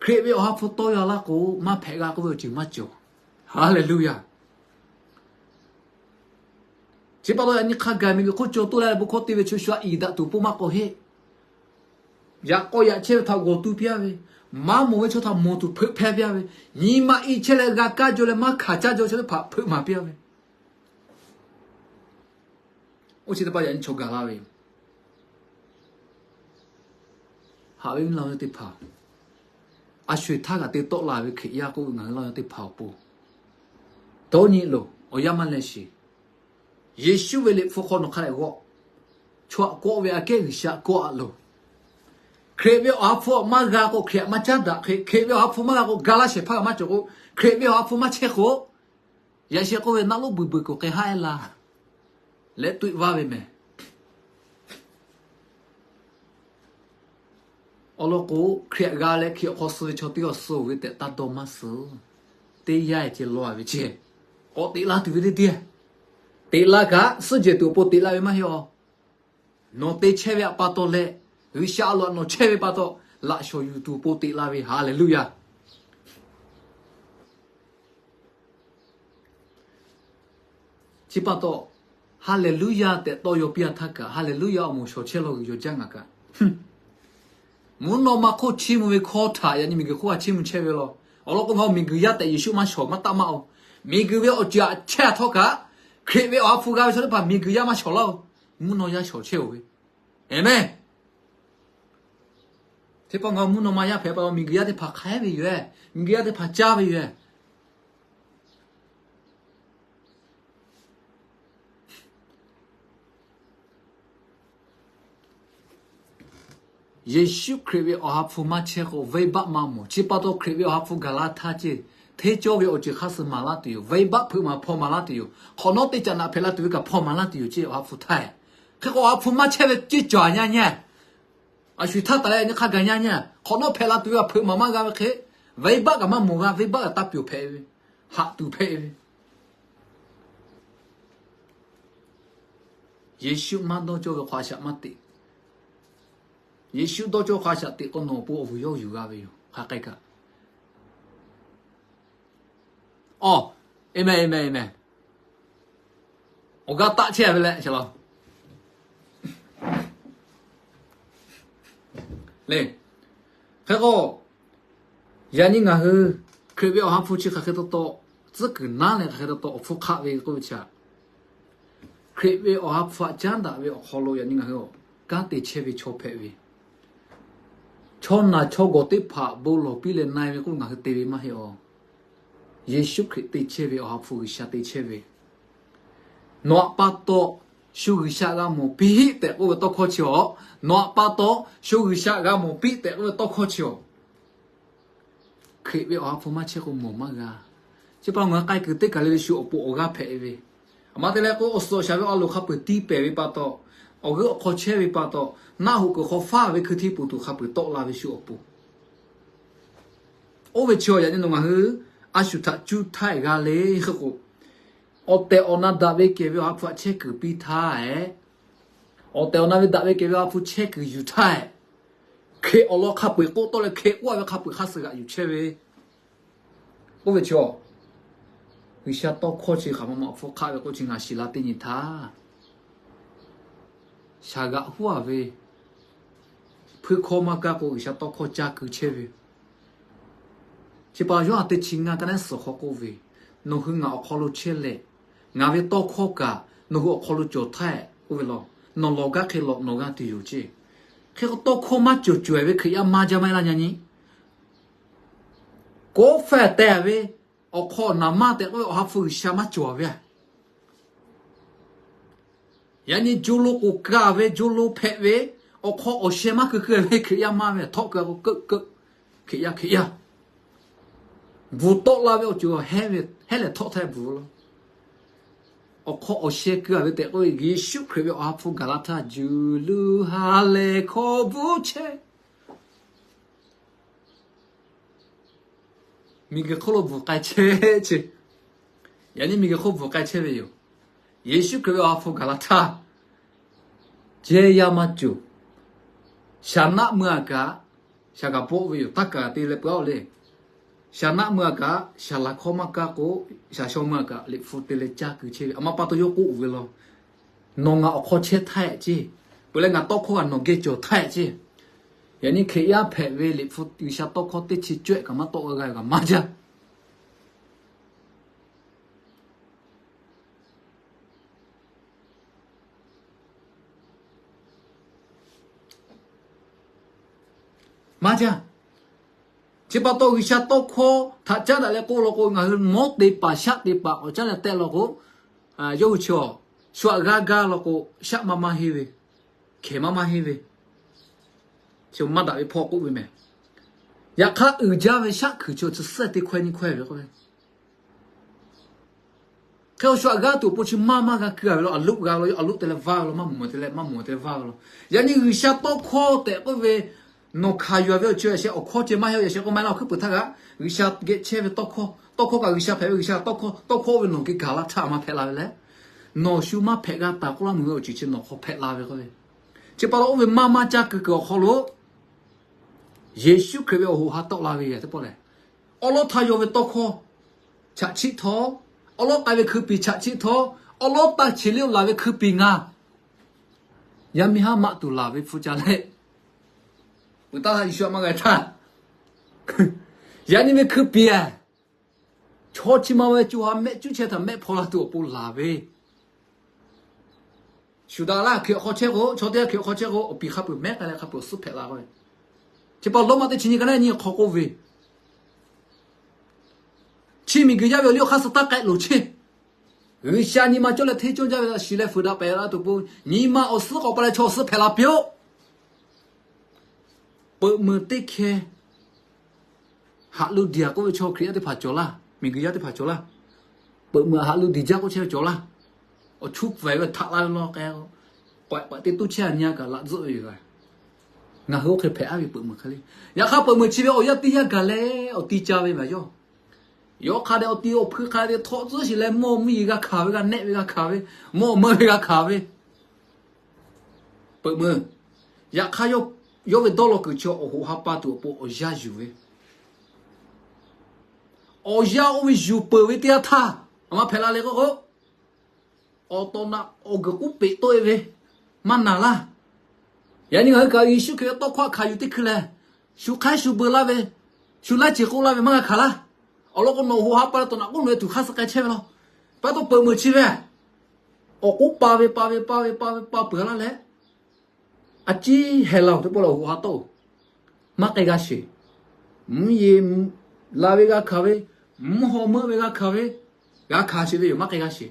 Hkriꞈ ve awˬ ha hpu tawˇ yaw laˇ k'o maˇ hpehꞈ g'a k'oˆ ve awˬ ceuˬ maˇ cawˬ. Haˍleˍluˇyaˍ. Chi pa taw yaꞈ nyi hk'a gaˬ miˬguiˬ hk'oˆ caw toˇ la leh bon hkawˇ te ve chaw shu a iˍ daꞈ tuˬ pon maˇ k'awꞈ heˆ. Yaꞈ k'aw yaꞈ chehˇ ve htaꞈ g'awˬ tu piˇ a ve, maˇ mawˬ ve chaw htaꞈ mawˬ tuˬ hpeuꞈ hpehˇ piˇ a ve, nyi ma i chehˇ leh g'a kaˇ jaw leh maˇ hkanˍ caˇ jaw chaw teˇ hpaˍ hpeuꞈ maˍ piˇ a ve, oˇ chi teˇ hpaˍ yaꞈ nyi chaw gaˬ la ve yoˬ. Haꞈ ve mvuhˇ naw yaˇ teˇ hpaˍ, a sho eˬ htaˇ kaꞈ te tawˆ la ve Hkriꞈ yaˇ k'oˆ ve ngaˬ hui laˇ yaˇ teˇ hpaˍ awˬ pon, dawˇ nyi loˬ, awˬ yanˇ maˇ leh sheˍ. Yeˍsuˆ ve liꞈ hpu hk'aw nawˬ hk'a dehꞈ g'awˆ. Chaw htaꞈ kawˆ ve aꞈ kehˉ G'uiˬsha kawˆ a loˬ. Hkriꞈ ve awˬ ha hpu maˇ g'a k'o, Hkriꞈ htaꞈ maˇ caˉ daꞈ hk'e, Hkriꞈ ve awˬ ha hpu maˇ g'a k'o, ga laˇ shehˍ hpaˇ kaꞈ maˇ cawˬ k'o, Hkriꞈ ve awˬ ha hpu maˇ chehˇ k'o, yaꞈ sheh k'oˆ ve naˆ lonˉ beuˬ beuˬ kuˬ k'ai haˉ e laˇ leh tuˆ vaˇ ve mehˍ. Awˬ lawn k'o, Hkriꞈ htaꞈ g'a leh Hkriꞈ awˬ hk'aw suh ve chaw teˇ g'aˇ suh ve tehꞈ taˇ dawˇ maˇ suh. Teˇ yanˇ ceh law ve ceh, k'awꞈ teꞈ la tuˬ ve teˇ tiˉ, teꞈ la kaꞈ suhˉ jehˬ tuˬ awˬ pon teꞈ la ve maˇ heˆ a. Nawˬ te chehˇ ve htaꞈ pa taw leh, G'uiˬsha a loˍ htaꞈ nawˬ chehˇ ve pa taw, laꞈ shawˍ yuˬ tuˬ awˬ pon teꞈ la ve. Haˍleˍluˇyaˍ. Chi pa taw, Haˍleˍluˇyaˍ tehꞈ tawˇ yaw piˇ a htaˇ kaꞈ, Haˍleˍluˇyaˍ awˬ moˍ shawˍ chehˇ law g'uiˬ yaw jaˇ ngaˬ kaꞈ, mvuhˇ naw ma hk'oˆ chiˇ mvuh ve hkawˇ htaꞈ yaꞈ nyi miˬguiˬ hk'oˆ a chiˇ mvuh chehˇ ve law. Awˬ lawn k'o, ngaˬ hui miˬguiˬ yaˇ tehꞈ Yeˍsuˆ maˇ shawˍ maˇ taˆ maˇ-oˬ. Miˬguiˬ ve awˬ ceuˬ htaꞈ chehˇ a htawˇ kaꞈ, Hkriꞈ ve awˬ ha hpu g'a ve chaw teˇ hpaˍ miˬguiˬ yaˇ maˇ shawˍ laˇ-oˬ. Mvuhˇ naw yaˇ shawˍ chehˇ-oˬ ve. Aˍmenˍ. Teˇ pawˆ ngaˬ hui mvuhˇ naw ma yaˇ hpehꞈ pa taw miˬguiˬ yaˇ teˇ hpaˍ hk'aiˉ ve yoˬ-ehˍ, miˬguiˬ yaˇ teˇ hpaˍ caˇ ve yoˬ-ehˍ. Yeˍsuˆ Hkriꞈ ve awˬ ha hpu maˇ chehˇ k'o, venˇbaˆ maˇ mawˬ. Chi pa taw Hkriꞈ ve awˬ ha hpu gaˬ la htaˇ ceˇ, hteˇ cawˇ ve awˬ ceuˬ hk'a suh maˍ laˇ tuˬ yoˬ. Venˇbaˆ hpeuꞈ maˍ hpaw maˍ laˇ tuˬ yoˬ. Hk'awꞈ nawˉ teˇ caꞈ naꞈ hpehꞈ la tuˬ ve kaꞈ hpaw maˍ laˇ tuˬ yoˬ ceˇ. Awˬ ha hpu htaˇ, hk'e k'o awˬ ha hpu maˇ chehˇ ve ceˇ cawˬ a nyaˇ nyaˇ. A shu htaˇ taˍ leh nyi hk'a gaˬ nyaˇ nyaˇ. Hk'awꞈ nawˉ hpehꞈ la tuˬ ve kaꞈ hpeuꞈ maˍ maˇ g'a ve hk'e, venˇbaˆ kaꞈ maˇ mawˬ g'a. Venˇbaˆ kaꞈ taˇ pyawˬ hpehꞈ ve, haꞈ tuˬ hpehꞈ ve. Yeˍsuˆ maˇ dawˇ cawˇ ve hk'aw a shaꞈ maˇ teꞈ. Yeˍsuˆ dawˇ cawˇ hk'aw a shaꞈ teꞈ k'o, nawˬ awˬ pon awˬ vuiˬ yawˇ yuˬ g'a ve yoˬ. Hk'aˬ hk'e kaꞈ, aw, aˍmenˍ, aˍmenˍ, aˍmenˍ. Awˬ g'aˇ taˆ chehˇ ve leh, le. Hk'e k'o, yaꞈ nyi ngaˬ hui Hkriꞈ ve awˬ ha hpu chi hk'aˬ hk'e taw taw tcuhˉ kuiˬ naˉ leh hk'aˬ hk'e taw taw awˬ hpfuhˇ hk'aˆ ve k'oˆ ve chi, Hkriꞈ ve awˬ ha hpu htaꞈ caˉ daꞈ ve awˬ hk'aw lo yaꞈ nyi ngaˬ hui kanˉ te chehˇ ve chaw hpehꞈ ve, chaw naˬ chaw gawˬ teˇ hpaˍ bon lawˬ piˇ leh na-e ve k'oˆ ngaˬ hui te ve maˇ heˆ awˬ. Yeˍsuˆ Hkriꞈ te chehˇ ve awˬ ha hpu G'uiˬsha te chehˇ ve, nawˬ aꞈ pa taw shu G'uiˬsha g'a mawˬ piˇ tehꞈ k'oˆ ve tawˇ hkawˇ chi awˬ, nawˬ aꞈ pa taw shu G'uiˬsha g'a mawˬ piˇ tehꞈ k'oˆ ve tawˇ hkawˇ chi awˬ, Hkriꞈ ve awˬ ha hpu maˇ chehˇ k'o mawˬ maˇ g'a. Chi pa ngaˬ hui k'ai kuiˬ teˇ kaˬ le le shu awˬ pon awˬ g'aˇ hpehꞈ ve, aˬ ma te leh k'o awˬ suhˍ awˬ shaˍ ve a loˍ hk'a peu-eˬ tiˇ pehˍ ve pa taw, awˬ g'euˆ awˬ hk'aw chehˇ ve pa taw, naˆ hoꞈ kuiˬ hk'aw faˉ ve hkui htiˇ poˬ tuˬ hk'a peu-eˬ tawˆ la ve shu awˬ pon, oˇ ve chi awˬ yaꞈ nyi nawˬ ngaˬ hui a shu htaꞈ cuˇ htaˇ g'a le. Hk'e k'o, awˬ tehˬ awˬ na daꞈ ve kehˬ ve awˬ ha hpu htaꞈ chehˇ kuiˬ piˇ htaˇ, awˬ tehˬ awˬ na ve daꞈ ve kehˬ ve awˬ ha hpu chehˇ kuiˬ yuˬ htaˇ, Hkriꞈ awˬ lawn hk'a peu-eˬ k'oˆ tawˆ leh Hkriꞈ k'oˆ ve hk'a peu-eˬ hk'a suh g'aꞈ yuˬ chehˇ ve, oˇ ve chi awˬ, G'uiˬsha tawˇ hkawˇ chi hk'aˬ ma ma awˬ hpfuhˇ hk'aˆ ve k'oˆ chi ngaˬ shiˍ la teˇ nyi htaˇ, shaˍ g'aꞈ huˉ-a ve, hpuiˇ hkawˇ maˇ kaˇ k'o G'uiˬsha tawˇ hkawˇ caˇ keu chehˇ ve, chi pa Yoˇhanˬ teˇ chi ngaˇ ka naˉ suhˍ hk'aw k'oˆ ve, nawˬ hui ngaˬ awˬ hk'aw lo chehˇ leh, ngaˬ ve tawˇ hkawˇ kaꞈ nawˬ hui awˬ hk'aw lo cawˬ htaˇ, oˇ ve law, nawˬ lawˬ gaˇ hk'e lawꞈ nawˬ g'aˇ tuˬ yoˬ ceˇ. Hk'e k'o tawˇ hkawˇ maˇ cawˬ cawˬ-e ve Hkriꞈ yaˇ maˇ jaˇ maˇ heˆ laˇ nyi nyi. Kawˆ faiˇ teh ve, awˬ hk'aw naˍ maˇ tehꞈ k'oˆ ve awˬ ha hpu G'uiˬsha maˇ cawˬ ve a. Yaꞈ nyi jo lo k'oˍ kaˍ ve, jo lo hpehꞈ ve, awˬ hk'aw awˬ sheh maˇ keu keu ve Hkriꞈ yaˇ maˇ ve, htawˆ keu k'o keu keu, Hkriꞈ yaˇ Hkriꞈ yaˇ, bvuhˬ tawˆ la ve awˬ ceuˬ hehˉ ve hehˉ lehˬ htawˆ htaˇ bvuhˬ law. Awˬ hk'aw awˬ sheh keu-a ve tehꞈ k'oˆ ve Yeˍsuˆ Hkriꞈ ve awˬ ha hpu gaˬ la htaˇ, juˬ lu ha lehˬ hk'aw bvuhˬ chehˇ. Miˬguiˬ hk'oˆ lo bvuhˬ k'ai chehˇ ce. Yaꞈ nyi miˬguiˬ hk'oˆ bvuhˬ k'ai chehˇ ve yoˬ. Yeˍsuˆ Hkriꞈ ve awˬ ha hpu gaˬ la htaˇ, jehˇ yaˇ maˇ cawˬ. Shaˍ naˆ mui-a kaꞈ, shaˍ kaꞈ bawˆ ve yoˬ. Taˇ kaˍ te leh peu-a le. Shaˍ naˆ mui-a kaꞈ, shaˍ laˬ hkawˇ maˇ kaˇ k'o, shaˍ shaw mui-a kaꞈ liꞈ hpu te leh caˇ keu chehˇ ve, aˬ ma pa taw yawˇ k'oˆ ve law. Nawˬ ngaˬ awˬ hk'aw chehˇ htaˇ ce. Peuˬ leh ngaˬ tawˇ hkawˇ kaꞈ nawˬ geh cawˬ htaˇ ce. Yaꞈ nyi Hkriꞈ yaˇ hpehꞈ ve liꞈ hpu G'uiˬsha tawˇ hkawˇ teˇ chi cawehˆ kaꞈ maˇ tawˆ g'a g'a yoˬ kaꞈ maˇ jaˇ. Maˇ jaˇ. Chi pa taw G'uiˬsha tawˇ hkawˇ htaꞈ caˉ daꞈ leh k'oˆ law k'o, ngaˬ hui mawˉ te paˍ shaˆ te paˍ awˬ caˉ leh tehˆ law k'o, yawˇ hui chi awˬ shu aꞈ g'aˇ gaˇ law k'o, shaˆ maˇ maˇ henˇ ve, hkehˬ maˇ maˇ henˇ ve, chi maˇ daꞈ ve hpawˇ k'oˆ ve mehˬ. Yaꞈ hk'aˇ uiˍ jaˇ ve shaˆ hkuiˬ chi awˬ tcuh suhˉ teˇ hkawehˇ nyiˇ hkawehˇ ve k'o, hk'e awˬ shu aꞈ g'aˇ tuˬ awˬ pon chi maˇ maˇ g'a keu-a ve law, aˬ loˆ g'a law, aˬ loˆ te leh vaˇ ve law, maˇ mawˬ te leh maˇ mawˬ te leh vaˇ ve law. Yaꞈ nyi G'uiˬsha tawˇ hkawˇ tehꞈ k'oˆ ve, nawˬ hkanˍ yuˬ-a ve awˬ ceuˬ yaꞈ sheh awˬ hkawˇ ceh maˇ heˆ, yaꞈ sheh k'oˆ maˇ heˆ laˇ, awˬ hkuiˉ peuˬ htaˇ kaꞈ G'uiˬsha geh chehˇ ve tawˇ hkawˇ, tawˇ hkawˇ kaꞈ G'uiˬsha hpehꞈ ve, G'uiˬsha tawˇ hkawˇ, tawˇ hkawˇ oˇ ve nawˬ geh gaˬ la htaˇ maˇ hpehꞈ la ve leh, nawˬ shu maˇ hpehꞈ g'a taˍ k'oˆ laˇ meuˬ ve awˬ ceuˬ chi nawˬ hk'aw hpehꞈ la ve k'oˆ ve. Chi pa taw oˇ ve maˇ maˇ caˇ keu kuiˬ awˬ hk'aw lo Yeˍsuˆ Hkriꞈ ve awˬ hoꞈ ha tawˆ la ve teˇ pawˆ lehˬ, awˉ lawˉ htaˇ yaw ve tawˇ hkawˇ chaꞈ chiˆ htawˇ, awˉ lawˉ k'ai ve hkui piˍ chaꞈ chiˆ htawˇ, awˉ lawˉ taˇ cheˬ le-o laˬ ve hkui piˍ ngaˬ yaˇ miˇ haˉ maˆ tuˬ laˬ ve hpu ca leh, uiˍ taˇ Yeˍsuˆ htaꞈ maˇ g'a htaˇ, yaꞈ nyi ve hkui piˍ-a, chaw chi ma ve co ha mehˆ cuˉ chehˇ htaꞈ mehˆ hpaw la tuˬ awˬ pon laˬ ve. Shuˍ daꞈ laˇ, Hkriꞈ awˬ hk'aw chehˇ k'o, chaw teˇ g'aˇ Hkriꞈ awˬ hk'aw chehˇ k'o, awˬ piˍ hk'a peuˬ mehˉ k'ai leh hk'a peuˬ awˬ suhˉ hpehꞈ la ve. Chi pa Lawˇmaꞈ teˇ chi nyi ka naˉ nyi hk'aw k'oˆ ve, chi miˬguiˬ yaˇ ve awˬ liˇ awˬ hk'aˇ suh taˇ k'ehˆ loˍ chehˇ. G'uiˬsha nyi ma cawˇ leh hteˇ cawˇ jaˇ ve htaꞈ shiˍ leh fuiˍ daꞈ pehˍ la tuˬ pon, nyi ma awˬ suhˉ k'awꞈ pa leh chaw awˬ suhˉ hpehꞈ la piˇ-oˆ. Peuꞈ meuˬ teˇ hkeh haꞈ lo diˬ-a k'oˆ ve chaw Hkriꞈ yaˇ teˇ hpaˍ cawˬ laˇ, miˬguiˬ yaˇ teˇ hpaˍ cawˬ laˇ. Peuꞈ meuˬ haꞈ lo diˬ jaˇ k'oˆ chehˇ ve cawˬ laˇ. Awˬ chu pfuhˍ-e ve htaꞈ la ve law k'o, k'awꞈ k'awꞈ te toˇ chehˇ-a nyi-a kaꞈ laꞈ tzuhˆ ve yoˬ. Ngaˬ hui oˇ hk'e hpehꞈ-a ve peuꞈ meuˬ hk'e le. Yaꞈ hk'aˇ peuꞈ meuˬ chi ve awˬ yanˇ teˇ yanˇ gaˬ leh awˬ ti ca ve maˬ yawˇ. Yawˇ hk'a dehꞈ awˬ ti awˬ hpui hk'a dehꞈ htawꞈ tcuhˉ shiˍ leh mawˇ mvuhˇ yeˬ g'a hkanˍ ve, g'a nehˆ ve g'a hkanˍ ve, mawˇ meuˇ ve g'a hkanˍ ve, peuꞈ meuˬ. Yaꞈ hk'aˇ, yawˇ ve dawˇ law kuiˬ chi awˬ hoꞈ ha pa tuˬ awˬ pon awˬ yanˇ yuˬ ve, awˬ yanˇ oˇ ve yuˬ peuˬ ve teˇ yanˇ htaˇ, aˬ ma hpehꞈ la leh k'oˆ k'o, awˬ tawꞈ naꞈ awˬ guiˬ k'uˉ peꞈ tawˆ-e ve, maˇ naˬ laˇ. Yaꞈ nyi ngaˬ hui kaꞈ Yeˍsuˆ Hkriꞈ ve tawˇ hkawˇ hk'aˬ yuˬ teˇ hkui leh, shu hk'aiˉ shu beu laˇ ve, shu laiˉ ceuˬ k'oˆ laˇ ve maˇ g'a hkanˍ laˇ. Awˬ lawn k'o, nawˬ hoꞈ ha pa leh tawˍ naꞈ k'oˆ loꞈ e tuˬ hk'aˇ suh k'ai chehˇ ve law. Pa taw peuˬ meuˬ chi ve, awˬ k'oˉ pa ve pa ve pa ve pa ve pa peuˬ laˇ leh, a ciˉ heh la-oˬ teˇ pawˆ leh hoꞈ ha tawˆ-oˬ, maˇ k'ai g'a sheˍ. Mvuhˇ yeˬ la ve g'a hkanˍ ve, mvuhˇ haw meuˆ ve g'a hkanˍ ve, g'a hkanˍ sheˍ ve yoˬ, maˇ k'ai g'a sheˍ.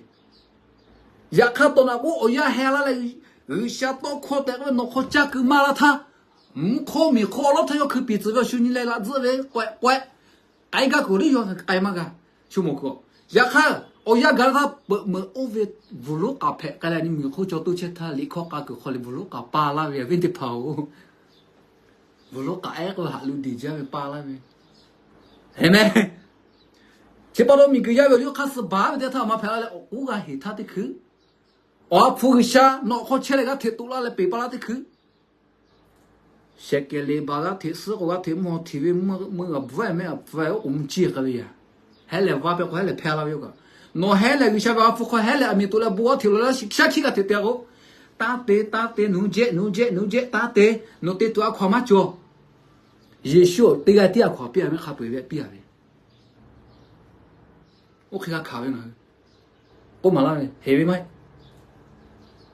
Yaꞈ hk'aˇ, tawˍ naꞈ k'oˆ awˬ yanˇ heh laˇ leh, G'uiˬsha tawˇ hkawˇ tehꞈ k'oˆ ve nawˬ hk'aw caˇ keu maˇ laˇ htaˇ, mvuhˇ hk'oˆ miˬ hk'oˆ awˬ lawˉ htaˇ yawˇ hkui piˍ tcuh ve awˬ shu nyi leh laꞈ tzuhˆ ve k'awehꞈ k'awehꞈ, k'ai gaˇ kuiˬ teˇ yawˇ k'ai maˇ g'a. Shu mawˬ kuiˬ, yaꞈ hk'aˇ awˬ yanˇ gaˬ laˇ htaˇ peuꞈ meuˬ oˇ ve bvuhˬ lonˉ k'aˍ hpehꞈ k'ai leh, a nyi miˬ hk'oˆ caw toˇ chehˇ htaˇ, liꞈ hkawˇ k'a kuiˬ hk'aw leh bvuhˬ lonˉ k'aˍ pa laˇ ve, awˬ viˉ teˇ hpaˍ-oˬ. Bvuhˬ lonˉ k'aˍ ehˉ k'oˆ ve haꞈ lu diˬ jaˇ ve pa laˇ ve, heˍ meh. Chi pa taw miˬguiˬ yaˇ ve awˬ liˇ hk'aˇ suh baˬ ve teˇ htaˇ, a ma hpehꞈ la leh awˬ k'oˉ g'a heˍ htaˇ teˇ hkui, Awˬ ha hpu G'uiˬsha nawˬ hk'aw chehˇ leh g'aˇ hteꞈ toꞈ laˇ leh peˬ pa laˇ teˇ hkui, shehˍ kehˍ le baˬ g'aˇ hteꞈ suhˉ k'o, g'aˇ hteꞈ mvuhˇ haw htiˍ ve meuˇ g'a bvuhꞈ meh a pfuhˇ-e oˉ k'oˍ mvuhˇ ciˇ k'ai ve yaꞈ. Heh lehˬ va peh k'o, heh lehˬ hpeh la ve yoˬ kaꞈ. Nawˬ heh lehˬ G'uiˬsha ve Awˬ ha hpu hk'aw heh lehˬ, aˬ miˍ toꞈ leh bon g'aˇ hteꞈ loꞈ leh shaˉ hkiˆ g'aˇ hteꞈ te k'o, taˇ te, taˇ te, nawˬ hui jehˇ, nawˬ hui jehˇ, nawˬ hui jehˇ, taˇ te, nawˬ te tuˬ a hkaw-anˬ maˇ cawˬ. Yeˍsuˆ teˇ g'aˇ tiˉ a hkaw-anˬ piˇ-a ve, hk'a peu-eˬ ve piˇ-a ve. Oˇ hk'e g'a hkanˍ ve ngaˬ hui k'oˆ maˍ laˇ ve heˍ ve maˇ heˆ.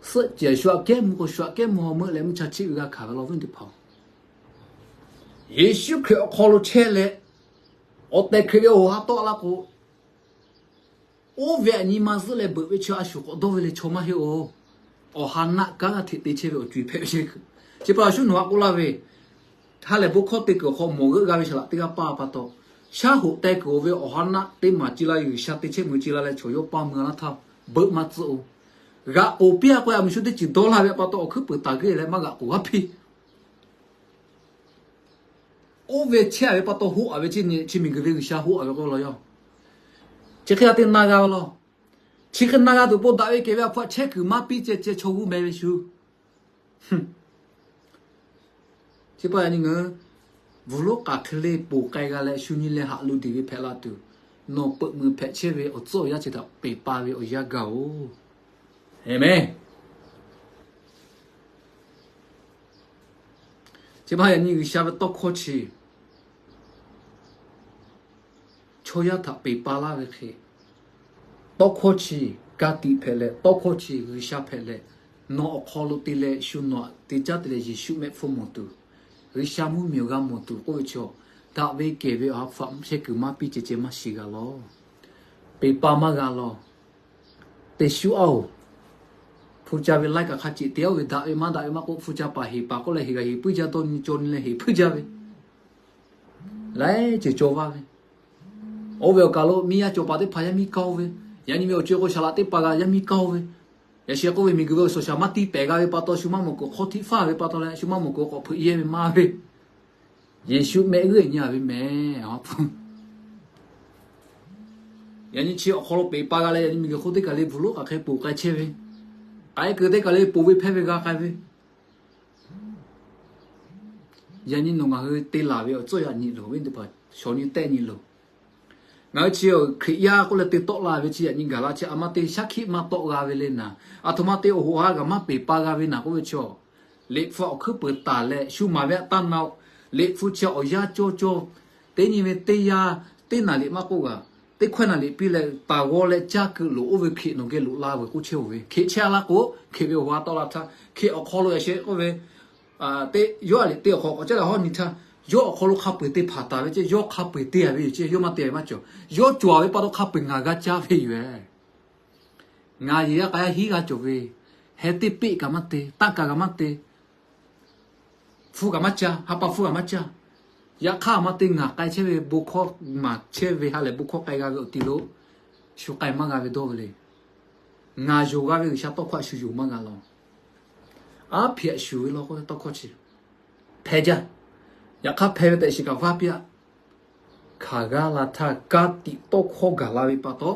Suhˆ cehˬ shu aꞈ kehˉ mvuhˇ k'o, shu aꞈ kehˉ mvuhˇ haw meuˆ leh mvuhˇ cha chiˆ ve g'a hkanˍ ve law, awˬ viˉ teˇ hpaˍ-oˬ. Yeˍsuˆ Hkriꞈ awˬ hk'aw lo chehˇ leh, awˬ tehˬ Hkriꞈ ve awˬ ha tawˆ la k'o, oˇ ve aꞈ nyi ma zuhˆ leh beuꞈ ve chi a shu k'awꞈ dawˇ ve le chaw maˇ heˆ-oˬ. Awˬ ha naˆ kanˉ g'aˇ hteꞈ te chehˇ ve awˬ co-e hpehꞈ ve chehˇ kuiˬ. Chi pa taw shu nawˬ haꞈ k'oˆ laˇ ve, ha lehˬ bon hkawˇ te kuiˬ awˬ hk'aw mawˬ g'euˆ g'a ve shaˍ laꞈ teˇ g'aˇ paˇ pa taw, shaˉ hoꞈ teh kuiˬ-oˬ ve awˬ ha naˆ teˇ maˬ ci la, G'uiˬsha te chehˇ mui ci la leh chaw yawˇ paˇ mui-a laˇ htaˇ, beuꞈ maˇ tcuhˆ-oˬ. G'aꞈ k'oˍ piˇ-a k'o, a miˬ shu teˇ ceuˬ dawˇ laˇ ve pa taw awˬ hkuiˉ peuˍ taˍ geuˆ leh maˇ g'aꞈ k'oˍ g'aˇ piˇ. Oˇ ve chehˇ-a ve pa taw hoˆ-a ve, chi miˬguiˬ ve G'uiˬsha hoˆ-a ve k'oˆ law yaˇ. Chi hk'e a te na g'a ve law. Chi hk'e na g'a tuˬ po daꞈ ve kehˬ ve a hpu aꞈ chehˇ kuiˬ maˇ piˇ ceh ceh chaw g'uˇ meh ve shu. Chi pa yaꞈ nyi ngaˬ hui bvuhˬ lonˉ k'aˍ hk'e le poˬ k'ai g'a leh shu nyi leh haꞈ lo diˬ ve hpehꞈ la tuˬ, nawˬ peuꞈ meuˬ hpehꞈ chehˇ ve awˬ tcuhˉ awˬ yanˇ chi htaꞈ peˬ pa ve awˬ yanˇ gaˬ-oˬ. Heˍ meh. Chi pa yaꞈ nyi G'uiˬsha ve tawˇ hkawˇ chi chaw yaˇ htaꞈ peˬ pa laˇ ve hk'e, tawˇ hkawˇ chi ka tiꞈ hpehꞈ leh, tawˇ hkawˇ chi G'uiˬsha hpehꞈ leh, nawˬ awˬ hk'aw lo te leh shu nawˬ aꞈ te caˉ te leh Yeˍsuˆ mehˆ hpfuhˇ mawˬ tuˬ, G'uiˬsha mvuhˇmiˬ awˬ g'a mawˬ tuˬ k'oˆ ve chaw, daꞈ ve kehˬ ve awˬ ha hpu aꞈ chehˇ kuiˬ maˇ piˇ ceh ceh maˇ shiˍ g'a law. Peˬ pa maˇ g'a law. Teˇ shuˉ-oˬ, hpu ca ve laiˉ kaꞈ hk'a ceꞈ te-oˬ ve daꞈ ve maˇ daꞈ ve maˇ k'oˆ, hpu ca paˍ heˍ paˍ k'oˆ leh heˍ g'a heˍ puiˉ jaˇ, dawˇ nyi caw nyi leh heˍ puiˉ jaˇ ve, laiˉ ceuˬ caw vaˇ ve. Oˇ ve awˬ kaˬ lo miˇ yaˇ cawˬ paˍ teˇ hpaˍ yaˇ miˇ kaoˇ ve, yaꞈ nyi ve awˬ co-e k'o shaˍ laꞈ teˇ hpaˍ g'a yaˇ miˇ kaoˇ ve, yaꞈ sheh k'oˆ ve miˬguiˬ ve awˬ suhˍ shaˍ maˇ tiˇ pehˍ g'a ve pa taw shu maˇ mawˬ kuiˬ hk'awˇ htiˆ faˇ ve pa taw leh shu maˇ mawˬ kuiˬ k'awꞈ hpeuꞈ yehˇ ve maˇ ve, Yeˍsuˆ mehˆ g'euˆ nyi-a ve mehˍ. Yaꞈ nyi chi awˬ hk'aw lo peˬ pa g'a leh, yaꞈ nyi miˬguiˬ hk'oˆ teˇ kaˬ le bvuhˬ lonˉ k'aˍ hk'e poˬ k'ai chehˇ ve, k'ai kuiˬ teˇ kaˬ le poˬ ve hpehˇ ve g'a k'ai ve, yaꞈ nyi nawˬ ngaˬ hui te laˬ ve awˬ tcuhˉ yaꞈ nyi loˬ ve teˇ hpaˍ shawˍ nyi tehˆ nyi loˬ. Ngaˬ hui chi Hkriꞈ yaˇ k'oˆ leh te tawˆ la ve chi yaꞈ nyi gaˬ la chi a ma te shaˉ hkiˆ maˇ tawˆ g'a ve le naˍ, aˬ htoꞈ ma te awˬ hoꞈ ha g'a maˇ peˬ pa g'a ve naˍ k'oˆ ve chaw, Liꞈ hpu awˬ hkuiˉ peuˍ taˍ leh shu maˍ ve aꞈ taˇ na-oˬ. Liꞈ hpu chi awˬ yanˇ cawˇ cawˇ, teˇ nyi ve teˇ yanˇ teˇ naˍ liꞈ maˇ k'oˆ g'a, teˇ hkawehˇ naˍ liꞈ piˇ leh taˍ g'aw leh caˇ keu loꞈ, oˇ ve Hkriꞈ nawˬ geh loꞈ la veuˬ k'oˆ chehˇ-oˬ ve, Hkriꞈ chehˇ-a laˇ k'o, Hkriꞈ ve awˬ ha tawˆ la htaˇ Hkriꞈ awˬ hk'aw lo yaꞈ sheh k'oˆ ve teˇ yawˇ a liꞈ te awˬ hk'aw k'awꞈ caˉ leh hawˉ nyi htaˇ, yawˇ awˬ hk'aw lo hk'a peu-eˬ te hpanˍ taˍ ve ceh, yawˇ hk'a peu-eˬ te-a ve yoˬ ceh, yawˇ maˇ te ve maˇ cawˬ. Yawˇ cawˬ-a ve pa taw hk'a peu-eˬ ngaˬ g'a caˇ ve yoˬ-ehˍ. Ngaˬ yehˬ yaˇ k'a yaˇ hiˉ g'a cawˬ ve, heh teˇ peˆ kaꞈ maˇ te, tanˇ kaˬ kaꞈ maˇ te, hpu kaꞈ maˇ caˇ, ha pa hpu kaꞈ maˇ caˇ. Yaꞈ hk'aˇ a ma te ngaˬ k'ai chehˇ ve bon hkawˇ, maˍ chehˇ ve ha lehˬ bon hkawˇ k'ai g'a ve awˬ ti lo shu k'ai maˇ g'a ve dawˇ ve le. Ngaˬ yonˍ g'a ve G'uiˬsha tawˇ hkawˇ a shu yonˍ maˇ g'a law. Aˉ hpiꞈ a shu ve law k'oˆ ve tawˇ hkawˇ chi hpeh jaˇ. Yaꞈ hk'aˇ hpeh ve tehꞈ shiˍ kaꞈ vaˇ piˇ-a. Hk'aˬ g'aˇ la htaˇ ka tiꞈ tawˇ hkawˇ gaˬ la ve pa taw,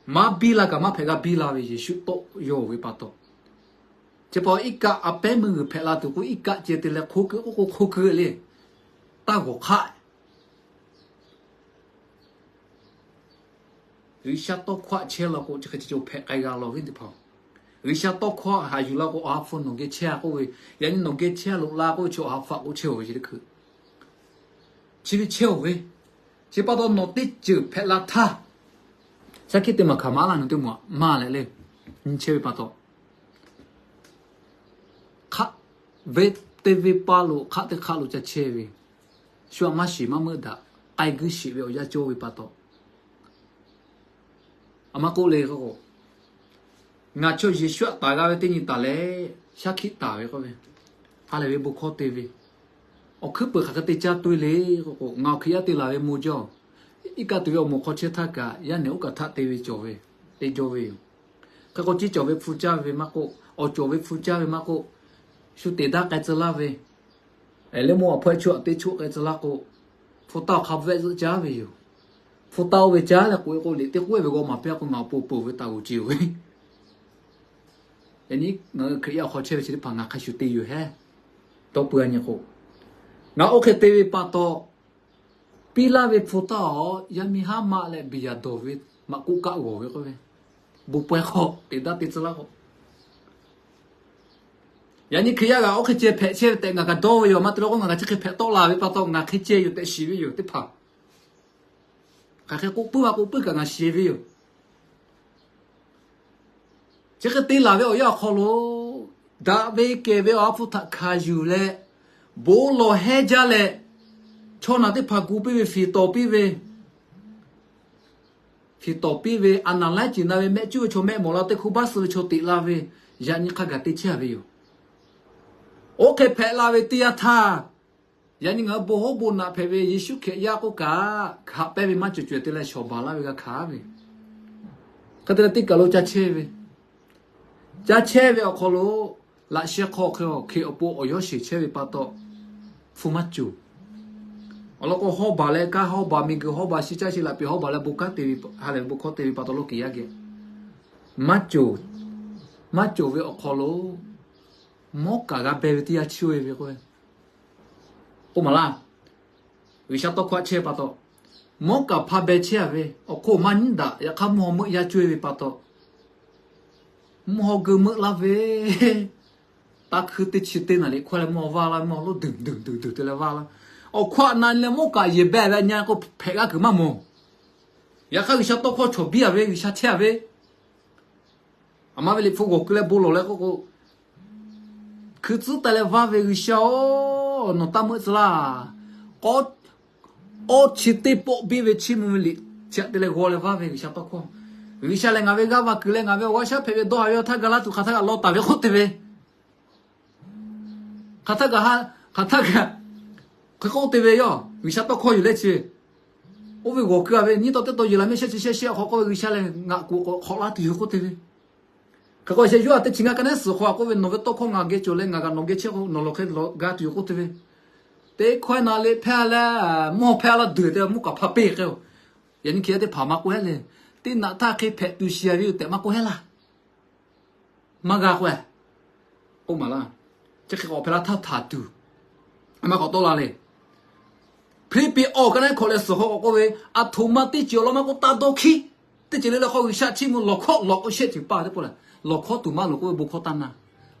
maˇ biˇ la kaꞈ maˇ hpehꞈ g'a biˇ la ve Yeˍsuˆ tawˆ yaw ve pa taw, chi pa iˉ kaˆ a pehˉ meuˇ g'uiˬ hpehꞈ la tuˬ k'o, iˉ kaˆ ceh te leh hk'oˆ keu k'oˆ k'o hk'oˆ keu le, taˇ g'awˬ hk'aˆ. G'uiˬsha tawˇ hkawˇ chehˇ law k'o, chi hk'e ceh ceh hpehꞈ k'ai g'a law ve teˇ hpaˍ-oˬ. G'uiˬsha tawˇ hkawˇ haꞈ yuˬ la k'o, awˬ ha hpu nawˬ geh chehˇ-a k'oˆ ve, yaꞈ nyi nawˬ geh chehˇ loꞈ la k'oˆ ve chi awˬ ha hpu k'oˆ chehˇ-oˬ ve chi teˇ hkui, chi ve chehˇ-oˬ ve. Chi pa taw nawˬ teˇ ceuˬ hpehꞈ la htaˇ, shaˉ hkiˆ teˇ maˬ hkanˍ maˍ laˇ nu teˇ maˬ maˇ leh le, nyi chehˇ ve pa taw, hk'aˆ ve teˇ venˇ paˇ lo hk'aˆ teˇ hk'aˆ lo ca chehˇ ve, shu aꞈ maˇ shiˍ maˇ meuˆ daꞈ, k'ai guiˇ sheˍ ve awˬ yanˇ cawˇ ve pa taw, a maˇ k'oˆ le k'o, ngaˬ chaw Yeˍsuˆ aꞈ taˍ g'a ve teˇ nyi taˍ leh, shaˉ hkiˆ taˍ ve k'oˆ ve, ha lehˬ ve bon hkawˇ te ve, awˬ hkuiˉ peuˬ hk'aˬ hk'e te caˇ tuˬ le k'o k'o, ngaˬ awˬ Hkriꞈ yaˇ te laˬ ve mo jaˇ. Iˉ kaˆ tuˬ ve awˬ moˍ hk'aw chehˇ htaˇ kaꞈ, yaˇ nehˬ oˇ kaꞈ htaˆ te ve cawˬ ve, te jaw ve yoˬ. Hk'e k'o, ciˇ cawˬ ve hpu caˇ ve maˇ k'oˆ, awˬ cawˬ ve hpu caˇ ve maˇ k'oˆ, shu teꞈ daˇ k'ai tcuh laˇ ve, leh mo aꞈ hpawehˇ choˆ aꞈ teˇ choˆ k'ai tcuh laˇ k'o, hpu taˇ awˬ hk'a bvuhˆ zuhˆ caˉ ve yoˬ. Hpu taˇ oˇ ve caˉ leh k'oꞈ e k'o, liꞈ teˇ k'oˆ ve g'aw maˍ piˇ k'o, ngaˬ awˬ pon peuˬ ve taˍ g'oˍ ce-oˬ ve. Yaꞈ nyi ngaˬ hui Hkriꞈ yaˇ awˬ hk'aw chehˇ ve chi teˇ hpaˍ ngaˬ hk'a shuˍ te yoˬ hehˉ. Dawˇ peuˬ a nyi k'o, ngaˬ oˇ hk'e te ve pa taw, piˇ laˇ ve hpu taˇ awˬ yaˇ miˇ haˉ maˆ leh biˬ yaˍ dawˬ ve maꞈ k'oˆ kaˆ g'awˬ ve k'oˆ ve, bon pawehˇ hk'aw teꞈ daˇ te tcuh laˇ k'o, yaꞈ nyi Hkriꞈ yaˇ g'aꞈ oˇ hk'e ceh hpehꞈ chehˇ ve tehꞈ ngaˬ kaꞈ dawˇ ve yoˬ. Maˇ te leh k'o, ngaˬ kaꞈ chi hk'e hpehꞈ tawˆ la ve pa taw, ngaˬ hk'e ceh yoˬ tehꞈ shiˍ ve yoˬ teˇ hpaˍ. Hk'aˬ hk'e k'oˆ puiˉ maˇ k'oˆ puiˉ kaꞈ ngaˬ shiˍ ve yoˬ. Chi hk'e te laˬ ve awˬ yanˇ awˬ hk'aw lo, daꞈ ve kehˬ ve awˬ ha hpu htaꞈ hkanˍ yuˬ leh, bon lawˬ hehnˇ jaˇ leh, chaw naˬ teˇ hpaˍ gu piˇ ve, fiˍ tawˍ piˇ ve, fiˍ tawˍ piˇ ve, aˬ naˍ laiˉ ceuˬ na ve mehˆ cuˉ ve chaw mehˆ mawˬ la, teˇ hkui baˆ suh ve chaw teꞈ la ve, yaꞈ nyi hk'a gaˬ te chehˇ ve yoˬ. Oˇ hk'e hpehꞈ la ve teˇ yanˇ htaˇ, yaꞈ nyi ngaˬ hui bon hoˉ bon naꞈ hpehꞈ ve Yeˍsuˆ Hkriꞈ yaˇ k'oˆ kaꞈ, hkanˍ pehˇ ve maˇ cawˬ cawehˬ te leh shawˍ baˬ laˇ ve g'a hkanˍ ve. Hk'e te leh teˇ kaˬ lo ca chehˇ ve, ca chehˇ ve awˬ hk'aw lo, laꞈ sheh hk'aw hk'e hk'e awˬ pon awˬ yawˇ sheˍ chehˇ ve pa taw, hpu maˇ cawˬ. Awˬ lawn k'o, hawˉ baˬ leh kanˉ hawˉ baˬ, miˬguiˬ hawˉ baˬ, shi caˇ shi laꞈ peˍ hawˉ baˬ leh bon kanˉ te ve, ha lehˬ ve bon hkawˇ te ve pa taw, lawˇ kiˍ yaˇ geh maˇ cawˬ. Maˇ cawˬ ve awˬ hk'aw lo, mawˉ kaˍ g'a beh ve teˇ yanˇ chi oˇ ve k'o, k'oˆ maˍ laˇ. G'uiˬsha tawˇ hkawˇ chehˇ pa taw, mawˉ kaˍ hpa beh chehˇ a ve, awˬ hk'oˆ maˇ nyiˉ daꞈ. Yaꞈ hk'aˇ mvuhˇ haw meuˆ yaˇ cawehˇ ve pa taw, mvuhˇ haw geu meuˆ laˇ ve, taˇ hkuiˇ teˇ chi teˇ naˍ riˍ hkawehˇ leh mvuhˇ haw vaˇ laˇ, mvuhˇ haw lonˉ duˬ duˬ duˬ duˬ te leh vaˇ laˇ. Awˬ hkawˇ aꞈ na leh mawˉ kaˍ yehˬ beh ve a nyi k'o, hpehꞈ g'aˇ kuiˬ maˇ mawˬ. Yaꞈ hk'aˇ G'uiˬsha tawˇ hkawˇ cawˬ biˇ a ve, G'uiˬsha chehˇ a ve, aˬ ma ve liꞈ hpu g'awˬ keu leh bon lawˬ leh k'oˆ k'o, hkui tcuhˉ taˍ leh vaˇ ve, G'uiˬsha-oˬ, nawˬ taˇ meuˆ tcuh laˇ. Awˇ chi teˇ pawˆ biˇ ve chiˇ mvuh ve liꞈ chi aꞈ te leh g'aw leh vaˇ ve G'uiˬsha tawˇ hkawˇ. G'uiˬsha lehˬ ngaˬ ve g'aˇ va kuiˬ leh ngaˬ ve awˬ g'aˇ shaˉ hpehꞈ ve dawˇ haˍ ve awˬ htaˇ ga laˇ tuˬ hk'aˬ htaˇ kaꞈ law taˍ ve k'oˆ te ve, hk'aˬ htaˇ kaꞈ ha, hk'aˬ htaˇ kaꞈ hk'e k'oˆ te ve yoˬ. G'uiˬsha tawˇ hkawˇ yuˬ leh chi, oˇ ve g'awˬ keu a ve, nyiˇ taw teˇ taw yeˬ la mehˆ shehˆ chi shehˆ shehˆ awˬ hk'aw k'oˆ ve, G'uiˬsha lehˬ ngaˬ kuˬ k'awꞈ hk'awꞈ laˇ tuˬ yoˬ k'oˆ te ve. Hk'e k'o sheh yuˬ a teˇ chi ngaˇ ka neˉ suhˍ hk'aw a k'oˆ ve, nawˬ ve tawˇ hkawˇ ngaˬ geh cawˬ leh ngaˬ kaꞈ nawˬ geh chehˇ k'o nawˬ lawˬ hk'e ga tuˬ yoˬ k'oˆ te ve. Teˇ hkawehˇ na le hpehˇ leh, mvuhˇ haw hpehˇ laˇ duˬ te mvuhˇ kaˍ hpa peˇ k'o, yaꞈ nyi Hkriꞈ yaˇ teˇ hpaˍ maˇ k'oˆ heˆ le. Teˇ naꞈ htaˇ hk'e hpehꞈ tuˬ shiˍ a ve yoˬ tehꞈ maˇ k'oˆ heˆ laˇ. Maˇ g'a k'o, k'oˆ maˍ laˇ. Chi hk'e k'awꞈ hpehꞈ la htaˇ htaˍ tuˬ, a ma k'awꞈ tawˆ la le. Hpiˇliˇpiˆ awˬ ka neˉ hkawꞈ leh suhˍ hk'aw k'awꞈ k'oˆ ve, Aˬ htoꞈ ma teˇ ceuˬ awˬ lawn maˇ k'oˆ, taˇ dawˇ hkiˉ. Teˇ ceuˬ le le hk'aw G'uiˬsha chiˇ mvuh lawˬ hkawˇ lawˬ k'o shehˆ ceuˬ paˇ teˇ pawˆ lehˬ, lawˬ hkawˇ tuˬ maˇ loˍ k'oˆ ve bon hkawˇ taˇ na.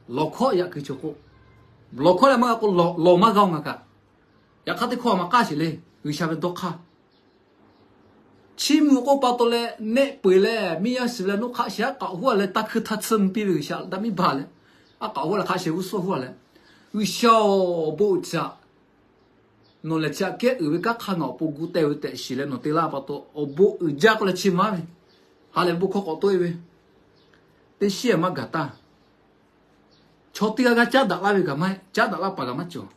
Lawˬ hkawˇ yaꞈ kuiˬ cawˬ k'o, lawˬ hkawˇ leh maˇ g'a k'o, lawˬ maˇ g'a-oˬ ngaˬ kaꞈ. Yaꞈ hk'aˇ teˇ hkawˇ a ma k'aˇ sheˍ le, G'uiˬsha ve dawˇ hk'aˇ. Chiˇ mvuh k'oˆ pa taw leh nehˆ peu eˬ leh miˇ yaˇ shiˍ leh nuˇ hk'aˆ shiˍ aˉ k'aꞈ huˉ a leh taˇ hkuiˇ htaˇ tsuhˇ mvuh piˇ ve G'uiˬsha daꞈ miˇ baˬ leh, aˉ k'aꞈ huˉ a leh hk'aˆ shehˍ g'uˇ suhˉ huˉ a leh, G'uiˬsha-oˬ, awˬ bon uiˍ jaˇ. Nawˬ lehˬ chi aꞈ kehˉ uiˍ ve kanˉ hk'aˇ ngaˬ awˬ pon gu teh ve tehꞈ shiˍ leh nawˬ te laˇ pa taw, awˬ bon uiˍ jaˇ k'oˆ leh chiˇ mvuh ve. Ha lehˬ ve bon hkawˇ k'awꞈ tawˆ e ve, teˇ shiˉ maˇ gaˬ taˇ. Chaw teˇ g'aˇ g'aˇ caˉ daꞈ laˇ ve kaꞈ maˇ heˆ, caˉ daꞈ laˇ paˍ kaꞈ maˇ cawˬ.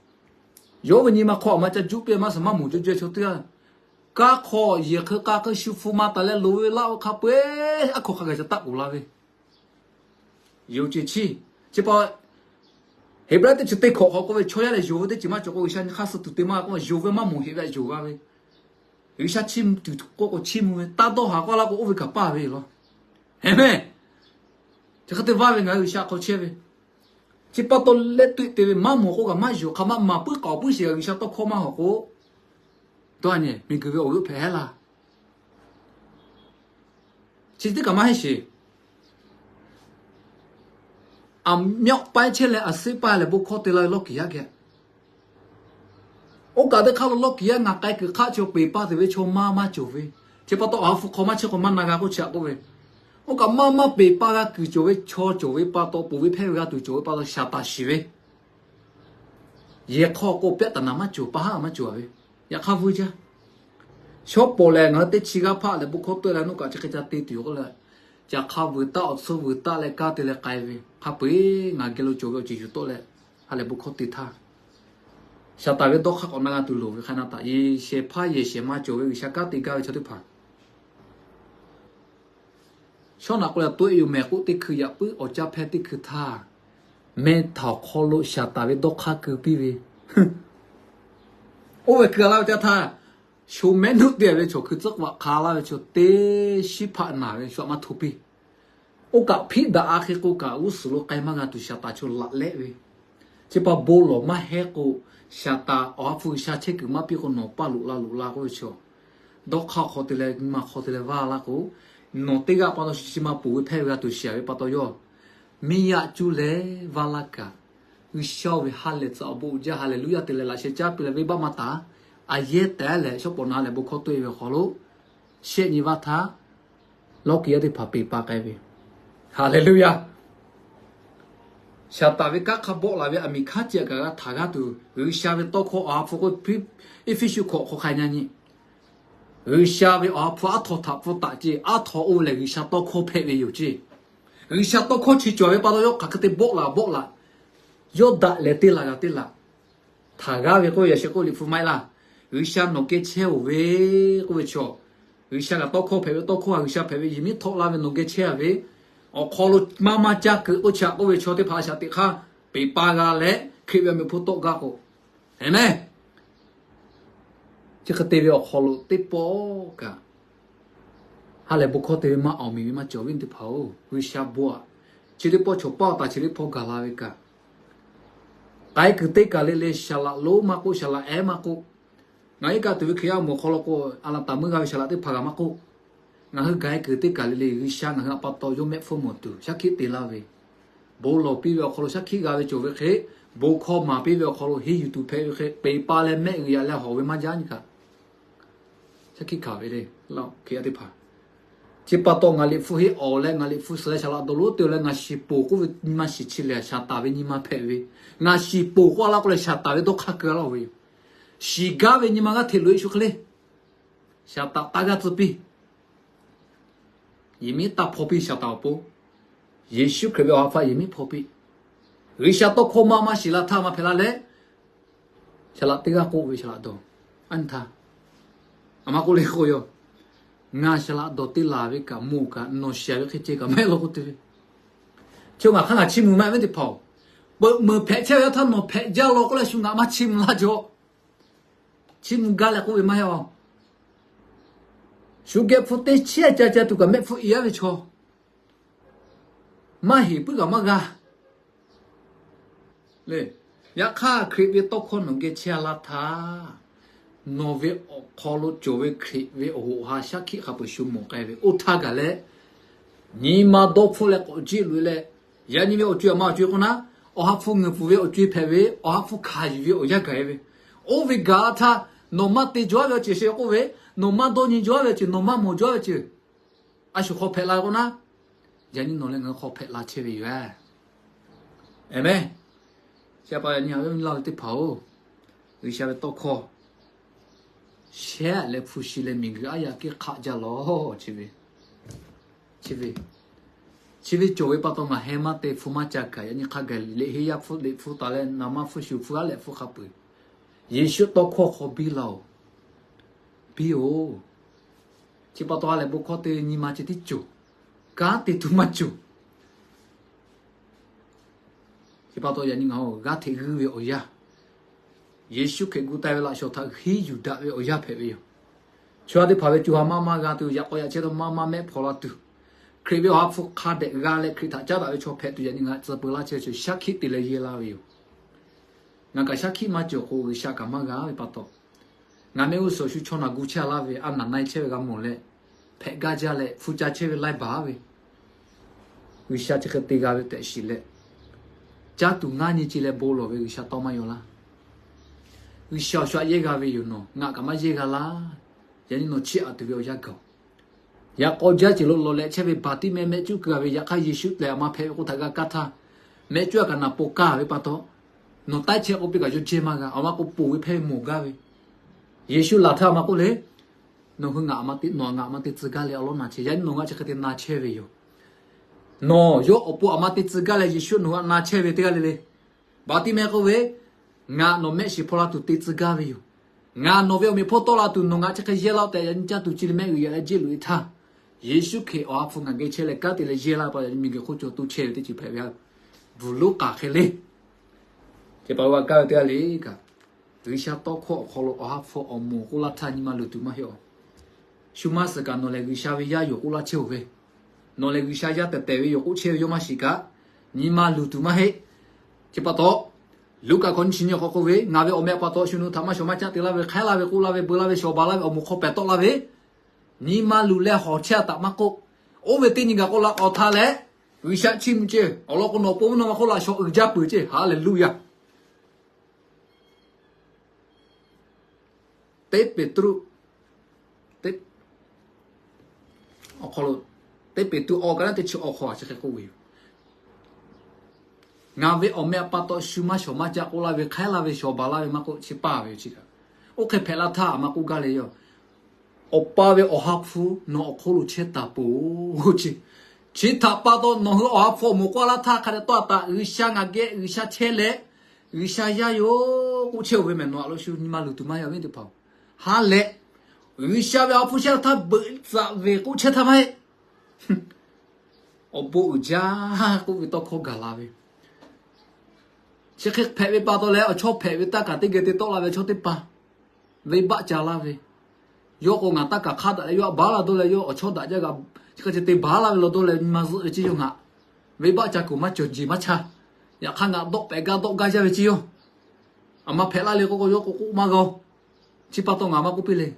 Yawˇ ve nyi ma hk'aw aˬ ma ca juˆ piˇ maˇ suhˍ maˇ mawˬ jaˇ jaˇ chaw teˇ g'aˇ. Kaˇ hk'aw yehˬ hk'e k'a hk'e shu hpu ma taˍ leh loˍ ve laˇ ve hk'a peu-eˬ aˉ hkaw hk'a gaˬ ca taˆ k'oˍ la ve yoˬ ce chiˇ. Chi pa Heˍbrehˇ teˇ chi teˇ hkawꞈ hk'aw k'oˆ ve, chaw yaˇ lehˬ yonˍ ve teˇ ceuˬ maˇ cawˬ k'o, G'uiˬsha nyi hk'aˇ suh tuˬ te maˇ k'oˆ, yonˍ ve maˇ mawˬ heꞈ ve yonˍ g'a ve. G'uiˬsha chiˇ mvuh tuˬ k'oˆ k'o chiˇ mvuh ve, taˇ dawˇ haˍ k'oˆ laˇ k'o oˇ ve kaꞈ paˇ ve yoˬ law. Heˍ mehˍ. Chi hk'e te vaˇ ve ngaˬ hui G'uiˬsha hk'aw chehˇ ve, chi pa taw leh tuꞈ te ve maˇ mawˬ k'oˆ kaꞈ maˇ yonˍ, hk'aˬ ma maˍ puiˉ k'aoˍ puiˉ sheˍ g'a G'uiˬsha tawˇ hkawˇ maˇ hawꞈ k'o, dawˇ a nyi miˬguiˬ ve awˬ g'euˆ hpehꞈ heˆ laˇ. Chi teˇ kaꞈ maˇ heˆ sheˍ. Aˬ myaˆ paehˇ chehˇ leh aˬ suhˉ paˇ leh bon hkawˇ te la ve lawˇ kiˬ yaˇ geh. Oˇ kaꞈ teˇ hk'aˇ lo lawˇ kiˬ yaˇ ngaˬ k'ai kuiˬ hk'aˆ chi peˬ paˇ tuˬ ve chaw maˇ maˇ cawˬ ve. Chi pa taw awˬ ha hpu hk'aw maˇ chehˇ k'o maˇ na g'a k'oˆ chi a k'oˆ ve. Oˇ kaꞈ maˇ maˇ peˬ paˇ g'a kuiˬ cawˬ ve chaw cawˬ ve pa taw, ponˬ ve hpehˇ ve g'a tuˬ cawˬ ve pa taw shaˍ taˍ shiˍ ve. Yehˬ hk'aw k'o pyaˆ taˍ naˍ maˇ cawˬ, pa haˉ maˇ cawˬ ve. Yaꞈ hk'aˇ vuiˇ jaˇ. Shawˉ pawˍ lehˬ ngaˬ hui teˇ chi g'aˇ hpaˆ lehˬ bon hkawˇ tawˆ e la nuˇ kaꞈ chi hk'e ca te tuˬ yoˬ k'oˆ leh, ca hk'a vuiˬ taˆ awˬ tcuhˇ vuiˬ taˆ leh kaˇ te leh k'ai ve. Hk'a peu-eˬ ngaˬ geh lo cawˬ ve awˬ ceuˬ yuˬ tawˆ leh ha lehˬ bon hkawˇ te htaˇ, shaˍ taˍ ve dawˇ hk'aˇ k'awꞈ na g'a tuˬ loˍ ve hk'a na taˍ. Yehˬ shehˍ hpaˇ yehˬ shehˍ ma cawˬ ve G'uiˬsha kanˉ te gaˇ ve chaw teˇ hpaˍ shawˉ naꞈ k'o leh to e yoˬ mehˬ k'oˆ teˇ hkui yaꞈ puiˉ awˬ caˇ hpehˇ teˇ hkui htaˇ, meh htaꞈ awˬ hk'aw lo shaˍ taˍ ve dawˇ hk'aˇ keu piˇ ve. Oˇ ve keu a laˇ ve teˇ htaˇ, sho mehˉ nuˆ te ve chaw hkui tcuhˉ k'aꞈ hk'a laˇ ve chaw teˇ shiˉ hpaˆ naˬ ve shu aꞈ maˇ hto piˇ. Oˇ kaꞈ hpiˆ daꞈ a hk'e k'o kaꞈ g'uˇ suhˍ lo k'ai maˇ g'a tuˬ shaˍ taˍ chaw laꞈ lehˆ ve. Chi pa bon lawˬ maˇ hehˉ k'o, shaˍ taˍ awˬ ha hpu G'uiˬsha chehˇ kuiˬ maˇ piˇ k'o nawˬ paˇ loꞈ la loꞈ la k'oˆ ve chaw, dawˇ hk'aˇ hk'aw te leh nyi ma hk'aw te leh vaˇ laˇ k'o, nawˬ teˇ g'aˇ pa taw shu chi ma ponˬ ve hpehˇ ve g'a tuˬ shiˍ ve pa taw yawˇ miˇ yaꞈ cuˇ leh vaˇ laˇ kaꞈ, G'uiˬsha oˇ ve ha lehˬ tcuh awˬ bon uiˍ jaˇ, Haˍleˍluˆyaˇ te leh laꞈ sheh caˉ piˇ leh venˇbaˆ maˇ taˍ. A yehˉ tehꞈ leh shawˉ pawˍ na leh bon hkawˇ tawˆ e ve awˬ hk'aw lo shehˆ nyi vaˇ htaˇ, lawˇ kiˬ yaˇ teˇ hpaˍ peˬ pa k'ai ve. Haˍleˍluˆyaˇ. Shaˍ taˍ ve kanˉ hk'a bawˆ laˬ ve aˬ miˍ hk'aˇ ceh kaꞈ g'a htaꞈ g'aˇ tuˬ, G'uiˬsha ve tawˇ hkawˇ awˬ ha hpu k'oˆ piˇ, Eˇfeˇsuꞈ hkawꞈ hk'aw hk'a nyi nyi, G'uiˬsha ve awˬ ha hpu aˉ htaw htaꞈ pfuhˇ taˍ ceˇ. Aˉ htaw oˇ ve lehˬ G'uiˬsha tawˇ hkawˇ hpehꞈ ve yoˬ ceˇ. G'uiˬsha tawˇ hkawˇ chi cawˬ ve pa taw yawˇ hk'aˬ hk'e te bawˆ laˬ bawˆ laˬ, yawˇ daꞈ leh teˇ laˬ g'a teˇ laˬ htaꞈ g'aˇ ve k'oˆ ve yaꞈ sheh k'oˆ liꞈ hpu maˇ heˆ laˇ. G'uiˬsha nawˬ geh chehˇ oˬ ve k'oˆ ve chaw, G'uiˬsha kaꞈ tawˇ hkawˇ hpehꞈ ve, tawˇ hkawˇ a G'uiˬsha hpehꞈ ve, yehˬ miˉ htawˆ la ve nawˬ geh chehˇ a ve, awˬ hk'aw lo maˇ maˇ caˇ keu k'oˆ chi a k'oˆ ve chaw teˇ hpaˍ shaꞈ teꞈ hk'aˇ peˬ pa g'a leh Hkriꞈ ve awˬ meꞈ hpu tawˆ gaˇ k'o, aˍmenˍ. Chi hk'e te ve awˬ hk'aw lo teˇ pawˆ kaꞈ ha lehˬ bon hkawˇ te ve maˇ awˬ miˬ ve maˇ cawˬ ve teˇ hpaˍ-oˬ, G'uiˬsha bon aꞈ. Chi teˇ pawˆ chaw paˇ taˍ chi teˇ hpawˇ gaˬ la ve kaꞈ, k'ai kuiˬ teˇ kaˬ le le shaˍ laꞈ lonˉ maˇ k'oˆ, shaˍ laꞈ ehˉ maˇ k'oˆ, ngaˬ iˉ kaˆ tuˬ ve Hkriꞈ yaˇ mawˬ hk'aw lo k'o, a laˬ taˍ meuˇ g'a ve shaˍ laꞈ teˇ hpaˍ g'a maˇ k'oˆ, ngaˬ hui gaˬ e kuiˬ teˇ kaˬ le le G'uiˬsha ngaˬ hui a pa taw yawˇ mehˆ hpfuhˇ mawˬ tuˬ shaˉ hkiˆ te laˇ ve, bon lawˬ piˇ ve awˬ hk'aw lo shaˉ hkiˆ g'a ve cawˬ ve hk'e, bon hkawˇ maˍ piˇ ve awˬ hk'aw lo henˇ yuˬ tuˬ hpehꞈ ve hk'e, peˬ pa leh mehˆ g'uiˬ yaꞈ leh hawˬ ve maˇ jaˇ nyi kaꞈ shaˉ hkiˆ hkanˍ ve le. Laˇ hkiꞈ yaˇ teˇ hpaˍ, chi pa taw ngaˬ liꞈ hpu henˇ awˬ leh ngaˬ liꞈ hpu suhˍ leh shaˍ laꞈ dawˬ lonˉ te leh ngaˬ shiˍ poˬ k'oˆ ve nyi ma shiˍ chi lehˬ shaˍ taˍ ve nyi ma hpehꞈ ve. Ngaˬ shiˍ poˬ k'oˆ a laˇ k'oˆ leh shaˍ taˍ ve dawˇ hk'aˇ keu a laˇ ve yoˬ. Shiˍ gaˇ ve nyi ma g'aˇ hteꞈ loꞈ e shu hk'e le. Shaˍ taˍ taˇ g'aˇ tcuh piˇ. Yehˬ miˉ taˇ hpaw piˇ shaˍ taˍ awˬ pon. Yeˍsuˆ Hkriꞈ ve awˬ ha hpu yehˬ miˉ hpaw piˇ. G'uiˬsha tawˇ hkawˇ maˇ maˇ shiˍ la htaˇ maˇ hpehꞈ la leh, shaˍ laꞈ teˇ g'aˇ k'oˆ ve shaˍ laꞈ dawˬ, aˉ nyi htaˇ, a ma k'oˆ le k'o yoˬ, ngaˬ shaˍ laꞈ dawˬ te laˬ ve kaꞈ moˬ kaꞈ nawˬ shiˍ ve hk'e ceh kaꞈ maˇ heˆ law k'oˆ te ve. Chi ngaˬ hk'aˇ ngaˬ chiˇ mvuh maˇ heˆ ve teˇ hpaˍ-oˬ, peuꞈ meuˬ hpehꞈ chehˇ ve yaˇ htaˇ nawˬ hpehꞈ jaˇ law k'oˆ leh shu ngaˬ maˇ chiˇ mvuh laˇ jaw. Chiˇ mvuh gaˇ leh k'oˆ ve maˇ heˆ a. Shu geh hpu teˇ chehˇ ca ca tuˬ kaꞈ mehˆ hpfuhˇ i aˉ ve chaw maˇ heˍ puiˉ kaꞈ maˇ g'a le. Yaꞈ hk'aˇ Hkriꞈ ve tawˇ hkawˇ nawˬ geh chehˇ a laˇ htaˇ, nawˬ ve awˬ hk'aw lo cawˬ ve Hkriꞈ ve awˬ hoꞈ ha shaˉ hkiˆ hk'a peu-eˬ shu mawˬ k'ai ve oˇ htaˇ gaˬ leh, nyi ma dawˇ hpfuhˆ leh k'awꞈ jiˆ loꞈ e leh, yaꞈ nyi ve awˬ co-e a ma awˬ co-e k'o naˉ, awˬ ha hpu ngeuˍ pfuhˍ ve awˬ co-e hpehꞈ ve, awˬ ha hpu hkanˍ yuˬ ve awˬ yanˇ gaˬ e ve, oˇ ve gaˬ a htaˇ, nawˬ maˇ te jaw a ve awˬ ceuˬ sheh k'oˆ ve, nawˬ maˇ dawˇ nyi jaw a ve awˬ ceuˬ, nawˬ maˇ mawˬ jaw a ve ceuˬ, a shu hk'aw hpehꞈ la ve k'o naˉ, yaꞈ nyi nawˬ leh ngaˬ hui hk'aw hpehꞈ la chehˇ ve yoˬ. Aˍmenˍ. Chi pa yaꞈ nyi a ve teˇ hpaˍ-oˬ, G'uiˬsha ve tawˇ hkawˇ shehˆ leh hpu shi leh miˬguiˬ aˉ yaˇ kehˉ hk'aˆ jaˇ lawˬ. Chi ve, chi ve cawˬ ve pa taw ngaˬ heh maˇ te hpu maˇ ca kaꞈ yaꞈ nyi hk'a gaˬ liꞈ henˇ yaˇ hpfuhˇ liꞈ hpfuhˇ taˍ leh naˍ manˇ hpfuhˇ shu hpfuhˇ aˉ leh hpfuhˇ hk'a peu-eˬ, Yeˍsuˆ tawˇ hkawˇ hk'aw biˇ laˇ-oˬ. Biˇ-oˬ. Chi pa taw ha lehˬ bon hkawˇ te nyi ma ceh tiˉ cawˬ, kanˉ te tuˬ maˇ cawˬ. Chi pa taw yaꞈ nyi ngaˬ hui g'aˇ hteꞈ g'uiˇ ve awˬ yanˇ, Yeˍsuˆ Hkriꞈ gu taiˍ ve laꞈ shawˍ htaꞈ henˇ yuˬ daꞈ ve awˬ yanˇ hpehꞈ ve yoˬ. Chaw yaˇ teˇ hpaˍ ve co ha maˇ maˇ g'a tuˬ, yaꞈ k'aw yaꞈ chehˇ taw maˇ maˇ mehˆ hpaw la tuˬ, Hkriꞈ ve awˬ ha hpu hk'a dehꞈ g'a leh Hkriꞈ htaꞈ caˉ daꞈ ve chaw hpehꞈ tuˬ yaꞈ nyi ngaˬ tcuh peu laˇ chehˇ ve chaw shaˉ hkiˆ te leh yehˇ laˇ ve yoˬ. Ngaˬ kaꞈ shaˉ hkiˆ maˇ cawˬ k'o, G'uiˬsha kaꞈ maˇ g'a ve pa taw, ngaˬ mehˆ g'uˇ suhˍ shu chaw naˬ gu chehˇ a laˇ ve, a naˬ na-e chehˇ ve g'a mawˬ leh, hpehꞈ gaˇ jaˇ leh hpu ca chehˇ ve laiˇ baˬ ve, G'uiˬsha chi hk'e te g'a ve tehꞈ shiˍ leh, caˇ tuˬ ngaˇ nyi ce leh bon lawˬ ve G'uiˬsha tawˇ maˇ yaw laˇ. G'uiˬsha awˬ shu aꞈ yehˇ g'a ve yoˬ nawˬ, ngaˬ kaꞈ maˇ yehˇ g'a laˇ. Yaꞈ nyi nawˬ chiˇ aꞈ tuˬ ve awˬ yanˇ gaˬ-oˬ. Yaꞈ k'aw jaˇ ceˬ lo lawˬ leh chehˇ ve Baˍtiˆmehˇ mehˆ cuˉ keu a ve, yaꞈ hk'aˇ Yeˍsuˆ lehˬ aˬ ma hpehꞈ ve k'o htaꞈ g'a kaˇ htaˇ, mehˆ cuˉ a kaꞈ naˍ poˬ kaˇ ve pa taw, nawˬ taiˇ chehˇ k'oˆ piˇ kaꞈ yawˇ jehˇ maˇ g'a. Aˬ ma k'o poˬ ve hpehˇ ve mawˬ gaˇ ve, Yeˍsuˆ laˬ htaˇ aˬ ma k'oˆ le, nawˬ hui ngaˬ, nawˬ ngaˬ aˬ ma te tcuh gaˇ leh awˬ lawn na chehˇ. Yaꞈ nyi nawˬ hui aꞈ chi hk'e te na chehˇ ve yoˬ. Nawˬ yawˇ awˬ pon aˬ ma te tcuh gaˇ leh Yeˍsuˆ nawˬ hui aꞈ na chehˇ ve teˇ g'aˇ le le. Baˍtiˆmehˇ k'oˆ ve, Ngaˬ nawˬ mehˆ shiˍ hpaw la tuˬ te tcuh gaˇ ve yoˬ. Ngaˬ nawˬ ve awˬ meꞈ hpawˇ tawˆ la tuˬ nawˬ ngaˬ chi hk'e yehˇ laˇ-oˆ tehꞈ, yaꞈ nyi caˇ tuˬ chi leh mehˆ g'uiˬ yaꞈ leh jehˇ loꞈ e htaˇ, Yeˍsuˆ Hkriꞈ awˬ ha hpu ngaˬ geh chehˇ leh kanˉ te leh yehˇ laˇ ve pa taw, yaꞈ nyi miˬguiˬ hk'oˆ cawˬ to chehˇ ve teˇ ceuˬ hpehꞈ ve yoˬ. Bvuhˬ lonˉ k'aˍ hk'e le. Chi pa taw g'a kaˇ ve teˇ g'aˇ le kaꞈ, G'uiˬsha tawˇ hkawˇ awˬ hk'aw lo awˬ ha hpu awˬ moˍ k'oˆ laˇ htaˇ nyi ma luˬ tuˬ maˇ heˆ-oˬ. Shu maˇ suhˍ kaꞈ nawˬ lehˬ G'uiˬsha ve yaˇ yoˬ k'oˆ laˇ chehˇ-oˬ ve, nawˬ lehˬ G'uiˬsha yaˇ tehˬ tehˬ ve yoˬ k'oˆ chehˇ ve yawˇ maˇ shiˍ kaꞈ, nyi ma luˬ tuˬ maˇ heˆ. Chi pa taw, Luˉkaꞈ hkawꞈ nyiˇ chi nyi awˬ hk'aw k'oˆ ve, Ngaˬ ve awˬ meh awˬ pa taw shu nawˬ hui htaꞈ maˇ shawˍ maˇ caˆ te laˇ ve, hk'aiˉ laˇ ve, k'oˆ laˇ ve, beu laˇ ve, shawˍ baˬ laˇ ve awˬ moˍ hk'aw pehˬ tawˆ la ve, nyi ma luˬ leh hawˬ chehˇ a htaꞈ maˇ k'oˆ, oˇ ve teˇ nyi gaˬ k'o laꞈ k'awꞈ htaˇ leh, G'uiˬsha chiˇ mvuh ceˇ. Awˬ lawn k'o nawˬ pon mvuhˇ naw ma hk'oˆ laꞈ shawnˍ uiˍ jaˇ peuˬ ceˇ. Haˍleˍluˆyaˇ. Teˇ Peˍtruˆ, teˇ, awˬ hk'aw lo, teˇ Peˍtruˆ awˬ ka naˉ teˇ chi awˬ hk'aw chi hk'e k'oˆ ve yoˬ. Ngaˬ ve awˬ meh awˬ pa taw shu maˇ shawˍ maˇ caˆ k'oˆ laˇ ve, hk'aiˉ laˇ ve, shawˍ baˬ laˇ ve maˇ k'oˆ, chi paˇ ve yoˬ. Oˇ hk'e hpehꞈ la htaˇ aˬ ma k'oˆ gaˇ le yoˬ. Awˬ pa ve awˬ ha hpu nawˬ awˬ hk'oˆ lo chehˇ taˍ peuˬ-oˬ ceˇ. Chi htaꞈ pa taw nawˬ hui awˬ ha hpu awˬ moˍ k'oˆ laˇ htaˇ hk'a dehꞈ tawˇ a taꞈ G'uiˬsha ngaˬ geh G'uiˬsha chehˇ leh, G'uiˬsha yaˇ yoˬ k'oˆ chehˇ-oˬ ve mehˬ nawˬ aꞈ lo shu nyi ma luˬ tuˬ maˇ heˆ ve teˇ hpaˍ-oˬ. Ha lehˬ, G'uiˬsha ve awˬ ha hpu chehˇ htaˇ beuꞈ tzaꞈ ve k'oˆ chehˇ htaˇ maˇ heˆ. Awˬ bon uiˍ jaˇ k'oˆ ve tawˇ hkawˇ gaˬ la ve, chi hk'e hpehꞈ ve pa taw leh awˬ chawˇ hpehꞈ ve taˇ kaˬ teˇ geh te tawˆ la ve chaw teˇ hpaˍ, venˇbaˆ ca laˇ ve, yawˇ k'o ngaˬ taˇ kaˬ hk'aˇ daꞈ leh yawˇ aꞈ baˬ laˇ dawˇ leh yawˇ awˬ chawˇ daꞈ jaˇ g'a, chi hk'e te baˬ laˇ ve law dawˇ leh nyi ma zuhˆ ve ceˇ yawˇ ngaˬ, venˇbaˆ ca kuˬ maˇ cawˬ jeˬ maˇ cha. Yaꞈ hk'aˇ ngaˬ dawˆ pehꞈ gaˇ dawˆ gaˇ jaˇ ve ceˇ yawˇ, aˬ ma hpehꞈ laˇ le k'oˆ k'o yawˇ k'o k'oˆ maˇ g'a-oˬ. Chi pa taw ngaˬ maˇ k'oˆ piˇ le.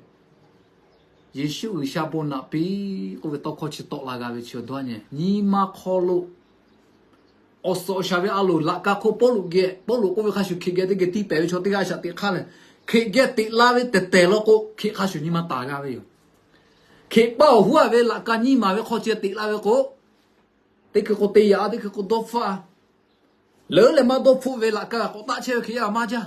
Yeˍsuˆ G'uiˬsha bon naꞈ piˇ k'oˆ ve tawˇ hkawˇ chi tawˆ la g'a ve chi awˬ dawˇ nyi, nyi ma hk'aw lo awˬ suhˍ awˬ shaˍ ve a loˍ laꞈ ka hk'oˆ Pawˇluꞈ geh, Pawˇluꞈ k'oˆ ve hk'a shuˍ Hkriꞈ geh teˇ geh tiˇ pehˍ ve chaw teˇ g'aˇ shaꞈ teꞈ hk'aˇ lehˬ, Hkriꞈ geh teꞈ la ve tehˬ tehˬ law k'o Hkriꞈ hk'a shuˍ nyi ma taˍ g'a ve yoˬ. Hkriꞈ paˇ awˬ huˉ a ve laꞈ ka nyiˇ maˬ ve hk'aw ceh teꞈ la ve k'o, teˇ hkui k'o te yaꞈ a, teˇ hkui k'o dawˇ hpfuhˆ a, leuˉ leh maˇ dawˇ hpfuhˆ ve laꞈ ka k'awꞈ taˆ chehˇ ve Hkriꞈ yaˇ maˇ jaˇ.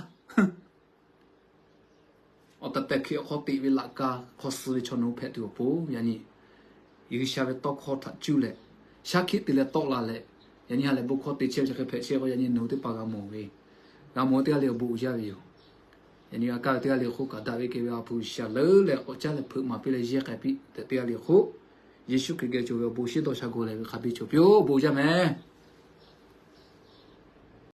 Awˬ tehˬ tehˬ Hkriꞈ awˬ hk'aw teꞈ ve laꞈ ka hk'aw suh ve chaw nawˬ hui hpehꞈ tuˬ awˬ pon yaꞈ nyi G'uiˬsha ve tawˇ hkawˇ htaꞈ cuˇ leh shaˉ hkiˆ te leh tawˆ la leh, yaꞈ nyi ha lehˬ bon hkawˇ te chehˇ ve chi hk'e hpehꞈ chehˇ k'o yaꞈ nyi nawˬ hui teˇ hpaˍ g'a mawˬ ve, g'a mawˬ ve teˇ g'aˇ le awˬ bon uiˍ jaˇ ve yoˬ. Yaꞈ nyi g'a kaˇ ve teˇ g'aˇ le hk'oˆ kaꞈ daꞈ ve kehˬ ve a hpu G'uiˬsha leuˉ leh k'awꞈ caˉ leh hpeuꞈ maˍ piˇ leh yehˇ k'ai piˇ tehꞈ teˇ g'aˇ le hk'oˆ, Yeˍsuˆ Hkriꞈ geh cawˬ ve awˬ bon shiˉ dawˇ sha gawˬ leh ve hk'a biˇ cawˬ piˇ-oˬ, bon jaˇ mehˍ.